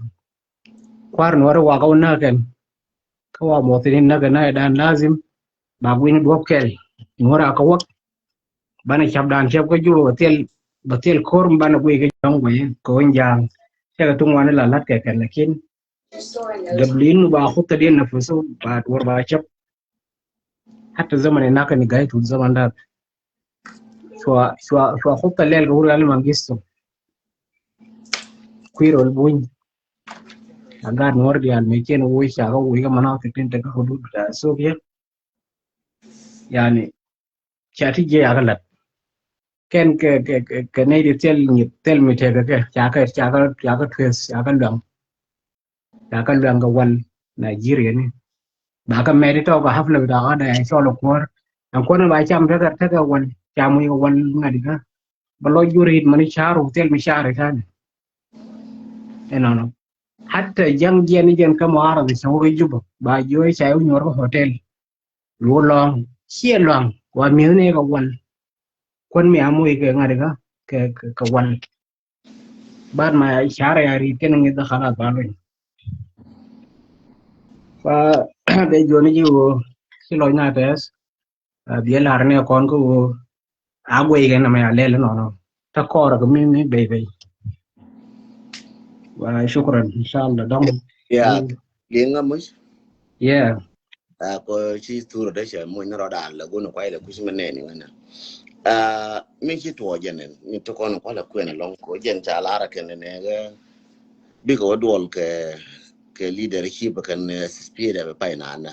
Kua̱r nuɔri wa kɛ wä näk kɛn. Kä wa muɔthin in näk kɛn na idan lazim ba guini duɔ̱p kɛl. Nuɔri a kɛ wäk. Banɛ cap dan cap kä Jubɛ bä thil bä thil ko̱r mi banɛ guiy kä jɔ̱ŋ guiy kɛ wä ja̱a̱ŋ. Cɛ kɛ tuŋ wani la la̱t kɛ kɛn lakin. Gablin ba khutadiɛn na fusu ba duɔr ba cap. Hatta zaman inak ni gai tut zaman dak. Cua cua cua khutta lɛl kɛ wur yal Mangistu. Kuir wal buny. A gat nuɔr dial mɛ cien wuc ca kɛ wuc kɛ manatik tin tekɛ hudud bita Ethiopia. Yani ca ti jiɛ ca kɛ lat. Kɛn kɛ kɛ kɛ kɛ nɛy di thil nyit thil mi tekɛ kɛ ca kɛ ca kɛ ca kɛ tueth ca kɛ luaŋ. Ca kɛ luaŋ kɛ wal Nigeria ni. Ba kɛ mɛt itɔ kɛ hafla bita ɣa̱t ɛ cɔl ɛ kuɔr. Ɛn kuɔn ba cam tekɛ tekɛ wal ca muc kɛ wal ŋa̱t ikä. Bä lɔ jur it mani caru thil mi cari tani. Ɛnɔnɔ. Hatta ja̱ŋ jiɛn i̱ jɛn kä muaradh cɛ wä kä Jubä ba jiö ca i̱ wä nyuɔr kä hotel. Luɔ lɔ̱ŋ ciɛ luaŋ wa mi̱thni kɛ wal. Kuän mi a moc kɛ ŋa̱t ikä kɛ kɛ wal. Baad ma cara ya rit kɛn ŋi̱th khalas ba luny. Fa dee juɔni ji̱ ɣöö ci lɔc na tɛɛth. Biɛ lar ni kɔn kä ɣöö a guey kɛn nɛmɛ a lɛl inɔnɔ. Tä kɔɔr kɛ mi mi bey bey. Wa shukran inshallah dɔŋ. Ya liŋ ŋa muc. Yeah. A kɔ ci thurä dee cɛ muc ni rɔdan lɛ gun kuay lɛ kuc mi nɛni wɛnɛ. A mi ci tuɔ jɛn ni ti kɔn kualɛ kuɛn alɔŋ ko jɛn ca lar kɛn nɛ kɛ. Bikɛ wä duɔl kɛ kɛ leadership kɛn S S P D F pay nana.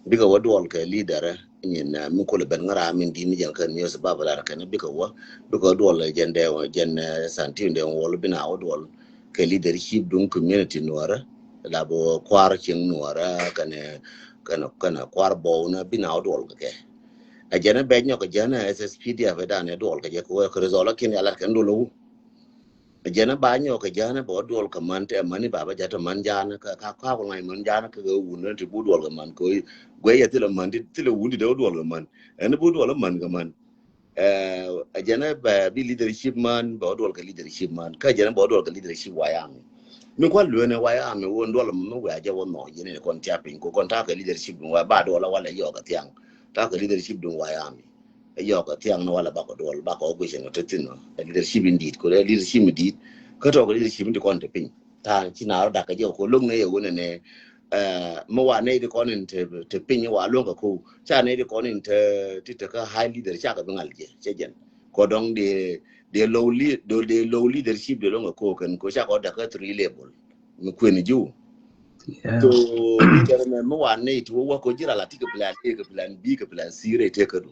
Bikɛ wä duɔl kɛ leader nyin mi kulɛ ben ŋära min di mi jɛn kɛn news ba bɛ lar kɛn bikɛ wä bikɛ wä duɔl jɛn dɛ jɛn santin dɛ wɔl bina wä duɔl kɛ leadership duŋ community nuɔrɛ la bɛ kuar cieŋ nuɔrɛ kɛn kɛn kɛn kuar bɔw na bina wä duɔl kɛ kɛ. A jɛn bɛ nyɔk jɛn S S P D F dan duɔl kɛ jɛ kɛ wä kɛ result kin ya lat kɛn duɔl wä. Jɛn ba nyɔk kɛ jɛn bɛ wä duɔl kɛ man tɛ man i̱ baba jɛ tɛ man jan kä ka ka kɔ ŋa̱c man jan kä kɛ wun ti bu duɔl kɛ man kɛ guey yɛ thilɛ man ti thilɛ wun ti dee wä duɔl kɛ man ɛn bu duɔl man kɛ man. Ɛ jɛn bɛ bi leadership man bɛ wä duɔl kɛ leadership man kä jɛn bɛ wä duɔl kɛ leadership wayami. Mi kuan luenɛ wayami wä duɔl mi wɛ a jɛ wä nɔ jɛn ni kɔn tia piny ko kɔn ta kɛ leadership wa ba duɔl wala yɔk kɛ thiaŋ ta kɛ leadership duŋ wayami. Ɛ yɔk ɛ thiaŋ ni wala bakɔ duɔl bakɔ guic ɛn ɔ te thin ɔ ɛ leadership in dit ko ɛ leadership in dit. Kä tɔk ɛ leadership in ti kɔn te piny ta̱a̱ ci na rɔ dak kɛ jɛ ko loŋ ne yɛ wunɛ ne. Ɛ mi wa ne di kɔn in te te piny wa loŋ kɛ ko ca ne di kɔn in te ti te kä high leader ca kɛ bi ŋal jɛ cɛ jɛn. Kɔ dɔŋ de de low lead de low leadership de loŋ kɛ ko kɛn ko ca kɔ dak kɛ three level. Mi kuen jiw. Yeah. So, mi kɛn mɛ mi wan ni ti wä wä ko ji̱ ra la ti kɛ plan A kɛ plan B kɛ plan C rɛ tɛ kɛ du.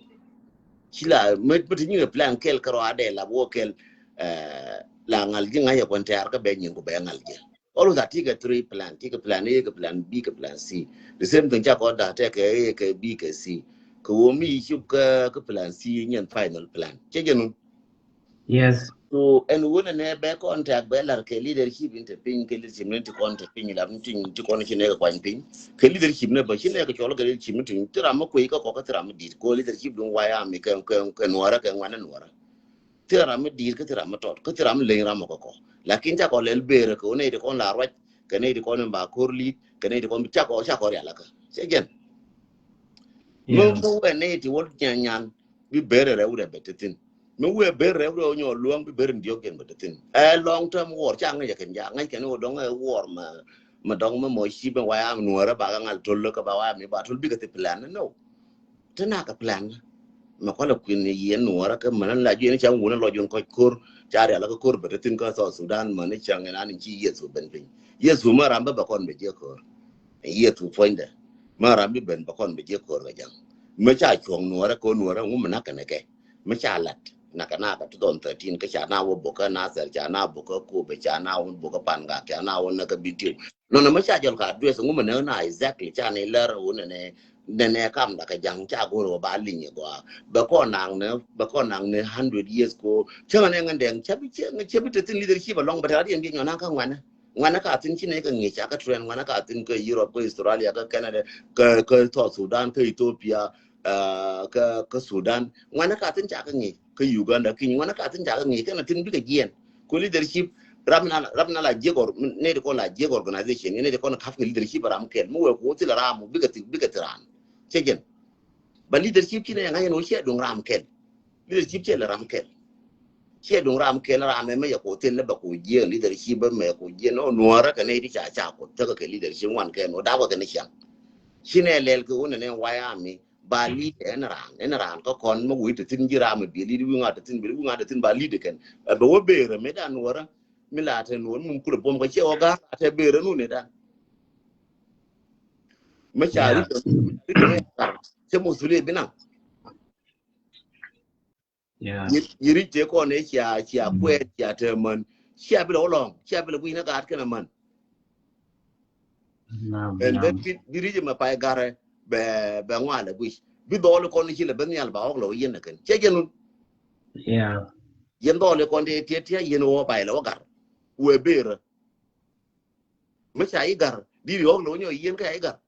Ci la mɛ mɛ ti nyi kɛ plan kɛl kɛ rɔ a dɛ la wä kɛl, eh, la ŋal ji̱ ŋa̱c ɛ kɔn tɛɛr kä bɛ nyin ku bɛ ŋal ji̱. Always a ti kɛ three plan, ti kɛ plan A kɛ plan B kɛ plan C. The same thing ca kɔ da tɛ kɛ A kɛ B kɛ C. Kɛ wä mi ci kɛ kɛ plan C nyin final plan. Cɛ jɛ nun. Yes. So ɛn wunɛ nɛ bɛ contact bɛ lar kɛ leadership in te piny kɛ leadership ni ti kɔn te piny lar ni ti ti kɔn ci nɛ kɛ kuany piny kɛ leadership ni bɛ ci nɛ kɛ cɔl kɛ leadership ni ti ti ram mi kuec kɛ kɔ kɛ ti ram mi dit kɔ leadership dun waya mi kɛ kɛ kɛ nuɔrɛ kɛ ŋuanɛ nuɔrɛ ti ram mi dit kɛ ti ram mi tɔt kɛ ti ram mi leny ram mɔ kɛ kɔ lakin ca kɔ lɛl ber kɛ wunɛ ti kɔn la ruac kɛ nɛ ti kɔn in ba kor lit kɛ nɛ ti kɔn ca kɔ ca kɔ rial kɛ cɛ jɛn. Mi mi wɛ nɛ ti wä nyan nyan bi ber rɛ wurɛ bɛ ti thin. Mi wee ber rɛw rɛw nyɔ luɔ̱ŋ bi ber in diɔ̱k jɛn bä te thin. Ɛ long term war ca ŋäc ɛ kɛn ja ŋäc kɛn wä dɔŋ ɛ war ma ma dɔŋ ma mɔ ci bɛ waya nuɔrɛ ba ŋal tol kä ba waya mi ba tol bikɛ thi plan ni no. Te na kɛ plan ni mɛ kɔlɛ kui̱n ni yɛn nuɔrɛ kä mɛ na la juɛn ca wun lɔ jun kɔc kor ca rial kä kor bä te thin kä South Sudan mɛ ni cäŋ in an in ci Yesu ben piny. Yesu ma ram bä bä kɔn bɛ jiɛ kor. Yesu puɔ̱nydɛ ma ram bi ben bä kɔn bɛ jiɛ kor kɛ jaŋ. Mɛ ca cuɔ̱ŋ nuɔrɛ kɛ nuɔrɛ ŋu mɛ na kɛn kɛ. Mi ca lat na kɛ na kɛ two thousand thirteen kä ca na wä bokä Nasir ca na bokä Kobe ca na wä bokä Pangak ca na wä na kä Bentiu. Nɔnɔ mi ca jɔl ka address ŋu mi nɛ na exactly ca ni lɛr wä nɛ nɛ nɛ kam da kɛ jaŋ ca go̱r wä ba liŋ gɔa bɛ kɔn naŋ ni bɛ kɔn naŋ ni hundred years ko cäŋ nɛ ŋän dɛŋ ca bi cɛ bi te thin leadership alɔŋ bɛ te rat yɛn bi nyɔn naŋ kä ŋuanɛ. Ŋuanɛ ka thin ci nɛ kɛ ŋi̱i̱c ca kä trend ŋuanɛ ka thin kä Europe kä Australia kä Canada kä kä South Sudan kä Ethiopia. Kä kä Sudan ŋuanä ka thin ca kä ŋi̱i̱c kä Uganda ki̱ny ŋuanä ka thin ca kä ŋi̱i̱c kɛn a thin bikɛ jiɛn. Ku leadership rap na rap na la jiek or ne de kɔn la jiek organization ne de kɔn kap kɛ leadership ram kɛl mi wɛ ku thil ram bikɛ thil bikɛ thil ram. Cɛ jɛn ba leadership ci ne ŋa̱c ɛn wä ciɛ duŋ ram kɛl. Leadership ciɛ lɛ ram kɛl. Ciɛ duŋ ram kɛl ram ɛmɛ yɛ ku thil lɛ bɛ ku jiɛn leadership ɛmɛ ku jiɛn ɔ nuɔrä kɛ ne di ca ca ku thäkä kɛ leadership ŋuan kɛn wä dap kɛ kɛ ne ciaŋ. Ci ne lɛl kɛ wä ne ne wayami ba lead ɛn raan ɛn raan kä kɔn mi wec te thin ji̱ ram mi bi lead wi̱ŋ a te thin bi wi̱ŋ a te thin ba lead kɛn. Ɛ bɛ wä beerä mi dan wärä mi la te nuɔr mi kulɛ buɔm kä ciɛ wä ga̱r a te beerä nu ne dan. Mi ca ri cɛ musuliɛ bi naŋ. Yi ric tëë kɔn ëë cia cia kuɛɛt cia te män. Cia bi lɛ wä lɔ̱ŋ cia bi lɛ guic ni gaat kɛn amän. Ɛn ben bi ric mɛ pay garɛ bɛ bɛ ŋuan lɛ guic bi dhɔɔli kɔn ci lɛ ben nhial ba ɣɔk lɛ wä yɛn ɛ kɛn cɛ jɛn wun. Yɛn dhɔɔli kɔn tëë tiɛt tiɛt yɛn wä pay lɛ wä gar wee berä. Mi ca i̱ gar di̱t i̱ ɣɔk lo̱ nyɔ i̱ yien kä ca i̱ gar.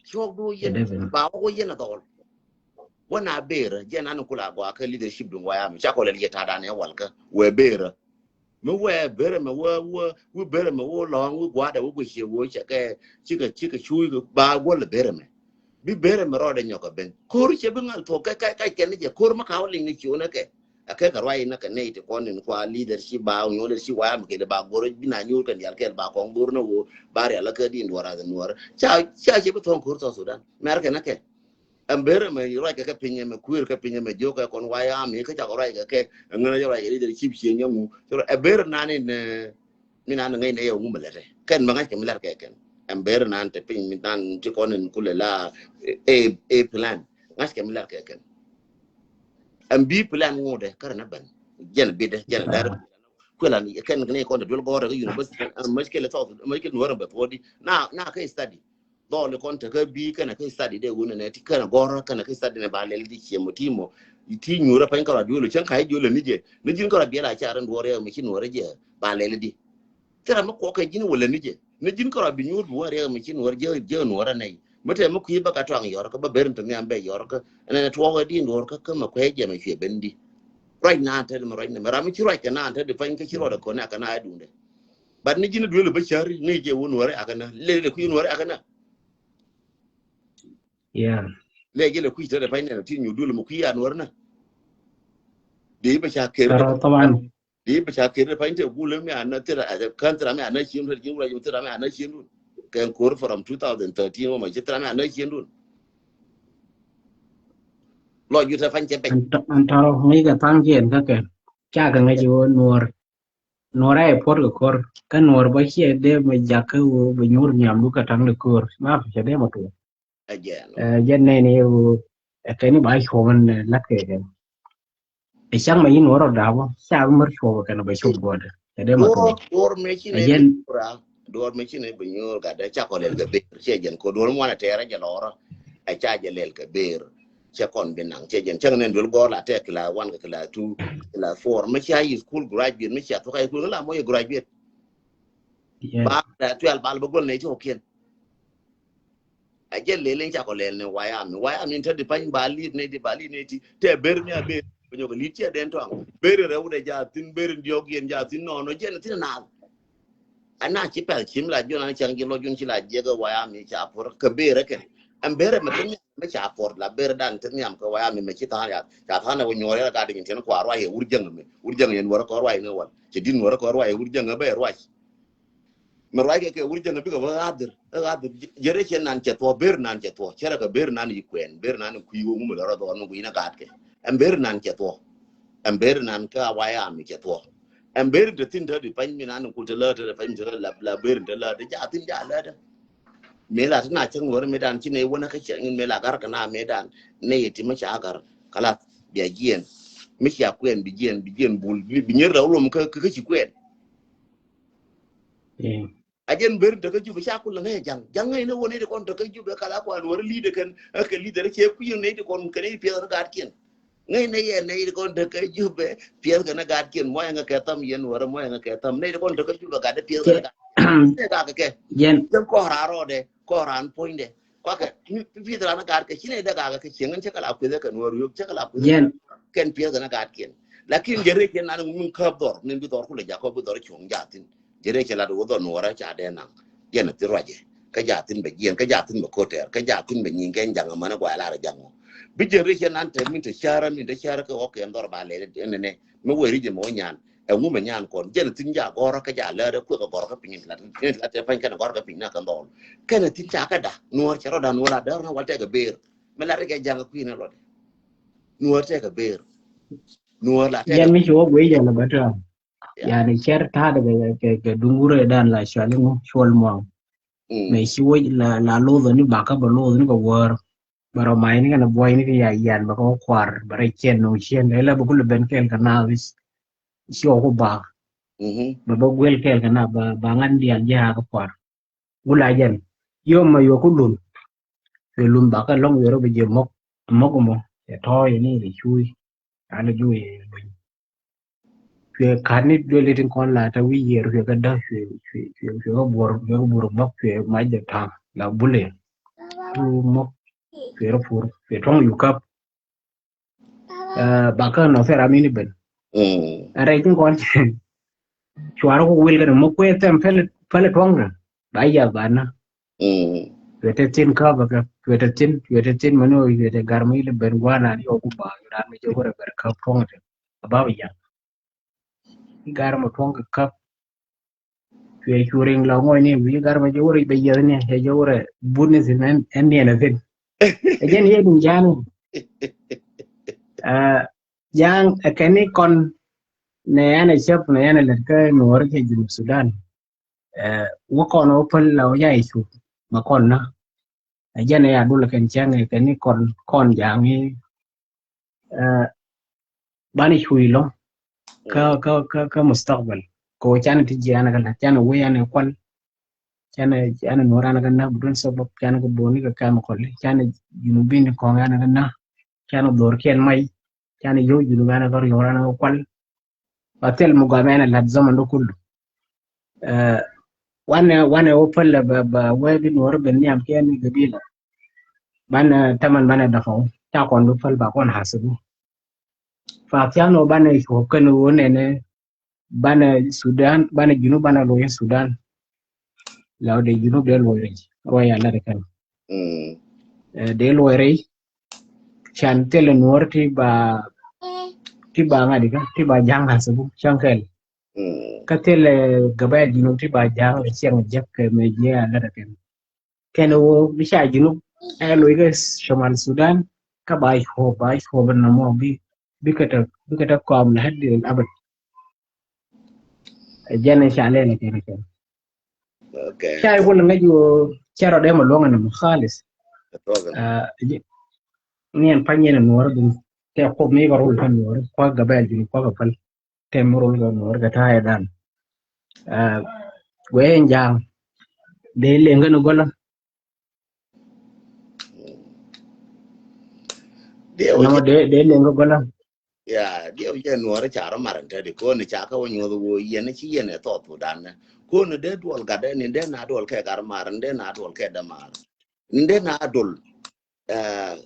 Cuɔk du yien ba ɣɔk wä yien a dhɔl. Wä na ber jɛn an kula gɔaa kä leadership duŋ waya mi ca kɔlɛ liɛ ta̱a̱ dan ɛ wal kä wɛ ber. Mi wɛ ber mɛ wä wä wä ber mɛ wä lɔ̱ŋ wä gua̱a̱dɛ wä guic ciɛ wä cɛ kɛ cikɛ cikɛ cuuc ba guɔl ber mɛ. Bi ber mɛ rɔɔdɛ nyɔk a ben ko̱r cɛ bi ŋal thuɔk kɛ kɛ kɛ kɛn ni jɛ ko̱r mɛ ka wä liŋ ni ciö nɛ kɛ. Akɛ kɛ ruac inä kɛ nɛy ti kɔn in kua leadership ba nyuɔl leadership wa yam kɛl ba go̱r bi na nyuur kɛn dial kɛl ba kɔn go̱r nä wo ba rial akä din duɔr ath nuɔr ca ca cɛ bi thɔŋ ko̱r South Sudan mɛr kɛn akɛ. Ɛn ber mɛ ruac kɛ kɛ piny mɛ kuir kɛ piny mɛ jiök kɛ kɔn wa yam ikä cakɔ ruac kɛ kɛ ɛŋän a jɛ ruac kɛ leadership ciɛ nyɛ ŋu. Ɛ ber nan in mi nan ŋäcnɛ yɛ wumɛ lɛtɛ kɛn mɛ ŋa̱ckɛ mi lɛr kɛ kɛn. Ɛn ber nan te piny mi nan ti kɔn in kulɛ la ɛ plan ŋa̱ckɛ mi lɛr kɛ kɛn. Ɛn bi plan ŋuudɛ kärɛ na bɛn jɛn bidɛ jɛn lɛr. Kuɛ la kɛn ni kɔn te duel gɔrɛ kä university ɛn mec kɛl thɔth mec kɛl nuɔrɛ bɛ puɔdi na na kɛ study. Dhɔli kɔn tekä bi kɛnɛ kä study dee wunɛ nɛ ti kɛnɛ gɔrä kɛnɛ kä study nɛ ba lɛl di ciɛ mɔ ti mɔ. Ti nyuurä pɛny kärɔa duel cäŋ ka̱c duel ni jɛ ni ji̱n kärɔa biɛl a ca rɛn duɔr yɛ mi ci nuɔrä jɛ ba lɛl di. Thira mi kuɔkɛ ji̱n wä lɛ ni jɛ ni ji̱n kärɔa bi nyuur bi wä riɛk mi ci nuɔrä jɛ jɛ nuɔrä nɛy mi tɛ mi kui̱ bä ka tuaŋ yɔr kä bä ber ni te nhiam bɛ yɔr kä ɛnɛ tuɔk ɛ di nuɔr kä kä mɛ kuɛ jɛ mɛ cuɛ ben di. Ruac naan te di mɛ ruac nɛ mɛ ram mi ci ruac kɛ naan te di pɛny kä ci ruɔdɛ kɔn nɛ kɛ naan ɛ duundɛ. But ni ji̱n duel bä cäri ni jɛ wä nuɔrä akɛ nä lɛ lɛ kui̱ nuɔrä akɛ nä. Yeah. Lɛ jɛ lɛ kui̱ tɛrɛ pa̱ny nɛn ti nyu dul mɛ kui̱ a nuɔr nä. Dee bä ca ker. Tɔrɔ tɔban. Dee bä ca ker pa̱ny tɛ gulɛ mi a nä tɛrɛ a kän tɛrɛ mi a nä cien tɛrɛ cien wula jɛ tɛrɛ mi a nä cien dun. Kɛ kor from two thousand thirteen wä ma cɛ tɛrɛ mi a nä cien dun. Lɔ ju tɛ pa̱ny cɛ pɛny. An tɔrɔ mi kɛ thaŋ cien kä kɛ. Ca kɛ ŋäc wä nuɔr. Nuɔr a yɛ puɔt kɛ kɔr kä nuɔr bä ciɛ dee mɛ jakä wä bɛ nyuur nhiam du kɛ taŋ de ko̱r ma fi cɛ dee mɛ tuɔ. Again. Jɛ nɛn yɛ wä ɛ kɛn ni ba cuɔmɛn lat kɛ kɛn. Ɛ cak mɛ yin wä rɔ da̱a̱ bä ca bi mär cuɔmɛ kɛn bɛ cop guɔdɛ cɛ dee mɛ tuɔ. Duɔr mɛ ci nɛ bi nyuur gat dee cakɔ lɛl kɛ ber ciɛ jɛn ko duɔr mɛ wanɛ tɛɛrɛ jɛ lɔrɔ. Ɛ ca jɛ lɛl kɛ ber. Cɛ kɔn bi naŋ cɛ jɛn cäŋ nɛn duel gɔr la tɛ kila one kɛ kila two kila four mɛ cia yi school graduate mɛ cia thuɔk a yi school ŋä la mɔ yi graduate. Ba kila twelve bal bä gol nɛ ci kɔ kiɛn. A jɛ lɛl in cakɔ lɛl ni wayami wayami in te di pany ba lit nɛ di ba lit nɛ ti tɛ ber mi a ber. Bä nyɔk lit ciɛ den tɔŋ ber in rɛw dɛ ja thin ber in diɔk yɛn ja thin nɔnɔ jɛn thin naal. Ana ci pɛl cim la jun ana cäŋ ji̱ lɔ jun ci la jiɛk wayami ca puɔr kɛ ber kɛ. Ɛn ber mɛ tin mɛ ca puɔr la ber dan tin yam kɛ wayami mɛ ci than ya ca than wä nyuɔr ya gat in tin kua ruay wur jäŋ mɛ wur jäŋ yɛn wär kɔ ruay ni wal ci din wär kɔ ruay wur jäŋ bɛ ruay. Mɛ ruay kɛ kɛ wur jäŋ bikɛ bä ɣadir ɣadir jere cɛ nan cɛ thuɔ ber nan cɛ thuɔ cɛ rɛ kɛ ber nan yi kuɛn ber nan kui̱ wä ŋumɛ lɛ rɔ dhɔr ni kui̱ na gat kɛ. Ɛn ber nan cɛ thuɔ. Ɛn ber nan kä a wayami cɛ thuɔ. Ɛn ber te thin te di pany mi nan kul te lä te pany te lä la ber te lä te ja thin ja lä te. Mi la te na cäŋ wär mi dan ci ne wä na kä cɛ mi la gar kä na mi dan ne yɛ ti mi ca gar. Kala bia jiɛn mi cia kuɛn bi jiɛn bi jiɛn bul bi nyer la wulom kä kä ci kuɛn. A jɛn ber te kä jube ca kul ŋäc jaŋ jaŋ ŋäc ne wä ne di kɔn te kä jube kala kuan wär li de kɛn ɛ kɛ li de cɛ kui̱ ne di kɔn kɛn i̱ piɛth ni gat kiɛn. Ŋäc nɛ yɛ nɛy ti kɔn tekɛ jupɛ piɛth kɛn ɛ gat kiɛn muɔyɛ ŋɛ kɛ tham yɛn wärä muɔyɛ ŋɛ kɛ tham nɛy ti kɔn tekɛ jupɛ gat ɛ piɛth kɛn ɛ gat kiɛn. Ɛ gak kɛ kɛn kɔr a rɔɔdɛ kɔr an puɔ̱nydɛ. Kuakɛ piɛth ran ɛ gat kɛ ci nɛy dɛ gak kɛ cieŋ ɛn cɛ kɛ la kueth ɛ kɛn wär yop cɛ kɛ la kueth ɛ kɛn piɛth kɛn ɛ gat kiɛn. Lakin jɛ rɛy kiɛn nan min käp dhɔr min bi dhɔr kulɛ jak kɔ bi dhɔr cuɔ̱ŋ jathin. Jɛ rɛy kiɛn lat wä dhɔr nuɔrɛ ca dee naŋ. Jɛn ɛ thi ruacɛ kä jathin bɛ jiɛn kä jathin bɛ koter kä jathin bɛ nyiŋ kɛn jaŋ ɛmɛn ɛ guay lar ɛ jaŋ ɔ. Bi generation nan te min te cäärä min te cäärä kɛ ɣɔk kɛn dhɔr ba lɛ ɛn ɛnɛ mi wee ri jɛ mɛ wä nyan. Ɛŋu mɛ nyan kɔn jɛn thin ja gɔrä kä ja lɛɛrɛ kuek ɛ gɔrä kä piny in lat in lat ɛ pany kɛn gɔrä kä piny na kɛn dhɔl. Kɛn thin ca kä da nuɔr cɛ rɔ da nuɔr la däär na wal tɛk ɛ ber. Mɛ lat rɛ kɛ jaŋ ɛ kui̱n ɛ lɔt. Nuɔr tɛk ɛ ber. Nuɔr la tɛk. Yɛn mi ci wä guiy jɛ lɛ bä tɔn. Yani cɛr ta̱a̱dɛ kɛ kɛ duŋ wurɛ dan la cuali ŋu cuɔl muaŋ. Mɛ ci wä la la loth ni bakä bä loth ni kɛ wär. Bɛ rɔ mac ni kɛn buɔy ni kɛ ya yan bɛ kɛ wä kuar bɛ rɛ ciɛn nɔŋ ciɛn kɛ la bɛ kulɛ ben kɛl kɛ na wis. Ci wä ku bak. Bɛ bä guel kɛl kɛ na ba ba ŋan dial jɛ ha kɛ kuar. Gula jɛn yom ma yɔ ku lun. Kɛ lun bakä lɔŋ yɔrɔ bɛ jɛ mɔk mɔk mɔ. Cɛ tɔɔ yɛ ni rɛ cuy. Ani juy luny. Cuɛ kat ni duel itin kɔn la ta wi̱i̱ yiër cuɛ kä däk cuɛ cuɛ cuɛ cuɛ kä buɔr cuɛ kä buɔr bäk cuɛ mac dɛ ta̱a̱ la bulɛ. Tu mɔk cuɛ rɔ pur cuɛ tuɔ̱ŋ yu käp. Ba kä nɔ thɛr amini ben. Ɛn rɛy tin kɔn cuarɛ ku wil kɛn mɔk kuɛ thɛm pɛlɛ pɛlɛ tuɔ̱ŋ kɛ ba yath ba na. Cuɛ te thin käp kɛ cuɛ te thin cuɛ te thin mani cuɛ te gar mi li ben guana ni ɔku ba ran mi jɛ wurɛ ber käp tuɔ̱ŋ te. Ababä ja̱ŋ. I̱ gar mɔ tuɔ̱ŋ kɛ käp. Cuɛ cu riŋ lɔ ŋɔ̱c ni wi̱i̱ gar mɔ jɛ wurɛ bɛ yieth ni cɛ jɛ wurɛ but ni thin ɛn niɛn ɛ thin. Ɛ jɛn yɛ duŋ ja̱a̱n. Ja̱a̱n ɛ kɛn ni kɔn nɛ ɛn ɛ cäp nɛ ɛn ɛ lɛt kä nuɔ̱ɔ̱r kɛ Junub Sudan. Wä kɔn wä päl la wä jay cu ma kɔn na. Ɛ jɛn ɛ ya dul kɛn cäŋ ɛ kɛn ni kɔn kɔn ja̱a̱ŋ i̱ bani cuy lɔ kä kä kä kä mustakbal. Ko can ti jian ka la can we an kual can an nuran ka na budun sabab can ka boni ka kam kol can junubin ko an ka na can dor ken mai can yo junuban ka ri ran ka kual. Ba thil mu gam an lat zaman do kullu. Wane wane wo pal ba ba we bi nuor ben niam ken gabila. Ban taman ban dafa ta kon do pal ba kon hasibu. Fa thiano ban shuwa kan wo nene ban Sudan ban Junub ban lo Sudan. Law de Junub de lo rej roya la de kan. De lo rej can tele nuor ti ba ti ba ngadi ka ti ba jang hasibu can kel. Ka thilɛ gabɛl Junub ti ba ja̱a̱ŋ lɛ ciɛŋ jek kɛ mɛ jiɛ a lät a kɛn. Kɛn wä bi ca Junub ɛ loc kɛ Shomal Sudan kä ba cuɔp ba cuɔp nɔmɔ bi bi kɛ tɛ bi kɛ tɛ kɔm lɛ hadi abad. Ɛ jɛn ɛ ca lɛl ɛ kɛn ɛ kɛn. Okay. Ca ikun ŋäc wä cɛ rɔ dee mɔ luɔŋ ɛn mɔ khalis. Ɛ tuɔk ɛn. Ɛ, ji-, ni ɛn pany yɛn ɛ nuɔr dun. Tɛ kop mi kɛ rul kɛ nuɔr. Kuak gabɛl juni kuak gabɛl. Tɛ mi rul kɛ nuɔr kɛ ta̱a̱ ɛ dan. Ɛ, guɛ ɛn jaŋ. Dee leŋ kɛ ni gɔlä. Diɛ wä Nɔmɔ jɛ, dee, dee leŋ kɛ gɔlä. Ya, diɛ wä jɛ nuɔrɛ ca rɔ mar ɛn tɛdi. Koni ca kä wä nyuɔth wä yɛn ci yɛn ɛ South Sudan nɛ. Koni dee duɔl gat dɛ ni dee na duɔl kɛ gar mar, ni dee na duɔl kɛ dɛ mar. Ni dee na duɔl, eh,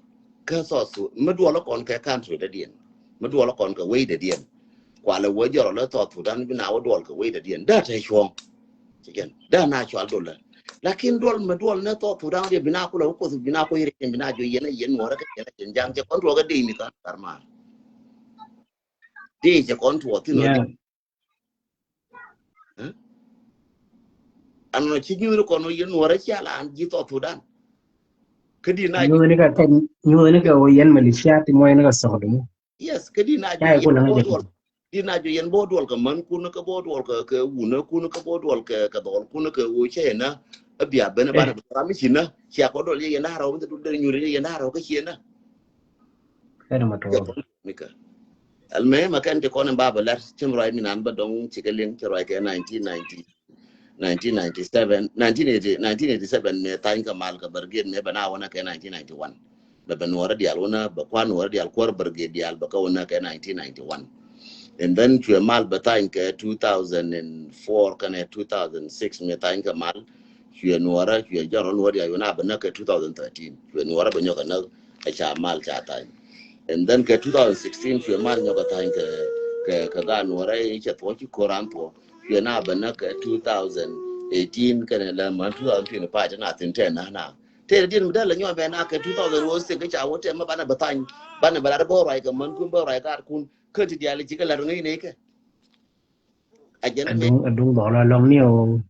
kä South Su-, mi duɔl kɔn kɛ country dɛ diɛn. Mi duɔl kɔn kɛ wei dɛ diɛn. Kualɛ wä jɔrɔ lɛ South Sudan bi na wä duɔl kɛ wei dɛ diɛn. Dee tɛ cuɔ̱ŋ. Ci jɛn. Dee na cual duɔl lɛ. Lakin duɔl mi duɔl ni South Sudan diɛ bi na kulɛ wä Kuoth bi na kulɛ yɛn bi na jɔ yɛn yɛn nuɔrɛ kɛ yɛn yɛn jaŋ cɛ kɔn tuɔk kɛ dee ni kan kar mar. Dee cɛ kɔn tuɔk thin wä. Yeah. Eh? An nɔ ci nyuuri kɔn wä yɛn nuɔrɛ ci ala an ji̱ South Sudan. Kä di na nyuuri kɛ kɛ nyuuri kɛ wä yɛn militia ti mɔ yɛn kɛ sɔk dum. Yes, kä di na jɔ yɛn bɔ duɔl. Di na jɔ yɛn bɔ duɔl kɛ man kun kä bɔ duɔl kɛ, kɛ wunä kun kä bɔ duɔl kɛ, kɛ dɔl kun kɛ wä cɛ na. A bia ben banɛ bɛ ram ci na. Cia kɔ dɔl yɛ yɛn da rɔ wä dul dɛ nyuuri yɛ yɛn da rɔ kä ci na. Kɛ na ma tɔ. Mika. Al mɛ ma kɛn ti kɔn ba ba lɛr cin rɔy mi nan ba dɔŋ ci kɛ liŋ ci rɔy kɛ nineteen ninety. Nineteen ninety-seven, nineteen eighty, nineteen eighty-seven mɛ thany kɛ mal kɛ brigade mɛ bɛ na wä na kɛ nineteen ninety-one. Bɛ bɛ nuɔrɛ dial wä na bɛ kuan nuɔrɛ dial kuɔr brigade dial bɛ kɛ wä na kɛ nineteen ninety-one. And then cuɛ mal bɛ thany kɛ two thousand and four kɛnɛ two thousand six mɛ thany kɛ mal. Cuɛ nuɔrɛ cuɛ jɔrɔ nuɔrɛ dial wä na bɛ na kɛ two thousand thirteen. Cuɛ nuɔrɛ bɛ nyɔkɛ na ɛ ca mal ca thany. And then kɛ two thousand sixteen cuɛ mal nyɔkɛ thany kɛ, kɛ, kɛ ga nuɔrɛ cɛ thuɔ ci koran thuɔ. Cuɛ na bɛ na kɛ two thousand eighteen kɛnɛ lɛ män two thousand twenty-five na thin tɛ na na. Tɛ diɛn mi dee lɛ nyɔk bɛ na kɛ two thousand six kɛ ca wä tɛ ma banɛ bɛ thany, banɛ bɛ lat bä ruac kɛ män kun bä ruac kar kun kä ti diali ci kɛ lat ŋäc nɛ kɛ. A jɛn a duŋ, a duŋ bɔl a lɔŋ ni o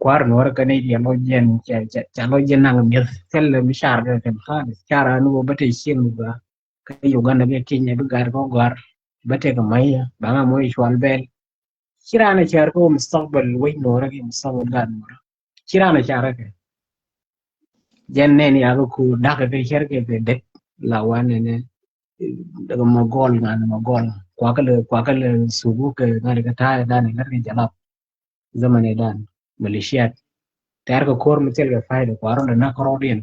kuar nuɔr kɛ ni diɛ lɔ jɛn ca, ca, ca lɔ jɛn naŋ miɛth kɛl mi car kɛ kɛn khalis. Car an wä bä te cien wä. Kä Uganda kɛ Kenya bi gat kɔ gɔar bä tekɛ ma̱yä ba ŋa moc cual bɛl. Ci raan a cär kɛ wä mustakbal wec nuɔrä kɛ mustakbal gat nuɔrä. Ci raan a cär kɛ jɛn nɛn ya kɛ ku dakä kɛ cär kɛ kɛ det la wan nɛnɛ. Däkä ma gɔl ŋan ma gɔl kuakä lɛ kuakä lɛ subu kɛ ŋan kɛ ta̱a̱ dan ŋan kɛ jalap. Zaman idan militiat tɛr kɛ kor mi thil kɛ fayda kuarun lɛ nak rɔɔdiɛn.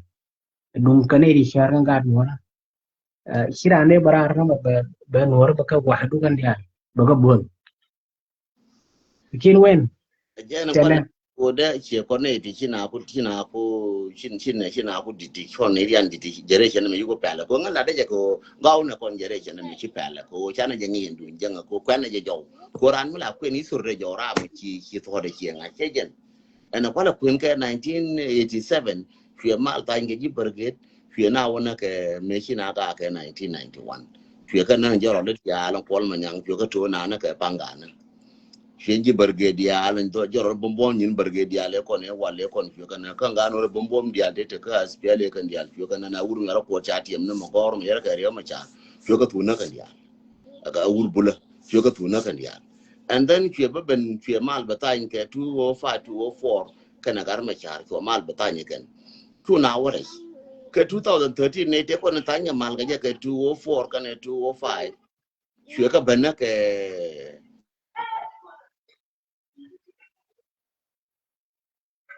Duŋ kɛ ni di cär kɛ gat nuɔrä. Ci raan dee bä raar kä bɛ bɛ nuɔr bä kä wahdu kɛn diaal bä kä buɔth. Lakin wen jɛn tɛnɛ kɔn ko dɛ cie kɔn ne ti ci na ku ci na ku cin cin ne ci na ku diti kɔn ne rian diti jere cɛn mi yuko pɛlɛ ko ŋa la dɛ jɛ ko gaw ne kɔn jere cɛn mi ci pɛlɛ ko can jɛ ŋiɛn dun jɛ ŋa ko kuɛn jɛ jɔw ko ran mi la kuɛn i sur de jɔw ram ci ci thɔ de cie ŋa cɛ jɛn. Ɛn kualɛ kuɛn kɛ nineteen eighty-seven cuɛ mal thany kɛ ji̱ brigade. Cuɛ na wä nä kɛ mëë ci na ka kɛ nineteen ninety-one. Cuɛ kɛ nä jɛ rɔl diaal in kuɔl ma nyaŋ cuɛ kɛ to̱ na nä kɛ paŋ ga nä. Cuɛ ji̱ brigade diaal in jɛ rɔl bumbum nyin brigade diaal in kɔn in wal in kɔn cuɛ kɛ nä kä ga nä rɔl bumbum diaal te te kä aspial in kɛn diaal cuɛ kɛ nä na wur ŋɛr kuɔt ca tiɛm ni ma gɔr ŋɛr kɛ riɛw ma ca. Cuɛ kɛ thun nä kɛn diaal. Ɛ kɛ wur bulä cuɛ kɛ thun nä kɛn diaal. And then cuɛ bä ben cuɛ mal bä thany kɛ two oh five, two oh four kɛn a gar ma car cuɛ mal bä thany kɛn. Cu na wä rɛc. Kɛ two thousand thirteen ni te kɔn thany kɛ mal kɛ jɛ kɛ two oh four kɛn two oh five. Cuɛ kɛ ben nä kɛ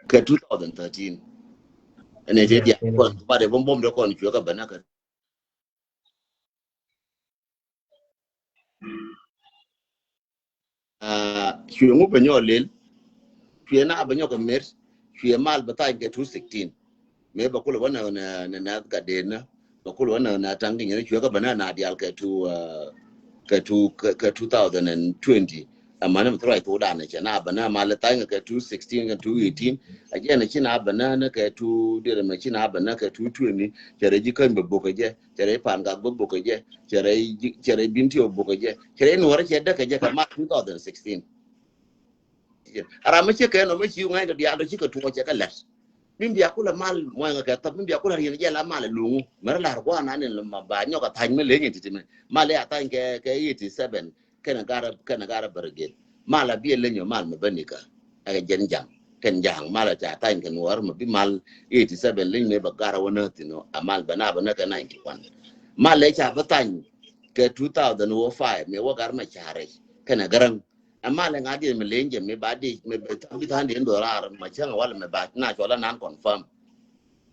kɛ two thousand thirteen. Ɛn ɛ te diaal kɔn ba de bumbum de kɔn cuɛ kɛ ben nä kɛ Cuɛ ŋu bɛ nyɔk lel. Cuɛ na bɛ nyɔk kɛ mer. Cuɛ mal bɛ thany kɛ two sixteen. Mëë bɛ kulɛ wä nɛ nɛ nɛ gat den nä bɛ kulɛ wä nɛ nɛ taŋ di nyɛ cuɛ kɛ bɛ nɛ na dial kɛ two kɛ two kɛ two thousand and twenty. Ɛmɛn mi thurɔ i thok dan cɛ na bɛ nɛ mal thany kɛ two sixteen kɛ two eighteen. A jɛ nɛ ci na bɛ nɛ nɛ kɛ two diɛt mɛ ci na bɛ nɛ kɛ two twenty. Cɛ rɛ ji̱ käny bɛ bok kɛ jɛ. Cɛ rɛ pan gak bä bok kɛ jɛ. Cɛ rɛ cɛ rɛ bin ti bok kɛ jɛ. Cɛ rɛ nuɔrɛ cɛ däk kɛ jɛ kɛ mal two thousand sixteen. Aram mi cɛ kɛ nɔ mi ci ŋa̱ny dɔ diaal dɔ ci kɛ tuɔ cɛ kɛ lɛt. Min bia kulɛ mal muɔ̱ŋ kɛ thap min bia kulɛ rien jɛ la mal luŋu mɛrɛ lar guan an in ma ba nyɔk a thany mi leny in titi mi mal ya thany kɛ kɛ eighty seven kɛn gar kɛn gar brigade. Mal a bi a leny ɔ mal mɛ bä nikä. Ɛ jɛn jaŋ kɛn jaŋ mal a ca thany kɛ Nuɔr mɛ bi mal eighty seven leny mɛ bɛ gar a wä nä thin ɔ a mal bɛ na bɛ nä kɛ ninety one. Mal ɛ ca bä thany kɛ two thousand o five mɛ wä gar mɛ ca rɛc kɛn a gäräŋ. Ɛ mal ɛ ŋa̱ diɛ mɛ leny jɛ mɛ ba di mɛ bɛ than bi than di in dhorar mɛ cäŋ a wal mɛ ba na cɔl a nan confirm.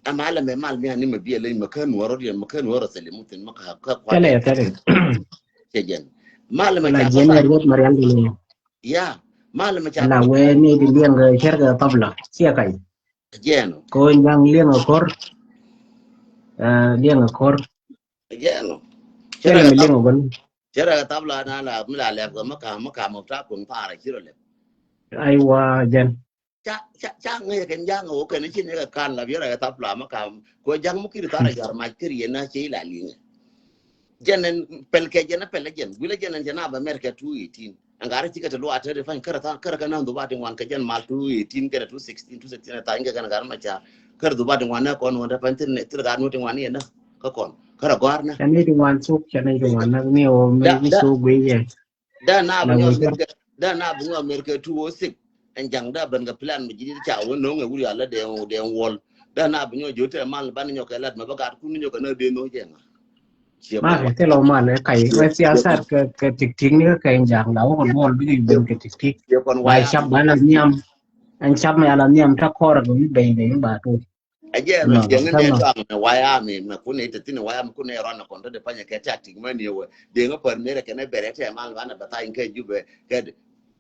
Ɛ mal ɛ mɛ mal mi a ni mɛ bi a leny mɛ kä Nuɔr ɔ diɛ mɛ kä Nuɔr ɔ thili muthin mɛ kä kä kuat. Tɛlɛ tɛlɛ. Cɛ jɛn mal mɛ la ca bä jɛn ɛ thany. Ruot mɛ rial di leny. Ya, mal mɛ ca la wee ni di liɛŋ kɛ cɛr kɛ tabla cia kac. Jɛn ɔ. Ko jaŋ liɛŋ a kor. Liɛŋ a kor. Jɛn ɔ. Cɛr kɛ liɛŋ a kor. Cɛr kɛ tabla na la mi la lɛp kɛ ma kam ma kam ta kun para ciro lɛp. Aiwa jɛn. Ca ca ca ŋɛ kɛn jaŋ o kɛn ci ne kɛ kan la bi rɛ kɛ tabla ma kam ko jaŋ mu kiri tara jar ma kiri yena ci la liŋ. Jɛn ɛn pɛl kɛ jɛn ɛ pɛl ɛ jɛn guilɛ jɛn ɛn jɛn a bɛ America two eighteen. Ɛn gaa rɛ cikɛ te luaat te te fa̱ny kärɛ tha̱a̱ŋ kärɛ kɛ na̱a̱ŋ dhuba ti ŋuan kɛ jɛn mal two eighteen kɛnɛ two sixteen two sixteen ɛ tha̱a̱ny kɛ kɛn gaa rɛ ma ca kärɛ dhuba ti ŋuan nɛ kɔn wä te fa̱ny thil nɛ thil gaa nuɔ̱t ti ŋuan yɛ nä kä kɔn kärɛ gɔ̱a̱r nä. Cɛ ni ti ŋuan thuk cɛ ni ti ŋuan nä ni o mi ni thuk guiy yɛ. Dee na bi nyɔ America, dee na bi nyɔ America two oh six. Ɛn jaŋ dee ben kɛ plan mi ji̱ ca wä no̱ŋ ɛ wuri ala dee dee wɔl. Dee na bi nyɔ ji̱ hotel mal ban nyɔ kɛ lat mɛ bä gat kun nyɔ kɛ na dee no̱ŋ jɛ ŋa. Ma kɛ thil ɔ mal ɛ kac mɛ siasat kɛ kɛ tik tik ni kɛ kɛ jaŋ la wä kɛ duɔl bi ben kɛ tik tik. Ba cap ba la nhiam. Ɛn cap mɛ ala nhiam ta kɔr kɛ mi ben ben ba tu. Ɛ jɛ nɔ jɛ ŋɛ dee dɔaŋ mɛ waya mi mɛ kun ɛ te thin waya mi kun ɛ rɔn kɔn te de panyɛ kɛ tactic mɛ ni wɛ dee ŋɛ pär mɛrɛ kɛ nɛ bɛrɛ tɛ mal banɛ bɛ thany kɛ Jubɛ kɛ de.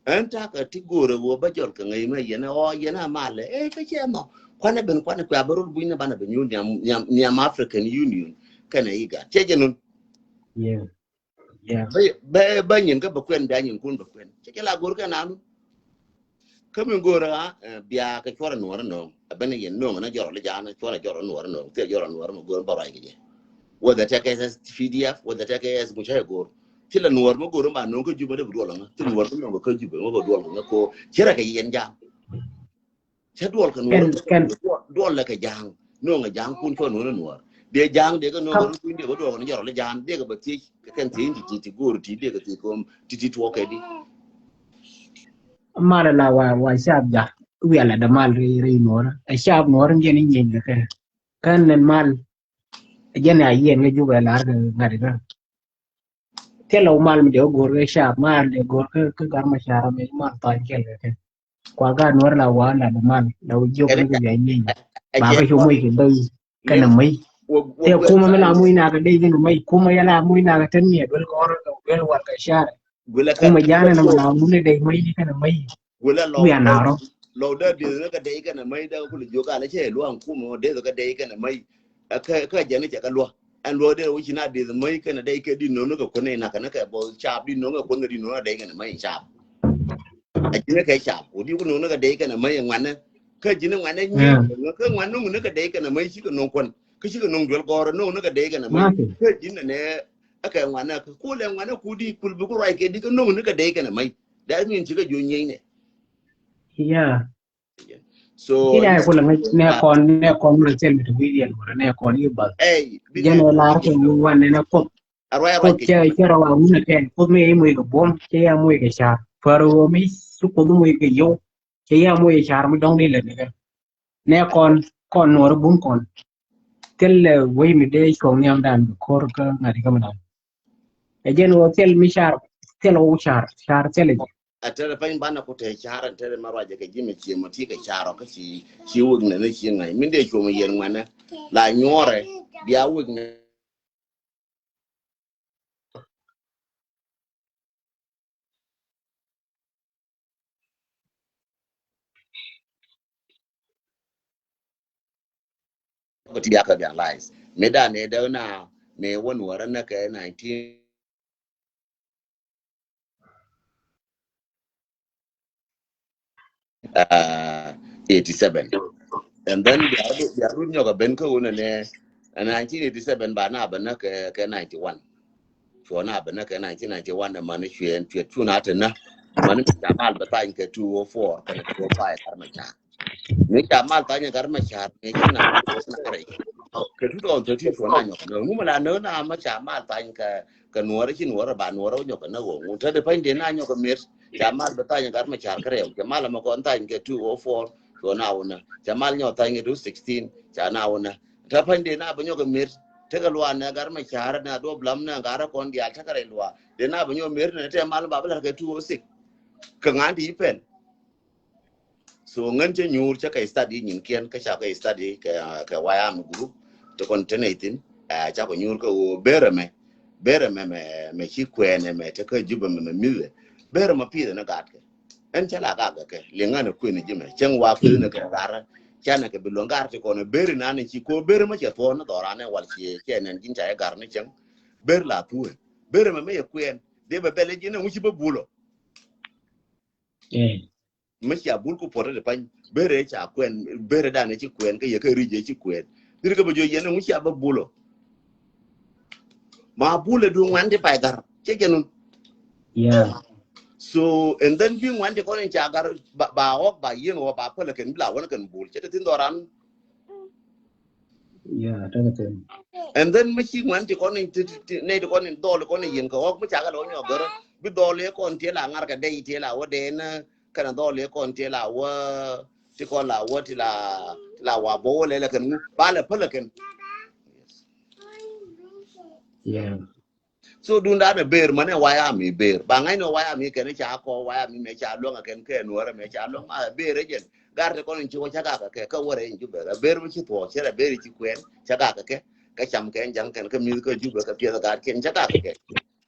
Ɛn takɛ ti go̱o̱rɛ wä bä jɔl kɛ ŋäc mɛ yɛn ɛ ɔ yɛn a malɛ ɛ kä cɛ mɔ kuanɛ ben kuanɛ kua bä rol bui̱nɛ banɛ bɛ nyuun niam niam niam African Union kɛnɛ IGAD cɛ jɛ nun. Bä bä nyin kä bä kuɛn bia nyin kun bä kuɛn cɛ kɛ la go̱r kɛ nanu. Kä mi go̱r a bia kɛ cuɔrɛ nuɔrɛ nöŋ a ben yɛn nöŋ na jɔrɔ li jana cuɔrɛ jɔrɔ nuɔrɛ nöŋ thil jɔrɔ nuɔrɛ ma go̱r bä ruac kɛ jɛ. Whether tɛkɛ SSPDF whether tɛkɛ S mucɛ go̱r. Ci la nuɔr ma go̱r ma nöŋ kä Jubɛ dee bi duɔl ŋa ci nuɔr ma nöŋ kä Jubɛ ma bä duɔl ŋa ko ci rɛ kɛ yɛn jam. Cɛ duɔl kɛ nuɔr duɔl lɛ kɛ ja̱a̱ŋ. No̱o̱ŋ ɛ ja̱a̱ŋ kun cɔ nuɔr nuɔr dee ja̱a̱ŋ dee kɛ no̱o̱ŋ kun dee kɛ duɔl kɛ ni jɔrɔ li ja̱a̱ŋ dee kɛ bɛ thiec kɛ kɛn thiec ti ti go̱o̱r ti dee kɛ thiec kom ti ti tuɔk kɛ di. Mal la wa wa cap ja wiɛlɛ dɛ mal ri ri nuɔr ɛ cap nuɔr ŋiɛn inyieeny kɛ kɛ kɛn nɛn mal. Jɛn a yiɛn kɛ Jubɛ lar kɛ ŋa̱t kɛ. Thilɛ wä mal mi dee wä go̱r kɛ cap mal dee go̱r kɛ kɛ gar ma car mi mal thany kɛl kɛ kɛ. Kua gar nuɔr la wa la dee mal la wä jiök ni kɛ bia nyieny. Ba kɛ cu moc kɛ dee kɛnɛ mec. Thilɛ kumɛ mi la moc na kɛ dee kɛnɛ mec kumɛ yɛ la moc na kɛ ten miɛ duel kɔr kɛ duel war kɛ car. Kumɛ janɛ na mi la moc ni dee mec kɛnɛ mec. Wian na rɔ. Lɔw dee dee kɛ dee kɛnɛ mec dee kɛ kul jiök alɛ cɛ luaŋ kumɛ dee kɛ dee kɛnɛ mec. Kä kä jɛn cɛ kɛ luaŋ. Ɛn luɔ̱k dee wi̱ci na deth mäc kɛnɛ dee kɛ di no̱o̱ŋ kɛ kuäär ni nak kɛn kɛ bɔ caap di no̱o̱ŋ kɛ kuäär ni di no̱o̱ŋ dee kɛnɛ mäc caap. A ji̱n kɛ caap ku di ku no̱o̱ŋ kɛ dee kɛnɛ mäc ŋuanɛ. Kä ji̱n ŋuanɛ nyi kä ŋuan no̱o̱ŋ ni kɛ dee kɛnɛ mäc cikɛ no̱o̱ŋ kuän kä cikɛ no̱o̱ŋ duel gɔ̱rä no̱o̱ŋ ni kɛ dee kɛnɛ mäc. Kä ji̱n nɛ ɛ kɛ ŋuanɛ kɛ kulɛ ŋuanɛ ku di kul bi ku ruac kɛ di kɛ no̱o̱ŋ ni kɛ dee kɛnɛ mäc. That mean cikɛ juɔ̱c nyieny nɛ. Yeah. So ina ya kula ngai ne kon ne kon mura sel mi tu widian wala ne kon yi bal. Jene lar ko yu wan ne ko. Arwai arwai ko ke. Ke ke rawa wuna ke ko me mu ga bom ke ya mu ga char. Faro mi su ko mu ga yo ke ya mu ga char mi dong ni le ne. Ne kon kon nor bun kon. Tel we mi de ko ni am dan ko ka ngadi ka madan. Ɛ jɛn ɣöö thil mi car thil ɣöö car car thil i̱. Ɛ tɛrɛ pɛny banɛ ku te car ɛ tɛrɛ ma ruacɛ kɛ ji̱ mi cie mɔ ti kɛ car ɔ kä ci ci wek nɛ ni ci ŋa̱c min dee cuɔmɔ yɛn ŋuɛnɛ la nyuɔrɛ bia wek nɛ. Ti ya ka realize mi da ne da na mi wani wara na ka nineteen eighty seven. And then bia ru bia ru nyoka ben ka wuna ne nineteen eighty seven ba na ba na ka ka ninety one. Chua na ba na ka nineteen ninety one na mani chuen chuen chuna ta na mani mi ta mal ba ta ka two oh four ka two oh five ka ma cha. Mi ca mal thany ɛ gat ma car mi ci ŋa̱c kɛ two thousand thirteen cuɔ na nyɔk nä ŋumɛ la nä na ma ca mal thany kɛ kɛ nuɔrä ci nuɔrä ba nuɔrä wä nyɔk kɛ nä ɣöö ŋun te di pany di na nyɔk kɛ mer. Ca mal bɛ thany gat ma car kɛ rɛw. Ca mal ma kɔn thany kɛ two oh four. Kɛ na wunɛ. Ca mal nyɔ thany kɛ two sixteen. Ca na wunɛ. Ta pany de na bɛ nyɔ kɛ mir. Tekɛ luan nɛ gat ma car nɛ duɔp lam nɛ gat kɔn dial tekɛ rɛy luan. De na bɛ nyɔ mir nɛ te mal ba bɛ lar kɛ two oh six. Kɛ ŋan ti pɛn. So ŋän cä nyuur cä kɛ study nyin kiɛn kä ca kɛ study kɛ kɛ wayam group. Te kɔn te nɛ ithin. Ca kɛ nyuur kɛ wo berɛ mɛ. Berɛ mɛ mɛ mɛ ci kuɛn mɛ te kä Juba mɛ mɛ mithɛ. Berɛ mɛ pithɛ ni gat kɛ. Ɛn cä la gat kɛ kɛ liŋ ŋän kuɛn ji̱ mɛ cäŋ wa kuɛn ni kɛ gat. Ca nɛ kɛ bi luɔŋ gat ti kɔn berɛ nan ci ko berɛ mɛ cɛ thuɔn ni dhɔran ni wal ci cɛ nɛn ji̱n ca yɛ gat ni cäŋ. Berɛ la thuɛ. Berɛ mɛ mɛ yɛ kuɛn. Dee bɛ bɛl ji̱n ni ŋuci bä bulɔ. Mi cia bul ku puɔt ti pany. Berɛ ca kuɛn, berɛ dan ci kuɛn, kä yɛ kä ric ci kuɛn. Dhir kä bɛ jɔ yɛn ŋu cia bä bulɔ. Ma bulɛ du ŋuan ti pay gar. Cɛ jɛ nun. Yeah. So, and then bi ŋuan ti kɔn in ca gar ba, ba ɣɔk ba yɛn wɔ ba pälɛ kɛn bila wän kɛn bul. Cɛ ti thin dhɔran. Yeah, tɛkɛ thin. And then mi ci ŋuan ti kɔn in ti, ti, ti, nɛ ti kɔn in dhɔl kɔn in yɛn kɛ ɣɔk mi ca kɛ lɔ nyɔ gör. Bi dhɔl yɛ kɔn ti la ŋar kɛ dɛy ti la wä dɛn, kɛn dhɔl yɛ kɔn ti la wä, ti kɔn la wä, ti la, ti la wa bo wä lɛ lɛ kɛn ŋu. Ba lɛ pälɛ kɛn. Yeah. So dun dan a ber mane waya mi ber. Ba ngai no waya mi kene cha ko waya mi me cha luang ken ke nuore me cha luang a ber jen. Gar te kon chi wa cha ga ke ka wore in Juba. A ber mi chi po chere ber chi kwen cha ga ke ka cham ken jang ken ka mi ka Juba ka pia gar ken cha ga ke.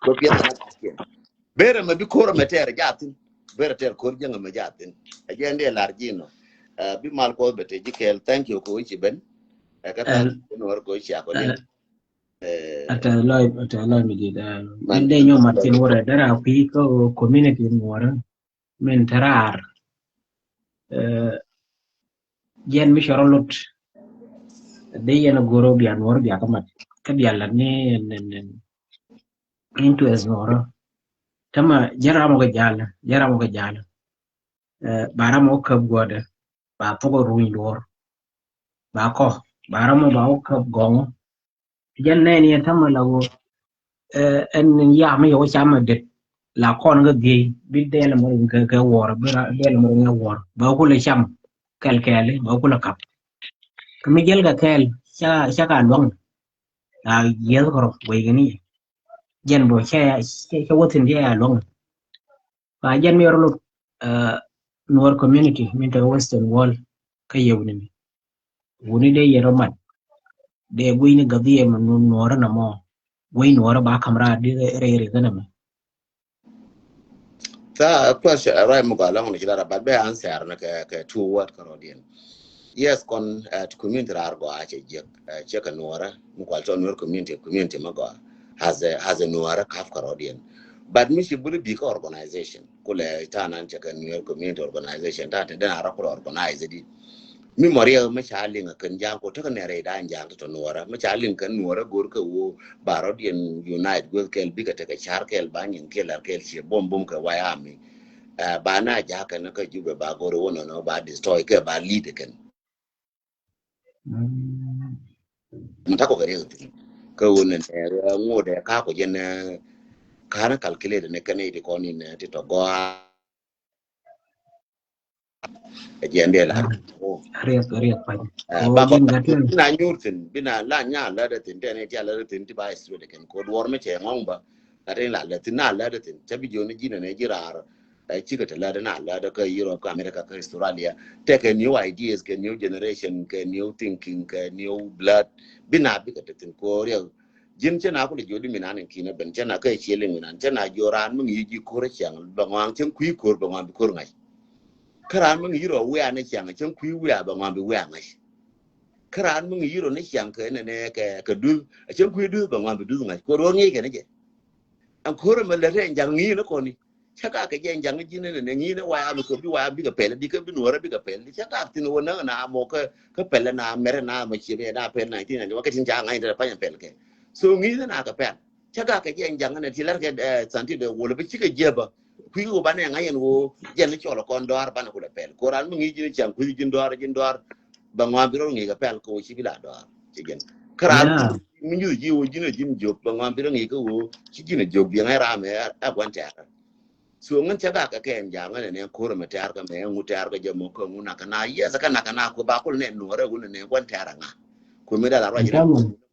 Ko pia ga ken. Ber me bi kor me ter jatin. Ber ter kor jang me jatin. A jen de lar jino. Bi mal ko bete ji kel. Thank you ko chi ben. Ka ta nuore ko chi ko ni. Ata lɔy, ata lɔy mi dit. Min de nyɔ Martin wara dara kui ko community nuɔrä min tarar. Jɛn mi cɔrɔ lot de yɛn a goro bia nuɔrä bia kamat ka bia lat ni interest nuɔrä. Tama jɛn ram ɔ kɛ jal, jɛn ram ɔ kɛ jal. Ba ram ɔ käp guɔdɛ ba thok runy duɔr. Ba kɔ ba ram ɔ ba ɔ käp gɔŋɔ. Jɛn nɛn yɛn tamɛ la wä ɛn yam yɛ wä camɛ det la kɔn kä dhiey bi dɛl mɛ rin kɛ kɛ wuɔr bi dɛl mɛ rin kɛ wuɔr bɛ kulɛ cam kɛl kɛl bɛ kulɛ kap. Kɛ mi jɛl kɛ kɛl ca ca ka luaŋ la yieth kɔrɔ wei kɛ ni jɛn bɔ ca ca wä thin diɛ ya luaŋ. Ba jɛn mi yɔr lot nuɔr community min te western world kä yewni mi. Wuni dee yɛn rɔ mat dee guiy ni gadhiɛ mi nuɔrä na mɔ guiy nuɔrä ba kam raar di rɛy rɛy känɛ mi. Tha question a ruac mi gɔaa lɔŋ ni ci lar a bat bɛ answer ni kɛ kɛ two word kɛ rɔdiɛn. Yes kɔn ti community raar gɔaa cɛ jiɛk cɛ kɛ nuɔrä mi kual tɔ nuɔr community community mi gɔaa has a has a nuɔrä kaf kɛ rɔdiɛn. But mi ci buli bi kɛ organization kulɛ tanan cɛ kɛ nuɔr community organization tanan te den a rɔ kulɛ organize di. Mi mɔ riɛk mi ca liŋ a kɛn ja̱a̱ŋ ko tekɛ nɛrɛ i̱ da̱a̱n ja̱a̱ŋ ti tɔ nuɔrä mi ca liŋ kɛn nuɔrä go̱r kɛ wo ba rɔdiɛn unite gueth kɛl bikɛ tekɛ car kɛl ba nyin kɛl ar kɛl ciɛ bom bom kɛ wayami. Ba na ja̱a̱ŋ kɛn kä Jubɛ ba go̱r wo nɔnɔ ba destroy kɛ ba lead kɛn. Mi takɔ kɛ riɛk ti kä wo nɛ nɛ ŋot ɛ ka ko jɛn ɛ ka na calculate nɛ kɛn iti kɔn in ti tɔ gɔaa. Ɛ jɛn dee la. Riɛk riɛk pa. Ba kɔ bina nyur thin bina la nya la de thin tɛn iti ala de thin ti ba straight kɛn ko duɔr mi cɛ ŋɔŋ ba. Ka tin la lɛ thin na lɛ de thin ca bi jiɔni jinɛ nɛ ji raar. Ɛ cikɛ te lɛ de na lɛ de kä Europe kä America kä Australia. Tekɛ new ideas kɛ new generation kɛ new thinking kɛ new blood. Bina bikɛ te thin ko riɛk. Ji̱n cä na kulɛ jiɔni mi nan in kinɛ ben cä na kä ciɛ liŋ mi nan cä na jiɔ raan mi ŋi̱i̱ ji̱ ko̱r cäŋ bɛ ŋɔaŋ cäŋ kui̱ ko̱r bɛ ŋɔaŋ bi ko̱r ŋa̱c. Kä raan mi ŋi̱i̱ rɔ wiaa ni cäŋ cäŋ kui̱ wiaa bɛ ŋɔaŋ bi wiaa ŋa̱c. Kä raan mi ŋi̱i̱c rɔ ni ciaŋ kɛ nɛnɛ kɛ kɛ duth a cieŋ kui̱ duth bɛ ŋuan bi duth ŋa̱c kuɔt wä ŋi̱i̱c kɛn jɛ. Ɛn ko̱r ɛmɛ lät rɛy ja̱ŋ ŋi̱i̱c ni kɔn ni cä ka kɛ jɛ ja̱ŋ ji̱n nɛnɛ ŋi̱i̱c ni waya mi kɛ bi waya bikɛ pɛl di kɛ bi nuɔrɛ bikɛ pɛl di cä ka thin wä näk na mɔ kä kä pɛl na mɛrɛ na mɔ ciɛ mi na pɛl nineteen ninety one kɛ tin ca ŋa̱c ni tɛ pany pɛl kɛ. So ŋi̱i̱c ni na kɛ pɛl cä ka kɛ jɛ ja̱ŋ ni ti lɛr kɛ santi de wol bi cikɛ jiɛ bä. Kui̱ wä banɛ ŋa̱c ɛn wä jɛn ni cɔl kɔn dɔaar banɛ kulɛ pɛl ko̱r an mi ŋi̱i̱c ji̱n ciaŋ kui̱ ji̱n dɔaar ji̱n dɔaar. Bɛ ŋuan bi rɔ ŋi̱i̱c kɛ pɛl kɛ wä ci bi la dɔaar ci jɛn. Kä raan mi nyuth ji̱ wä ji̱n a ji̱n jiök bɛ ŋuan bi rɔ ŋi̱i̱c kɛ wä ci ji̱n a jiök bi ŋa̱c ram ɛ gua̱n tɛɛrä. So ŋän cä gak kɛ kɛn ja̱a̱ŋ ɛn nɛ ko̱r mɛ tɛ̈r kɛ mɛ ŋu tɛ̈r kɛ jɛ mɔ kä ŋu nak kɛ na yɛth kɛ nak kɛ na ku ba kul nɛ nuɔrɛ wun nɛ gua̱n tɛ̈r ŋa. Ku mi dal a ruac rɛ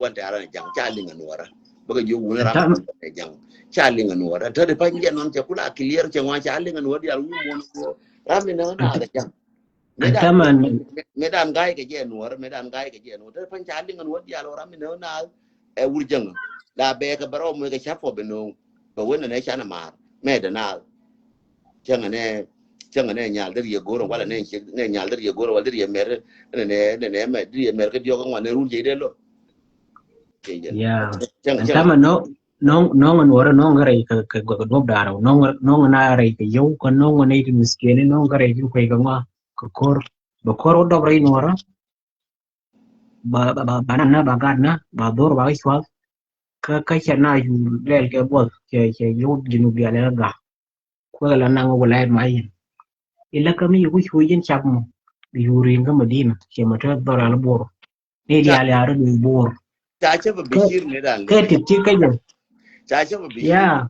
gua̱n tɛ̈r nɛ ja̱ŋ ca liŋ nuɔrɛ. Bä kɛ jiök wun ram nɛ ja̱ŋ ca liŋ nuɔrɛ. Tɛ di pa̱ny jɛ nɔn cɛ kula clear cɛ ŋuan ca liŋ nuɔrɛ dial wun muɔn kuɔ. Ram mi nɛ na kɛ ja̱ŋ. Ɛn taman mi dan ga̱y kɛ jɛ nuɔr mi dan ga̱y kɛ jɛ nuɔr te pan ca liŋ nuɔr dial ram mi nɛ na ɛ wur jäŋ. La bɛ kɛ bɛ rɔ mɛ kɛ cap fɔ bɛ no̱o̱ŋ bɛ wen nɛ can mar mɛ de na cäŋ nɛ cäŋ nɛ nyal der yɛ go̱r wala nɛ nɛ nyal der yɛ go̱r wala der yɛ mɛr nɛ nɛ nɛ mɛ der yɛ mɛr kɛ diɔk ŋuan nɛ run jɛ de lo. Ya. Ɛn taman nɔ nɔŋ nɔŋ nuɔr nɔŋ kɛ rɛy kɛ kɛ duɔp darɔ nɔŋ nɔŋ na rɛy kɛ yɛw kɛ nɔŋ nɛ ti miskini nɔŋ kɛ rɛy ti kuɛy kɛ ŋua. Kɛ ko̱r bɛ ko̱r wä dɔp rɛy nuɔrä. Ba ba ba na na ba gat na ba dhor ba kɛ cuath. Kä kä cɛ na yu lɛl kɛ buɔth cɛ cɛ yot jinub dial ɛ gak. Kuɛ la naŋ wä lɛt ma yin. Ilä kä mi yu ku cu yin cap mɔ. Bi yu rin kä madina cɛ ma tɛ dhor al bor. Ni dial ya rɛ bi bor. Ca cä bɛ bishir mi dan kɛ tik tik kä jɛ. Ca cä bɛ bishir. Ya.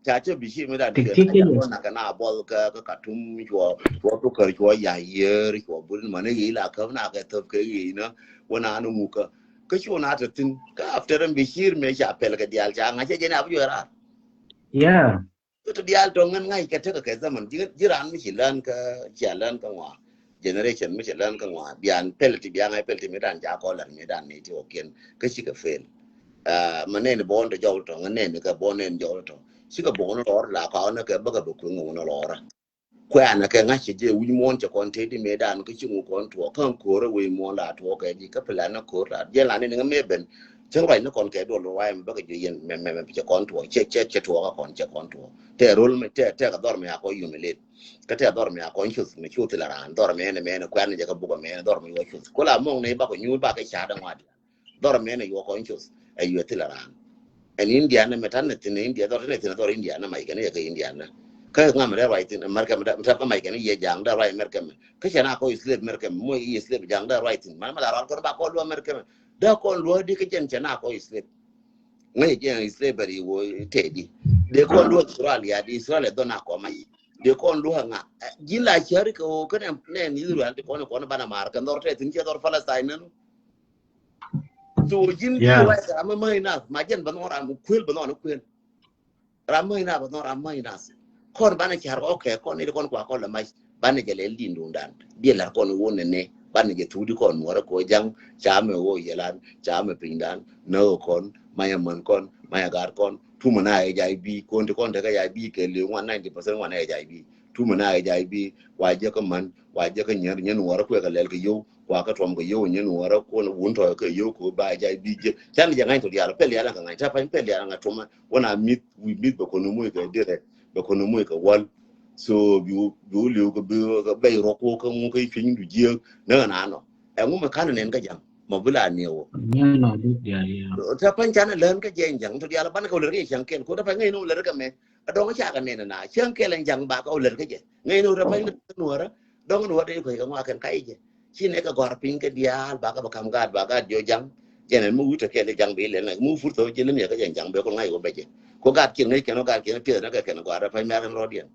Ca cä bishir mi dan tik tik kä jɛ. Na kɛ na bɔl kä kä katum cuɔ cuɔ tukar cuɔ ya yer cuɔ bul ma ne yi la kä na kɛ thop kɛ yi na. Wä na nu ŋu kä kä cuɔ na tɛ tin kä after bishir mi ca pɛl kɛ dial ca ŋa cɛ jɛ na bi jɔ ra. Ya. Kä ti diaal tɔŋ ŋän ŋa̱c kɛ tekɛ kɛ zaman ji̱ ji̱ raan mi ci län kä cia län kä ŋɔa. Generation mi ci län kä ŋɔa bian pɛl ti bian ŋa̱c pɛl ti mi dan ca kɔ lɛr mi dan ni ti wä kiɛn kä ci kɛ fail. Mɛ nɛn bɔn ti jɔk tɔŋ ŋän nɛn kɛ bɔn nɛn jɔk tɔŋ ci kɛ bɔn lɔr la kɔn kɛ bä kɛ bä kueŋ ŋun lɔr. Kuɛn kɛ ŋa̱c ci jɛ wi̱c muɔ̱n cɛ kɔn teti mi dan kä ci ŋu kɔn tuɔk kä ko̱r wi̱c muɔ̱n la tuɔk kɛ di kä plan ni ko̱r la jɛ la ni ni ŋä mi ben. Cäŋ ruac ni kɔn kɛ duɔl ruac mi bäkɛ ji̱ yɛn mɛ mɛ mɛ cɛ kɔn tuɔk cɛ cɛ cɛ tuɔk kɔn cɛ kɔn tuɔk tɛ rol mi tɛ tɛ kɛ dhɔr mi a kɔn yum ilet. Kä tɛ dhɔr mi a kɔn cuth mi cuth la ran dhɔr mi ɛn mɛ ɛn kuɛn jɛ kä bukɛ mi ɛn dhɔr mi wä cuth kula mɔŋ ni bakɔ nyuur bakɛ ca dɛ ŋuat. Dhɔr mi ɛn a yuɔ kɔn cuth a yuɔ thil a ran. Ɛn India ni mi tan ni thin India dhɔr ni thin dhɔr India ni mac kɛn yɛ kɛ India ni. Kä ŋa mi dee ruac thin America mi ta mac kɛn yɛ jaŋ dee ruac America mi kä cɛ na kɔn slave America mi mo yɛ slave jaŋ dee ruac thin man mi la rual kɔn ba kɔn luɔ America mi. Dee kɔn luɔ di kä jɛn cɛ na kɔn slave. Ŋäc jɛn slavery wo tɛdi dee kɔn luɔ Australia di Australia dhɔn a kɔn mac. Dee kɔn luɔ ŋa ji̱n la cäri kɛ wo kä nɛ nɛ ni Israel di kɔn kɔn ban a mar kɛn dhɔr tɛ thin cɛ dhɔr Palestine nɛnu. So ji̱n ji̱ ruac ram mi mäc nath ma jɛn bä nhɔn ram kuël bä nhɔn kuël. Ram mäc nath bä nhɔn ram mäc nath. Kɔn banɛ car kɔ kɛ kɔn ni kɔn kua kɔn lɛ mac banɛ jɛ lɛ lin dun dan. Biɛ lar kɔn won nɛ nɛ banɛ jɛ thudi kɔn nuɔrɛ kɔ jaŋ ca mɛ wo yɛlan ca mɛ piny dan. Nä kɔn maya män kɔn maya gar kɔn tumä na ɛ jay bi kɔn ti kɔn tekɛ jay bi kɛ liw ŋuan ninety percent ŋuan ɛ jay bi. Tumä na ɛ jay bi wa jɛ kä män wa jɛ kä nyɛr nyɛn nuɔrɛ kuɛ kɛ lɛl kɛ yow. Wa kä tuɔm kɛ yio̱w nyɛn wä rä kuɔn wun tɔ̱ kɛ yio̱w kɛ ba jay bi jɛ. Can jɛ ŋa̱ny tɔ diaal pɛl diaal ŋa ŋa̱ny ta pany pɛl diaal ŋa tuɔm wä na mi̱th wi̱i̱ mi̱th bɛ kɔn moc kɛ direct bɛ kɔn moc kɛ wäl. So bi wä bi wä liw kɛ bi kɛ bɛy rɔ kuɔ kɛ ŋu kɛ cuny du jiek nä ŋa na nɔ. Ɛ ŋu mɛ kan nɛn kä jaŋ mɔ bi la niɛ wä. Ta pany can län kä jɛ jaŋ tɔ diaal ban kɛ wä lär kɛ cäŋ kɛl ko ta pany ŋa̱ny ni wä lär kɛ mɛ. A dɔŋ ca kɛ nɛn na cäŋ kɛl ɛn jaŋ ba kɛ wä lär kɛ jɛ ŋa̱ny ni wä ta pany ni wä rä. Dɔŋ ni wä dee kuec kɛ ŋua kɛn ka i̱ jɛ. Ci nɛ kɛ gɔ̱a̱r piny kä diaal ba kä bä ka̱m gaat ba gaat jiɔ ja̱ŋ. Jɛn ɛn mi wi̱c tɔ kɛl i̱ ja̱ŋ bi lɛl nɛ mi wä fur thok ji̱ lä miɛ kä jɛn ja̱ŋ bɛ kul ŋa̱c wä bɛ jɛ. Ko gaat kiɛn ŋäc kɛn wä gaat kiɛn piɛth nɛ kɛ kɛn gɔ̱a̱r rɛ pa̱c mɛr kɛn rɔ̱diɛn.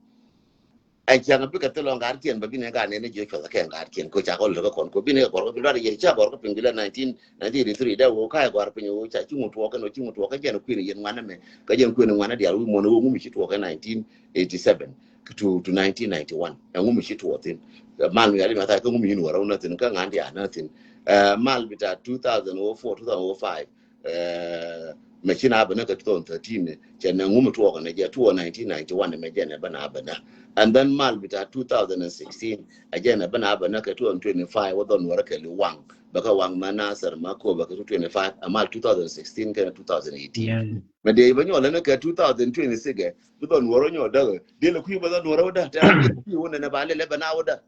Ɛn cäŋ bi kɛ thil ɔn gaat kiɛn bä bi nɛ gaat nɛn ni jiɔ cuɔth kɛn gaat kiɛn ko ca kɔ lät kä kɔn ko bi nɛ kɛ gɔ̱a̱r kä piny luat yɛ ca gɔ̱a̱r kä piny bi lɛ nineteen nineteen eighty three dɛ wä ka yɛ gɔ̱a̱r piny wä ca ci ŋu tuɔɔk kɛn wä ci ŋu tuɔɔk kɛ jɛn kui̱n yɛn ŋuan nɛ mɛ kä jɛn kui̱n ŋuan nɛ diaal wi̱i̱ muɔ̱n wä ŋu mi ci tuɔɔk kɛ nineteen eighty seven. To, to nineteen ninety-one. Ɛŋu mi ci tuɔɔk thi̱n. Mal mi yali mi atha̱a̱ kä ŋu mi yin wä rɛw na thi̱n kä ŋa̱n diaal na thi̱n. Mal bita two thousand oh four, two thousand oh five. Mɛ ci na bä nä kɛ two thousand thirteen. Cɛ nɛ ŋu mi tuɔɔk nɛ jɛ tuɔɔk nineteen ninety-one mɛ jɛ nɛ bä na bä nä. And then mal bita two thousand sixteen. Ɛ jɛ nɛ bä na bä nä kɛ two thousand twenty-five wä dhɔn wä rɛ kɛ li waŋ. Bä kɛ waŋ ma Nasir ma ko bä kɛ two thousand twenty-five. Ɛ mal two thousand sixteen kɛ two thousand eighteen. Mɛ dee bä nyɔl lɛ nɛ kɛ two thousand twenty-six ɛ. Bi dhɔn wä rɛ nyɔl däk ɛ. Dee lɛ kui̱ bä dhɔn wä rɛ wä däk. Tɛ rɛ kui̱ wä nɛ nɛ ba lɛ lɛ bä na wä däk.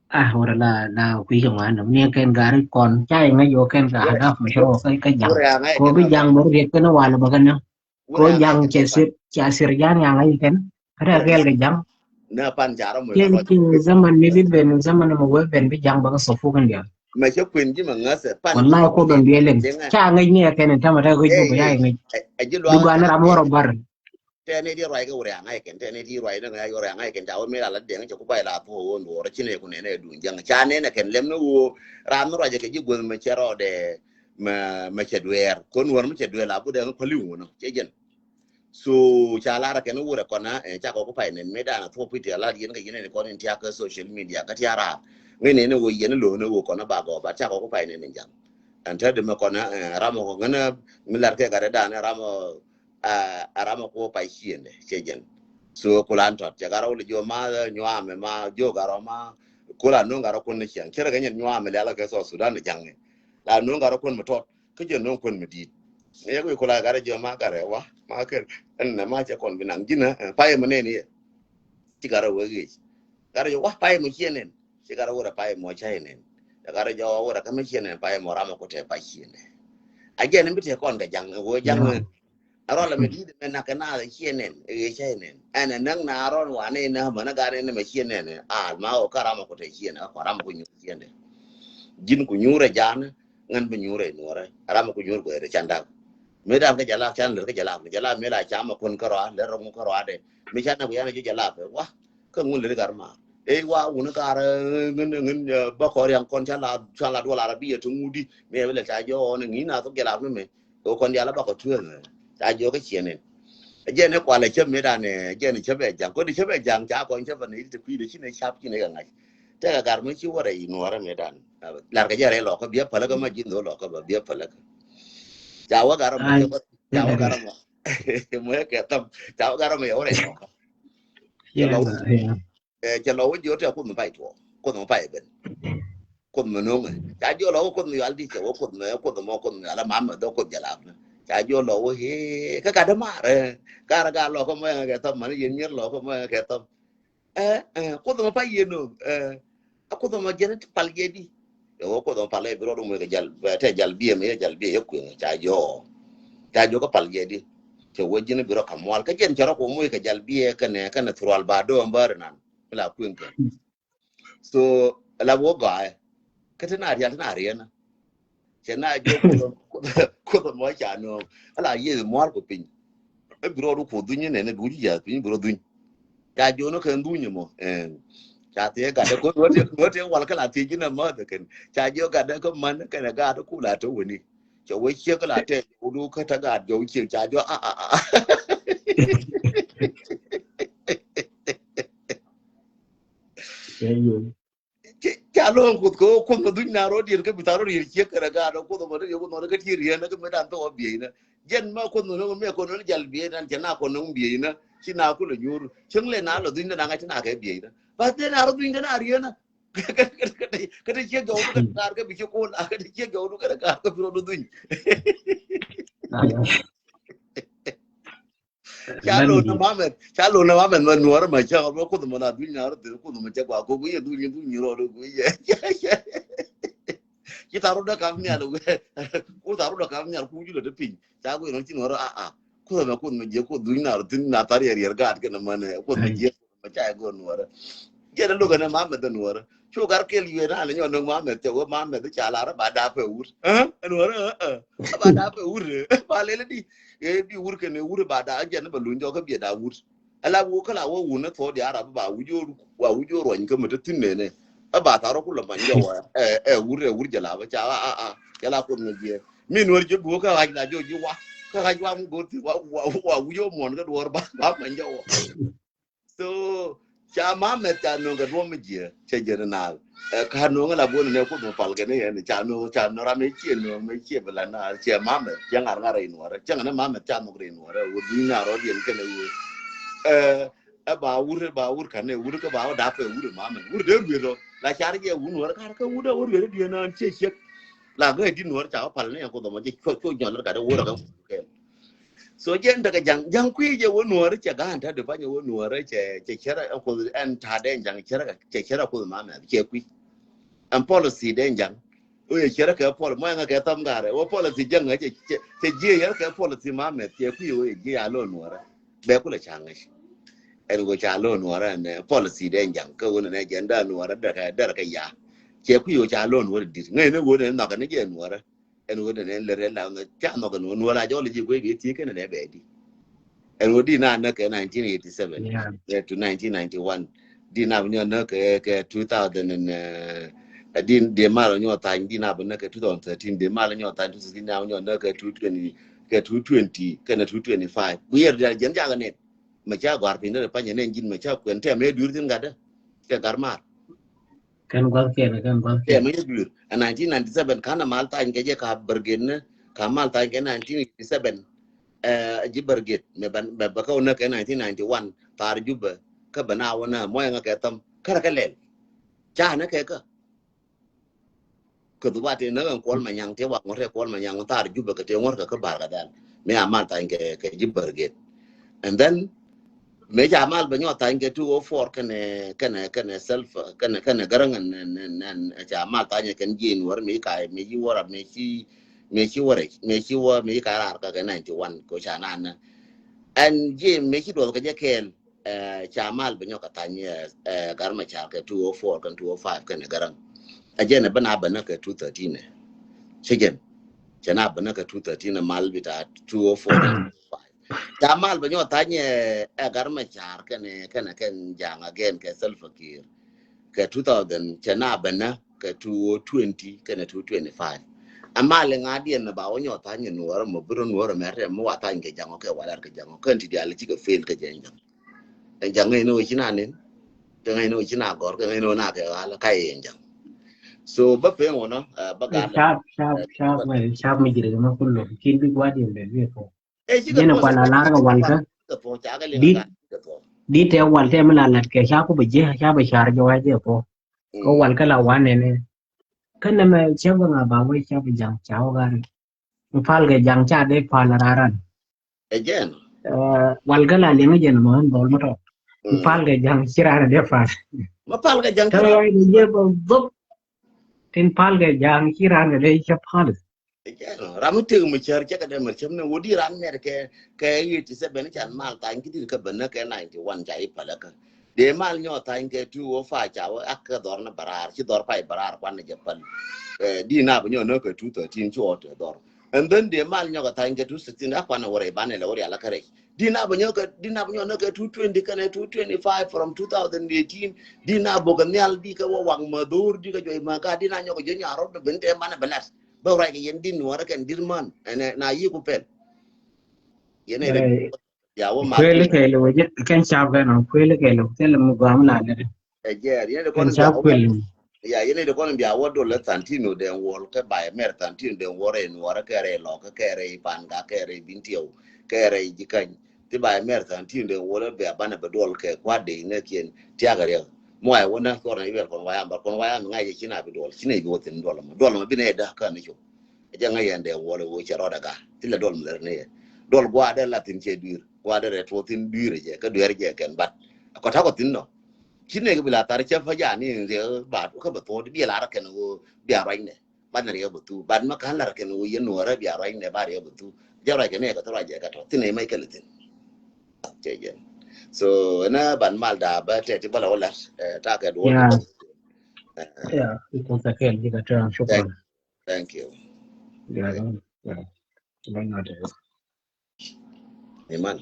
Ah, wä rɛ la la kui̱ kɛ ŋuan nɛ. Ni kɛn gari kɔn. Ca iŋɛ yɔ kɛn ka hadaf mɛ cɛ wä kɛ jaŋ. Ko bi jaŋ bä rɛ kɛn wal bä kɛn nɛ. Ko jaŋ cɛ sir, cɛ sir jaŋ yaŋ ayi kɛn. Kɛ rɛ kɛl kɛ jaŋ. Nɛ pan ca rɔ mɔ. Kɛn ki zaman mi bi ben, zaman mɔ wä ben bi jaŋ bä kɛ sɔfu kɛn diaal. Mɛ cɛ kuɛn ji̱ mɛ ŋäthɛ pan. Wallahi ko ben biɛ lɛn. Ca ŋäc ni ɛ kɛn in tamɛ tɛ kɛ jup ya iŋɛ. Ɛ ji̱ luaŋ. Duga ni ram wä rɔ bar. Tɛ ni di ruac kɛ wurɛ aŋa̱c kɛn, tɛ ni di ruac ni ŋa̱c wurɛ aŋa̱c kɛn, ca wä mi la la dɛŋ cɛ ku bay la thuɔ wä nduɔr ci ni ku nɛn ɛ duun jaŋ. Ca nɛn ɛ kɛn lɛm ni wä ram ni ruac kɛ ji̱ guäth mɛ cɛ rɔ dɛ mɛ, mɛ cɛ duɛɛr. Kon wär mi cɛ duɛɛr la bu dɛŋ pali wunɔ cɛ jɛn. So ca lar kɛn wurɛ kɔn a, eh, ca kɔ ku pay nɛn mi dan a thuɔ piti a lar yɛn kɛ yɛn ni kɔn in tiak kɛ social media ka tiara. Ŋɛ nɛn wä yɛn lo ni wä kɔn a ba gɔ ba ca kɔ ku pay nɛn in jaŋ. Ɛn te di mɛ kɔn a, eh, ram kɔ ŋɛn mi lar kɛ gat dan ram a, a ram a ku pay ciendɛ cɛ jɛn. So kulan tɔt cɛ gat rɔ wuli jo ma nyuam ma jo gat rɔ ma kula nung gat rɔ kun ni ciɛŋ. Cɛ rɛ kɛ nyɛn nyuam lɛ la kɛ South Sudan ni jaŋ ni. La nung gat rɔ kun mi tɔt. Kä jɛ nöŋ kuän mi di̱i̱t. Ni yɛ kui̱ kula gat rɛ jiɔ ma gat rɛ wa ma kɛl. Ɛn nɛ ma cɛ kɔn bi naŋ ji̱n ɛ payɛ mi nɛn yɛ. Ci gat rɛ wee ɣiec. Gat rɛ jiɔ wa payɛ mi ciɛ nɛn. Ci gat rɛ wurɛ payɛ mɔ cay nɛn. Gat rɛ jiɔ wurɛ kä mi ciɛ nɛn payɛ mɔ ram mi ku tɛ pay ciɛ nɛn. A jɛ ni mi tɛ kɔn kɛ jaŋ wee jaŋ. A rɔl mi di̱i̱t mɛ nak kɛ naath ciɛ nɛn ɣiec cay nɛn. Ɛn ɛ näk na rɔl wa ni nɛ mɛ ni gat ni mɛ ciɛ nɛn. Al ma wä kä ram mi ku tɛ ciɛ nɛn kä kɔn ram mi ku nyuur ciɛ nɛn. Ji̱n ku nyuur ɛ ja̱a̱n. Ŋän bi nyuur ɛ nuɔrɛ ram ku nyuur kuɛ rɛ can dak. Mi dan kä jalap can lär kä jalap ni jalap mi la cam a kun kä rɔa lär rɔ ŋu kä rɔa dɛ mi can na ku yan a ji̱ jalap ɛ wa. Kä ŋun lär gar ma ɛ wa wun gar ŋän ŋän ba kɔr yang kɔn can la can la duɔl arabiya ti ŋudi mi ɛ bi lɛ ca jɔ ɔn ŋi na thok jalap ni mi. Kɛ kɔn dial a ba kɔ tuer ni ca jɔ kä ciɛ ni. Jɛ ni kualɛ cɛ mi dan ɛ jɛ ni cɛ bɛ jaŋ kɔ di cɛ bɛ jaŋ ca kɔn cɛ bɛ ni ti kui̱ di ci ni cap ci ni kɛ ŋa̱c. Tɛkɛ gar mi ci wä rɛy nuɔrɛ mi dan. Lar kɛ jɛ rɛy lɔkä biɛ päläkä ma ji̱n dho̱ lɔkä bä biɛ päläkä. Ca wä gar mɔ ca wä gar mɔ mɔ yɛ kɛ thäm ca wä gar mɔ yɛ wä rɛy lɔkä. Cɛ lɔ wä jiɔ tɛ kuoth mi pay tuɔ kuoth mi pay ben. Kuoth mi no̱ŋɛ ca jiɔ lɔ wä kuoth mi yual di cɛ wä kuoth mi kuoth mɔ kuoth mi yual a mamɛ dhɔ kuoth jɛ lap ni ca jiɔ lɔ wä hee kä gat dä marɛ. Gar gar lɔkä mɔ yɛ kɛ thäm mani yɛn nyier lɔkä mɔ yɛ kɛ thäm. Ɛ ɛ kuoth mɔ pa yie no ɛ kuoth mɔ jɛn pal jɛ di. Yɛ wä kuoth mɔ pal yɛ bi rɔɔd mɔ kɛ jal tɛ jal biɛ mɛ yɛ jal biɛ yɛ kueŋ ca jɔ. Ca jɔ kä pal jɛ di. Cɛ wä ji̱n bi rɔ ka mual kä jɛn cɛ rɔ kuoth mɔ kɛ jal biɛ kɛnɛ kɛnɛ thurual ba dɔɔ mbär nan. Kila kueŋ kɛ. So la wä gɔɛ. Kä ti na rial ti na riɛn. Cɛ na jɛ kuoth mɔ ca nööŋ ala yieth mual ku piny. Ɛ bi rɔɔdu kuoth dhuny nɛn ɛ bi wut jiath piny bi rɔ dhuny. Ca jɛ wä nɔ kɛn dhuny mɔ. Ca thiee gat dɛ ko̱n wä tiɛ wal kɛ la thiee ji̱n ɛ mäth ɛ kɛn ca jɛ wä gat dɛ kä män kɛn ɛ gaat ku la te wä ni. Cɛ wä ciek la te jɛ wä du kä te gaat jɛ wä ciek ca jɛ wä a a a. Ca lo̱o̱ŋ kuoth kɛ wä kuoth mɛ dhuny na rɔ dier kä bi tha̱a̱r rɔ rier ciek kɛ rɛ gaat rɔ kuoth mɛ dee kuoth mɛ dee kä ti rier na kä mɛ dan thok a biey na. Jɛn ma kuoth mɛ no̱o̱ŋ mɛ kuoth mɛ jal biey na cɛ na kuoth no̱o̱ŋ biey na ci na kulɛ nyuur cäŋ lɛ na lɔ dhuny na na ŋa̱c na kɛ biey na. Ba dee na rɔ dhuny dee na rier na. Kä te ciek jɔw du kɛ rɛ gaat kä bi ci kuoth a kä te ciek jɔw du kɛ rɛ gaat kä bi rɔ du dhuny. Ca lo na mamɛth ca lo na mamɛth ma nuɔrä ma ca ma kuoth ma na duny na rä kuoth ma ca gua ko ye duny duny ro do ye. Ci ta ro da kam nyal we. Ku ta ro da kam nyal ku ju le de piny ca ku no ci nuɔrä a a. Kuoth ma kuoth ma je kuoth duny na rä tin na tar ye yer gat ke na man kuoth ma je ma ca go nuɔrä. Jɛ da lo ga na mamɛth nuɔrä. Cu gar kel yue na le nyɔ nöŋ mamɛth cɛ wä mamɛth ca lar ba da pɛ wut. Ɛ nuɔrɛ ɛ ba da pɛ wut. Ba lele di. Ɛ bi wut kɛn ɛ wut ba da jɛn ba luny jɔ kä biɛ da wut. Ala wut kä la wä wut ni thɔ di ara ba wut jɔ wa wut jɔ ruɔny kä mɛ te thin nene. Ɛ ba tharɔ ku la man jɔ wa ɛ ɛ wut ɛ wut jɛ la ba ca a a a. Jɛ la kun ni jɛ. Min wär jɛ bu kä ɣac la jɔ ji wa. Kä ɣac wa mu gor ti wa wa wa wut jɔ muɔn kä duɔr ba ba man jɔ wa. So ca mamɛth ca no̱o̱ŋ kɛ duɔ̱m mi jiɛ cɛ jɛ ni naal. Ɛ ka no̱o̱ŋ la buɔ̱n ni kuoth mi pal kɛ ni yɛn ca no̱o̱ŋ ca no̱o̱ŋ ram mi cie no̱o̱ŋ mi cie bi la naal cɛ mamɛth cɛ ŋar ŋar rɛy nuɔrɛ cɛ ŋar ni mamɛth ca nhɔk rɛy nuɔrɛ wä duny na rɔ diɛn kɛn ɛ wä. Ɛ ɛ ba wur ba wur kan ɛ wur kä ba wä dap ɛ wur mamɛth wur dee ruet rɔ la car jɛ wur nuɔrɛ kar kä wur dee wur ruet diɛn an cɛ ciek. La gɛ di nuɔrɛ ca wä pal ni yɛn kuoth mɔ jɛ cuɔ cuɔ nyɔl kat ɛ wur kɛ. So jɛn tekɛ ja̱ŋ ja̱ŋ kui̱ jɛ wä nuɔ̱ɔ̱rä cɛ ga̱a̱n ta̱t di pa̱nyɛ wä nuɔ̱ɔ̱rä cɛ cɛ cɛrɛ kuoth ɛn ta̱a̱ dɛn ja̱ŋ cɛ cɛrɛ kuoth mamɛ cɛ kui̱. Ɛn policy dɛn ja̱ŋ wä yɛ cɛrɛ kɛ pol mɔ ɛŋɛ kɛ thɔm garɛ wä policy ja̱ŋ cɛ cɛ jiɛ yɛrɛ kɛ policy mamɛ cɛ kui̱ wä yɛ jiɛ a lo̱ nuɔ̱ɔ̱rä bɛ kulɛ ca ŋäc. Ɛn wä ca lo̱ nuɔ̱ɔ̱rä ɛn policy dɛn ja̱ŋ kä wä nɛ jɛn da nuɔ̱ɔ̱rä dɛrɛ kɛ ya cɛ kui̱ wä ca lo̱ nuɔ̱ɔ̱rä dit ŋäc ni wä nɛ nhɔkɛ ni jɛ nuɔ̱ɔ̱rä. Ɛn ɣöö nɛn lɛ rɛl la ca nhɔk ɛn ɣöö nuɔ̱ɔ̱r a jɔl ji̱ guey bi thiec kɛn nɛ bɛ di. Ɛn wä di na näk kɛ nineteen eighty seven to nineteen ninety one. Di na bi nyɔ näk kɛ kɛ two thousand and di di mal nyɔ tha̱ny di na bi näk kɛ two thousand thirteen. Di mal nyɔ tha̱ny two thousand di na bi nyɔ näk kɛ two twenty kɛ two twenty kɛnɛ two twenty five. Bi yɛr di jɛn jakɛ nɛn mɛ ca gɔ̱a̱r piny dee panyɛ nɛn ji̱n mɛ ca kuɛn tɛm ɛ duur thin gatdä kɛ gar mar. Kɛn gua̱th kɛn kɛn gua̱th kɛn. Tɛm ɛ duur ɛ nineteen ninety seven kanɛ mal tha̱ny kɛ jɛ ka bärgɛn nɛ ka mal tha̱ny kɛ nineteen eighty seven. Ɛ ji̱ bärgɛt mɛ bɛ bɛ kä wä näk kɛ nineteen ninety one thar Jubɛ kä bɛ na wä nä mɔyɛ ŋä kɛ thäm kärɛ kɛ lɛl. Ca nä kɛ kä kä dhuba ti nä kɛ Kuɔl Manyaŋ ti wa ŋuɔ̱t kɛ Kuɔl Manyaŋ thar Jubɛ kɛ ti ŋuɔ̱t kɛ kä Bar kɛ dhɛl. Mɛ a mal tha̱ny kɛ kɛ ji̱ bärgɛt. And then mɛ ca mal bɛ nyɔ tha̱ny kɛ two oh four kɛnɛ kɛnɛ kɛnɛ self kɛnɛ kɛnɛ gäräŋ nɛ nɛ nɛ ca mal tha̱ny kɛn ji̱ in wär mɛ ka mɛ ji̱ wär mɛ ci mɛ ci wär mɛ ci wär mɛ ka rar kɛ kɛ ninety one ko ca na nä. Ɛn ji̱ mɛ ci duɔth kɛ jɛ kɛɛl. Ca mal bɛ nyɔk kɛ tha̱ny ɛ Gar Macar kɛ two oh four kɛn two oh five kɛn ɛ gäräŋ. Ɛ jɛn ɛ bä na bɛ nä kɛ two thirteen ɛ cɛ jɛn. Cɛ na bɛ nä kɛ two thirteen ɛ mal bi ta two oh four kɛn two oh five. Ca mal bɛ nyɔk tha̱ny ɛ Gar Macar kɛn kɛn kɛn ja̱ŋ again kɛ Salva Kiir kɛ two thousand cɛ na bɛ nä kɛ two oh twenty kɛn two twenty five. Ɛ mal ɛ ŋa̱ diɛn ɛ ba wä nyɔk tha̱ny ɛ nuɔrä mɔ bi rɔ nuɔrä mɛrɛ mɔ wa tha̱ny kɛ ja̱ŋ kɛ walar kɛ ja̱ŋ kɛn ti diali ci kɛ fail kɛ jɛn ja̱ŋ. Ɛn ja̱ŋ ŋäcni wä ci na nin kɛ ŋäcni wä ci na gɔr kɛ ŋäcni wä na kɛ ɣal ka yɛ ɛn ja̱ŋ. So bä pɛn wä nɔ bä gat cap cap cap cap mi jirik ma kullo kin bi guat yɛn bɛ bi po. Jɛn kuan a lar kɛ wal kä dit dit tɛ wal tɛ mi la lat kɛ cap ku bɛ jɛ cap bɛ car jɛ wa jɛ po. Kɛ wal kä la wan nɛnɛ kä nɛmɛ cap bɛ ŋa ba wä cap bɛ ja̱ŋ ca wä gari. Mi pal kɛ ja̱ŋ ca dee pal raran. Again. Wal kä la liŋ jɛn mɔ in bol mɔ tɔ. Mi pal kɛ ja̱ŋ ci ran dee pal. Ma pal kɛ ja̱ŋ ci ran. Kä ni jɛ bä dhop. Tin pal kɛ ja̱ŋ ci ran dee ca pal. Again. Ram mi tek mi cär cɛ kɛ dee mɛ cäm ni wä di ran mɛr kɛ kɛ eighty seven can mal tha̱ny ki di kɛ bä nä kɛ ninety one ca i̱ pal kɛ. Dee mal nyɔ tha̱ny kɛ two oh five ca wä ak kɛ dhɔr ni bɛ raar ci dhɔr pay bɛ raar kuan ni jɛ päl. Di na bɛ nyɔ nä kɛ two thirteen ci ɣɔt tɛ dhɔr. And then dee mal nyɔ kɛ tha̱ny kɛ two sixteen ak kuan ni wä rɛy banɛ lɛ wä rial kɛ rɛy. Di na bɛ nyɔ kɛ di na bɛ nyɔ nä kɛ two twenty kɛnɛ two twenty five from two thousand eighteen. Di na bokɛ nhial di kɛ wä waŋ ma dhor di kɛ juɔy ma ka di na nyɔ kɛ juɔy nyarɔ bɛ ben tɛ manɛ bɛ lat. Bɛ ruac kɛ yɛn di nuɔrɛ kɛn dir man ɛnɛ na yi ku pɛl. Yɛn ɛ Kueli kɛɛli wä jɛ kɛn cap kɛn ɔ kueli kɛɛli wä thilɛ mi gɔam la lɛ. Ɛ jɛɛr yɛn de kɔn cap kueli. Ya yɛn de kɔn bia wä dol lɛ Thantino den wɔl kɛ bay mɛr Thantino den wɔl rɛ nuɔrɛ kɛ rɛ lɔ kɛ kɛ rɛ pan ka kɛ rɛ bin tiɛw kɛ rɛ ji̱ kany. Ti bay mɛr Thantino den wɔl bia banɛ bɛ duɔl kɛ kuat de inɛ kiɛn tiak rɛ. Muay wä na kɔr na ibɛl kɔn wayam bar kɔn wayam ŋa̱c jɛ ci na bi duɔl ci na bi wä thin duɔl ma duɔl ma bi nɛ da ka ni cop. Ɛ jɛ ŋäc yɛn dee wuɔl ɛ wee cɛ rɔɔdɛ ga̱a̱ ti lɛ duɔl mi lɛr ni yɛ duɔl gua̱a̱dɛ la thin cɛ dui̱r gua̱a̱dɛ rɛ tuɔɔk thin dui̱r ɛ jɛ kä dueer jɛ kɛn bat. Ɛ kɔt hakɔ thin nɔ ci nɛk bi la thar cä fä jaa ni in riɛ bat kä bɛ thuɔɔk di bi lar kɛn wee bia ruacnɛ. Bat ni riɛ bɛ thu bat ma ka̱n lar kɛn wee yɛn nuɔrɛ bia ruacnɛ ba riɛ bɛ thu. Jɛ ruac kɛ ni ɛ kɛ thä ruac jɛ kɛ tɔ thin ɛ mɛc kɛ lɛ thin. Cɛ jɛn so ɛnɛ ban mal da bä tɛ ti bä la wä lat ɛ takɛ duɔl. Yeah, ikun takɛl jikɛ tɛ shukran. Thank you. Yeah, yeah. Iman.